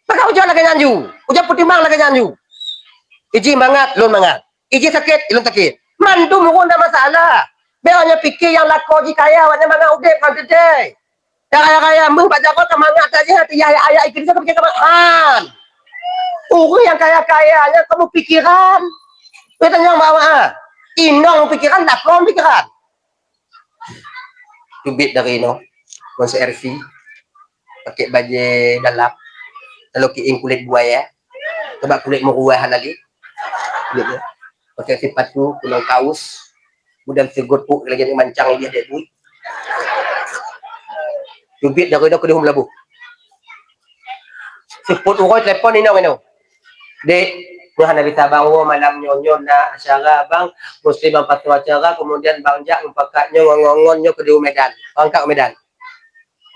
Maka ujoe lagèe nyan ju, ujoe peutimang lagèe nyan ju. Iji mangat, lôn mangat. Iji sakét, lôn sakét. Mandum ureueng na masalah. Bèk awak nyan pike nyang lakoe jih kaya, awak nyan mangat udép ngon teuntèe. Nyang kaya-kaya meuh bak jaroe ka mangat that jih, hati yah ayat ikeu ka pike ka mangat. Han. Ureueng nyang kaya-kaya nyan ka meupikeran. Bèk tanyong bak awak, ah. Inong meupikeran, lakoe meupikeran. Teubiet dari inoe, ngon C R V, pakai bajèe dalam, lalu kieng kulét buaya, coba kulét meuruah hana lé, kulét dia. Pakai sipatu, kunong kaos, kemudian seugot puk lagèe ni mancang lagi ada bui. Teubiet dari inoe keudéh u Meulaboh. Seupôt uroe telepon inong-inong. Dek, nyoe hana bisa bang, woe malam nyoe, nyoe na acara bang, Muslim bang pasoe acara, kemudian bang jak mupakat nyoe ngon, ngon, ngon nyoe keudéh u Medan. Bang kat u Medan.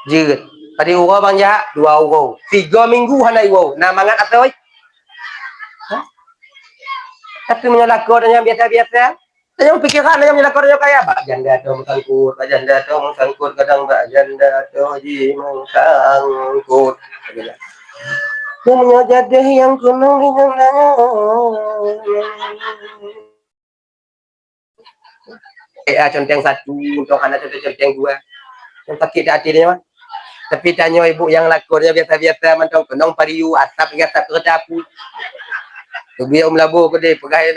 Jeuet. Padum uroe bang jak, dua uroe. Tiga minggu hana iwoe. Na mangat asoe? Hah? Tapi meunyoe lakoe tanyoe biasa-biasa, tanyoe pikeran, tanyoe meunyoe lakoe tanyoe kaya, bak janda toh meusangkut, bak janda toh meusangkut, kadang bak janda toh jimeusangkut. Meunyoe jadeh nyang keunong di nyang laén. Eh, ah, conteng satu, untung hana conteng-conteng dua. Yang sakit di hati dia, Wan. Tapi tanyoe ibu nyang lakoe nyoe biasa-biasa mantong, keunong pariu, asap lagi asap keureuta apui. Teubiet u Meulaboh keudéh, peugah lé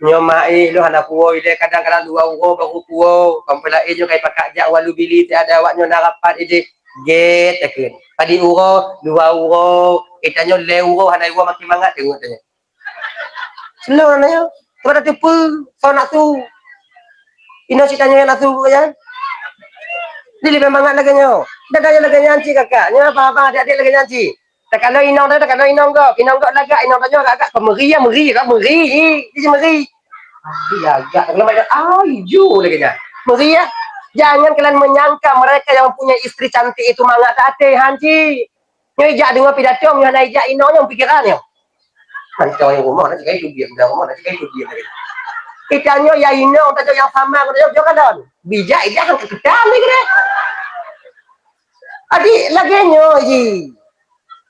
nyoe, "Mak, eh, lôn hana puwoe idéh, kadang-kadang dua uroe baru puwoe. Kampung laén nyoe ka ipakat jak walu bili, tiada awak nyoe na rapat idéh." Gét takheun. Padum uroe, dua uroe, eh, tanyoe lhèe uroe hana iwoe makin mangat teungoh tanyoe. Senang nyan. Sebab dah teupeue, soe nafsu. Inong cit tanyoe nyang nafsu bukan nyan. Jadi leubeh mangat lagèe nyoe. Dan tanyoe lagèe nyan cit kakak. Nyoe abang-abang, adik-adik lagèe nyan cit. Takalon inong tanyoe, takalon inong gob. Inong gob lagak, inong tanyoe agak-agak. Kok meuri ya, meuri. Kok meuri. Jadi meuri. Meuri lagak. Takalon macam, ah, ijo lagèe nyan. Meuri ya. Jangan kalian menyangka mereka yang mempunyai istri cantik itu mangat até, han cit. Nyoe ijak deungoe pidato, nyoe hana ijak inong nyoe pikiran nyoe. Mantong nyang rumoh na sikai tubiet, nyang rumoh na sikai tubiet lagèe. Ita nyoe ya inong, ta nyoe nyang sama, ta nyoe jok kalon. Bijak ijak han keutan lé keudeh. Jadi lagèe nyoe ji.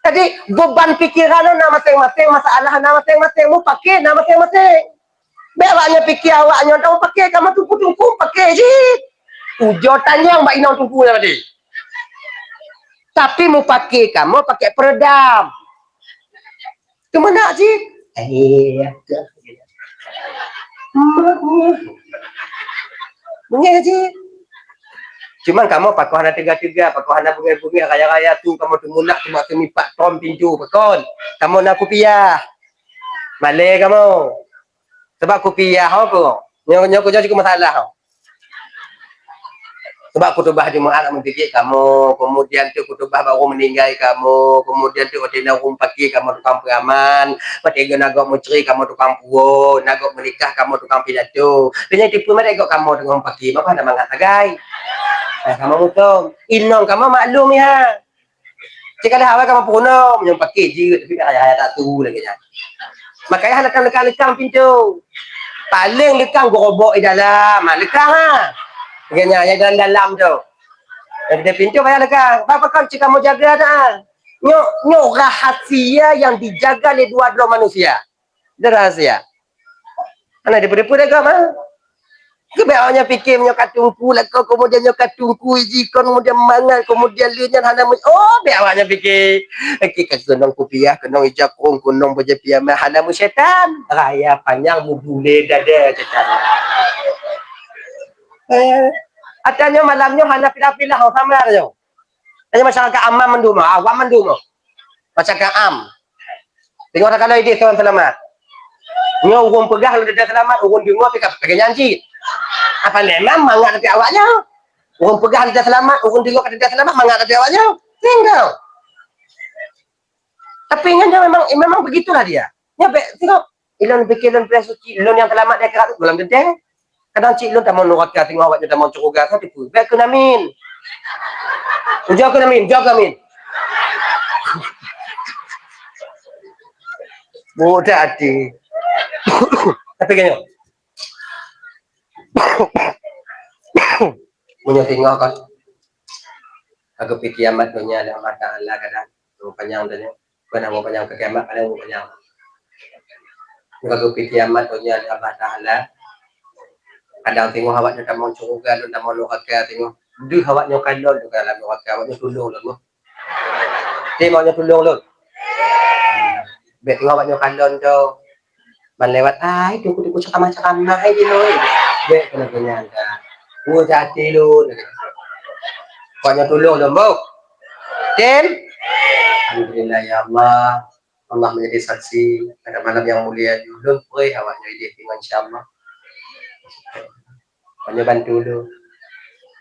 Jadi beban pikiran na maséng-maséng, masalah na maséng-maséng, mupakè na maséng-maséng. Bèk awak nyoe pike awak nyoe, ta mupakè ka meuteungku-teungku, pakè ji. Ujoe tanyong bak inong teungku nyan tadi. Tapi mupake kamoe pake peredam. Teuma nak cit? Eh, mengeh cit. Cuman kamoe pakoe hana teuga-teuga, pakoe hana beungéh-beungéh, raya-raya tu kamoe teumulak teuma seumipat tom pintoe pakon. Kamoe na kupiah. Malée kamoe. Sebab kupiah ho ko. Nyoe nyoe ko nyoe cukôp masalah ho. Sebab khutubah Jumaat nak meutijik kamoe, kemudian tu khutubah bak ureuëng meuninggai kamoe, kemudian tu watée na ureuëng paki kamoe tukang peuraman, watée na gob meucre kamoe tukang puwoe, na gob meunikah kamoe tukang pidato. Keunyang tipu merek gob kamoe tukang paki, maka ada mangat sagai. Nah, kamoe mutom. Inong kamoe maklum ya. Cit ka lheueh awai ka mampu keunoe, meunyoe paké jeuet, tapi payah-payah that tu lagée nyan. Makajih hana lekang-lekang pintoe. Paléng lekang geurobok di dalam, ha, lekang ha. Lagée nyan, nyang dalam-dalam tu. Nyang di pintoe payah lekang. Pakon cit kamoe jaga that, ha. Nyoe, nyoe rahasia nyang dijaga lé dua droe manusia. Dia rahasia. Hana dipeue-peue lé gob, ha? Keubiet awaknyan pike meunyoe ka teungku lakoe, kemudian nyoe ka teungku iji kon, kemudian mangat, kemudian lheueh nyan hana meu-, oh, biet awaknyan pike. Oke, ka keunong kupiah, keunong ija krueng, keunong bajée piaman, hana meusyaitan. Raya panyang mubulé dada syaitan. Eh, ata nyoe malam nyoe hana pilah-pilah, oh, sama nyoe. Nyan masyarakat amam mandum, awam mandum. Masyarakat am. Tengok takalon idéh tuan seulamat. Nyoe ureuëng peugah lôn teuntèe seulamat, ureuëng deungoe pih ka lagée nyan cit. Apa memang mangat keu awaknyan? Ureuëng peugah lôn teuntèe seulamat, ureuëng deungoe ka teuntèe seulamat, mangat keu awaknyan? Tinggal. Tapi nyan memang, memang begitulah dia. Nyan bèk tengok. Ilôn pikée lôn preh suci, lôn nyang seulamat di akhirat tu gohlom teuntèe. Kadang cit lôn tamong nuraka, teungoh awaknyan tamong syeuruga, ka teupeu. Bèk kheun amin. Ujoe kheun amin, ujoe kheun amin. Mudah hati. Tapi kan nyoe. Meunyoe teungoh kan. Ka geupike kiamat donya lé Allah Taala kadang. Panyang donya. Bukan Allah panyang ke kiamat, kadang Allah panyang. Ka geupike kiamat donya lé Allah Taala. Kadang teungoh awaknyan tamong syeuruga, lôn tamong nuraka teungoh. Deuh awaknyan kalon lôn ka lam nuraka, awaknyan tulông lôn. Tem awaknyan tulông lôn. Bèk teungoh awaknyan kalon tu. Ban lewat, ai, teungku-teungku ceramah-ceramah, ai, di lôn. Bèk keuneuk keunyang ka. Wo jati lôn. Awaknyan tulông lôn, bu. Tem. Alhamdulillah, ya Allah. Allah menjadi saksi pada malam yang mulia nyoe. Lôn preh awaknyan idéh teungoh, insya Allah. Awaknyan bantu lôn.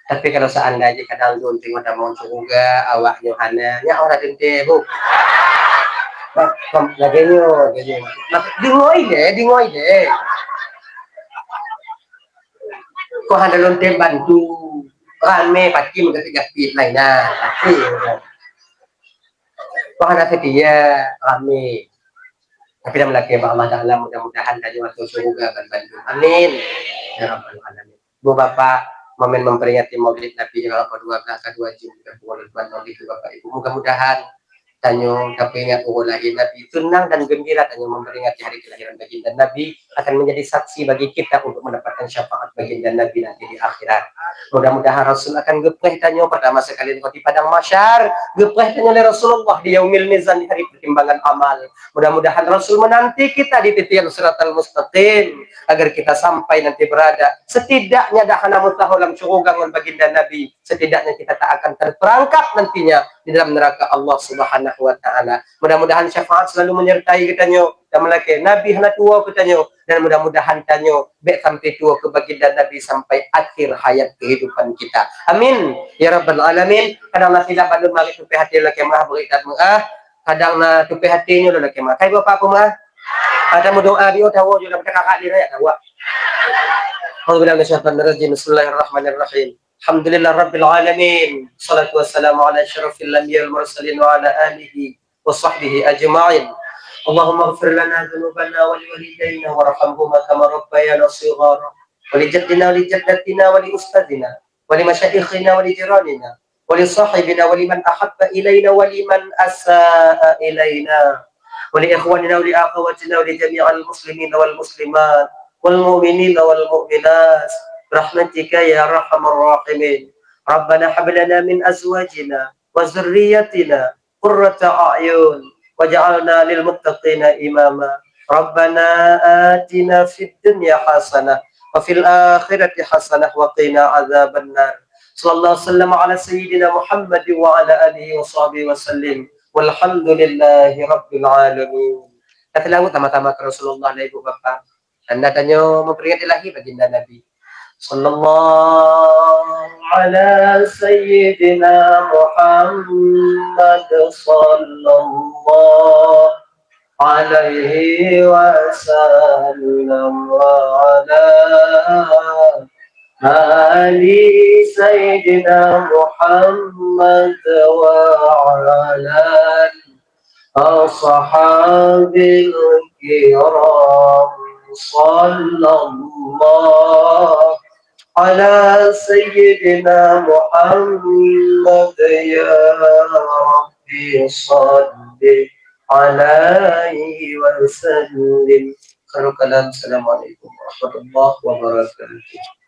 Tapi kalau seandainya kadang lôn teungoh tamong syeuruga, awaknyan hana, nyak ora teuntèe, bu. Lagèe nyoe, lagèe nyoe. Deungoe ilèe, deungoe ilèe. Kok hana lôn tem bantu. Ramé pati meugapit-gapit laén na. Pasti. Kok hana seutia, ramé. Tapi dah meulakèe bak Allah Taala, mudah-mudahan tanyoe ateueh syeuruga ban bandum. Amin. Ya Rabbal Alamin. Bu Bapak, momen memperingati Maulid Nabi di Ramadan dua belas ka dua jam, kita pukul tuan Maulid ke Bapak Ibu. Mudah-mudahan tanyoe tapeuingat uroe lahé Nabi, senang dan gembira tanyoe memperingati hari kelahiran baginda Nabi, akan menjadi saksi bagi kita untuk mendapatkan syafaat baginda Nabi nanti di akhirat. Mudah-mudahan Rasul akan geupreh tanyoe pertama sekali di padang mahsyar, geupreh tanyoe lé Rasulullah di yaumil mizan, di hari pertimbangan amal. Mudah-mudahan Rasul menanti kita di titian siratal mustaqim, agar kita sampai nanti berada, setidaknya dah hana meusaho lam syuruga ngon baginda Nabi, setidaknya kita tak akan terperangkap nantinya di dalam neraka Allah Subhanahu wa Taala. Mudah-mudahan syafaat selalu menyertai geutanyoe dan meulakèe Nabi hana tuwoe keu tanyoe, dan mudah-mudahan tanyoe bèk sampai tuwoe keu baginda Nabi sampai akhir hayat kehidupan kita. Amin ya rabbal alamin. Kadang na silap bandum marit tupèh até lakèe meuah beurit that meuah. Kadang na tupèh até nyoe lakèe meuah. Kai Bapak peumeuah? Ada meudoa di tawoe jula, kita kakak di raya tawoe. A'udzubillahi minasyaitonirrajim. Bismillahirrahmanirrahim. Alhamdulillah rabbil alamin. Salatu wassalamu ala asyrafil anbiya wal mursalin wa ala alihi wa sahbihi ajma'in. Allahumma ighfir lana dzunubana wa liwalidayna warhamhuma kama rabbayana shighara. Wa li jaddina wa li jaddatina wa li ustadzina wa li masyaikhina wa li jiranina wa li sahibina wa liman ahabba ilaina wa liman asa'a ilaina wa li ikhwanina wa li akhawatina wa li jami'il muslimina wal muslimat wal mu'minina wal mu'minat. Rahmatika ya arhamar rahimin. Rabbana hab lana min azwajina wa dzurriyyatina qurrata a'yun waj'alna lil muttaqina imama. Rabbana atina fid dunya hasanah wa fil akhirati hasanah wa qina adzabannar. Sallallahu wasallam ala sayyidina Muhammad wa ala alihi wa sahbihi wa sallim. Walhamdulillahi rabbil alamin. Taseulaweuet sama-sama keu Rasulullah dan ibu bapa. Tanda tanyoe meuperingati lahé baginda Nabi. Sallallahu ala sayyidina Muhammad sallallahu alaihi wasallam wa ala ali sayyidina Muhammad wa ala ashabil kiram. Sallallahu ala sayyidina Muhammad ya Rabbi salli alaihi wa sallim. Khairul kalam. Assalamualaikum warahmatullahi wabarakatuh.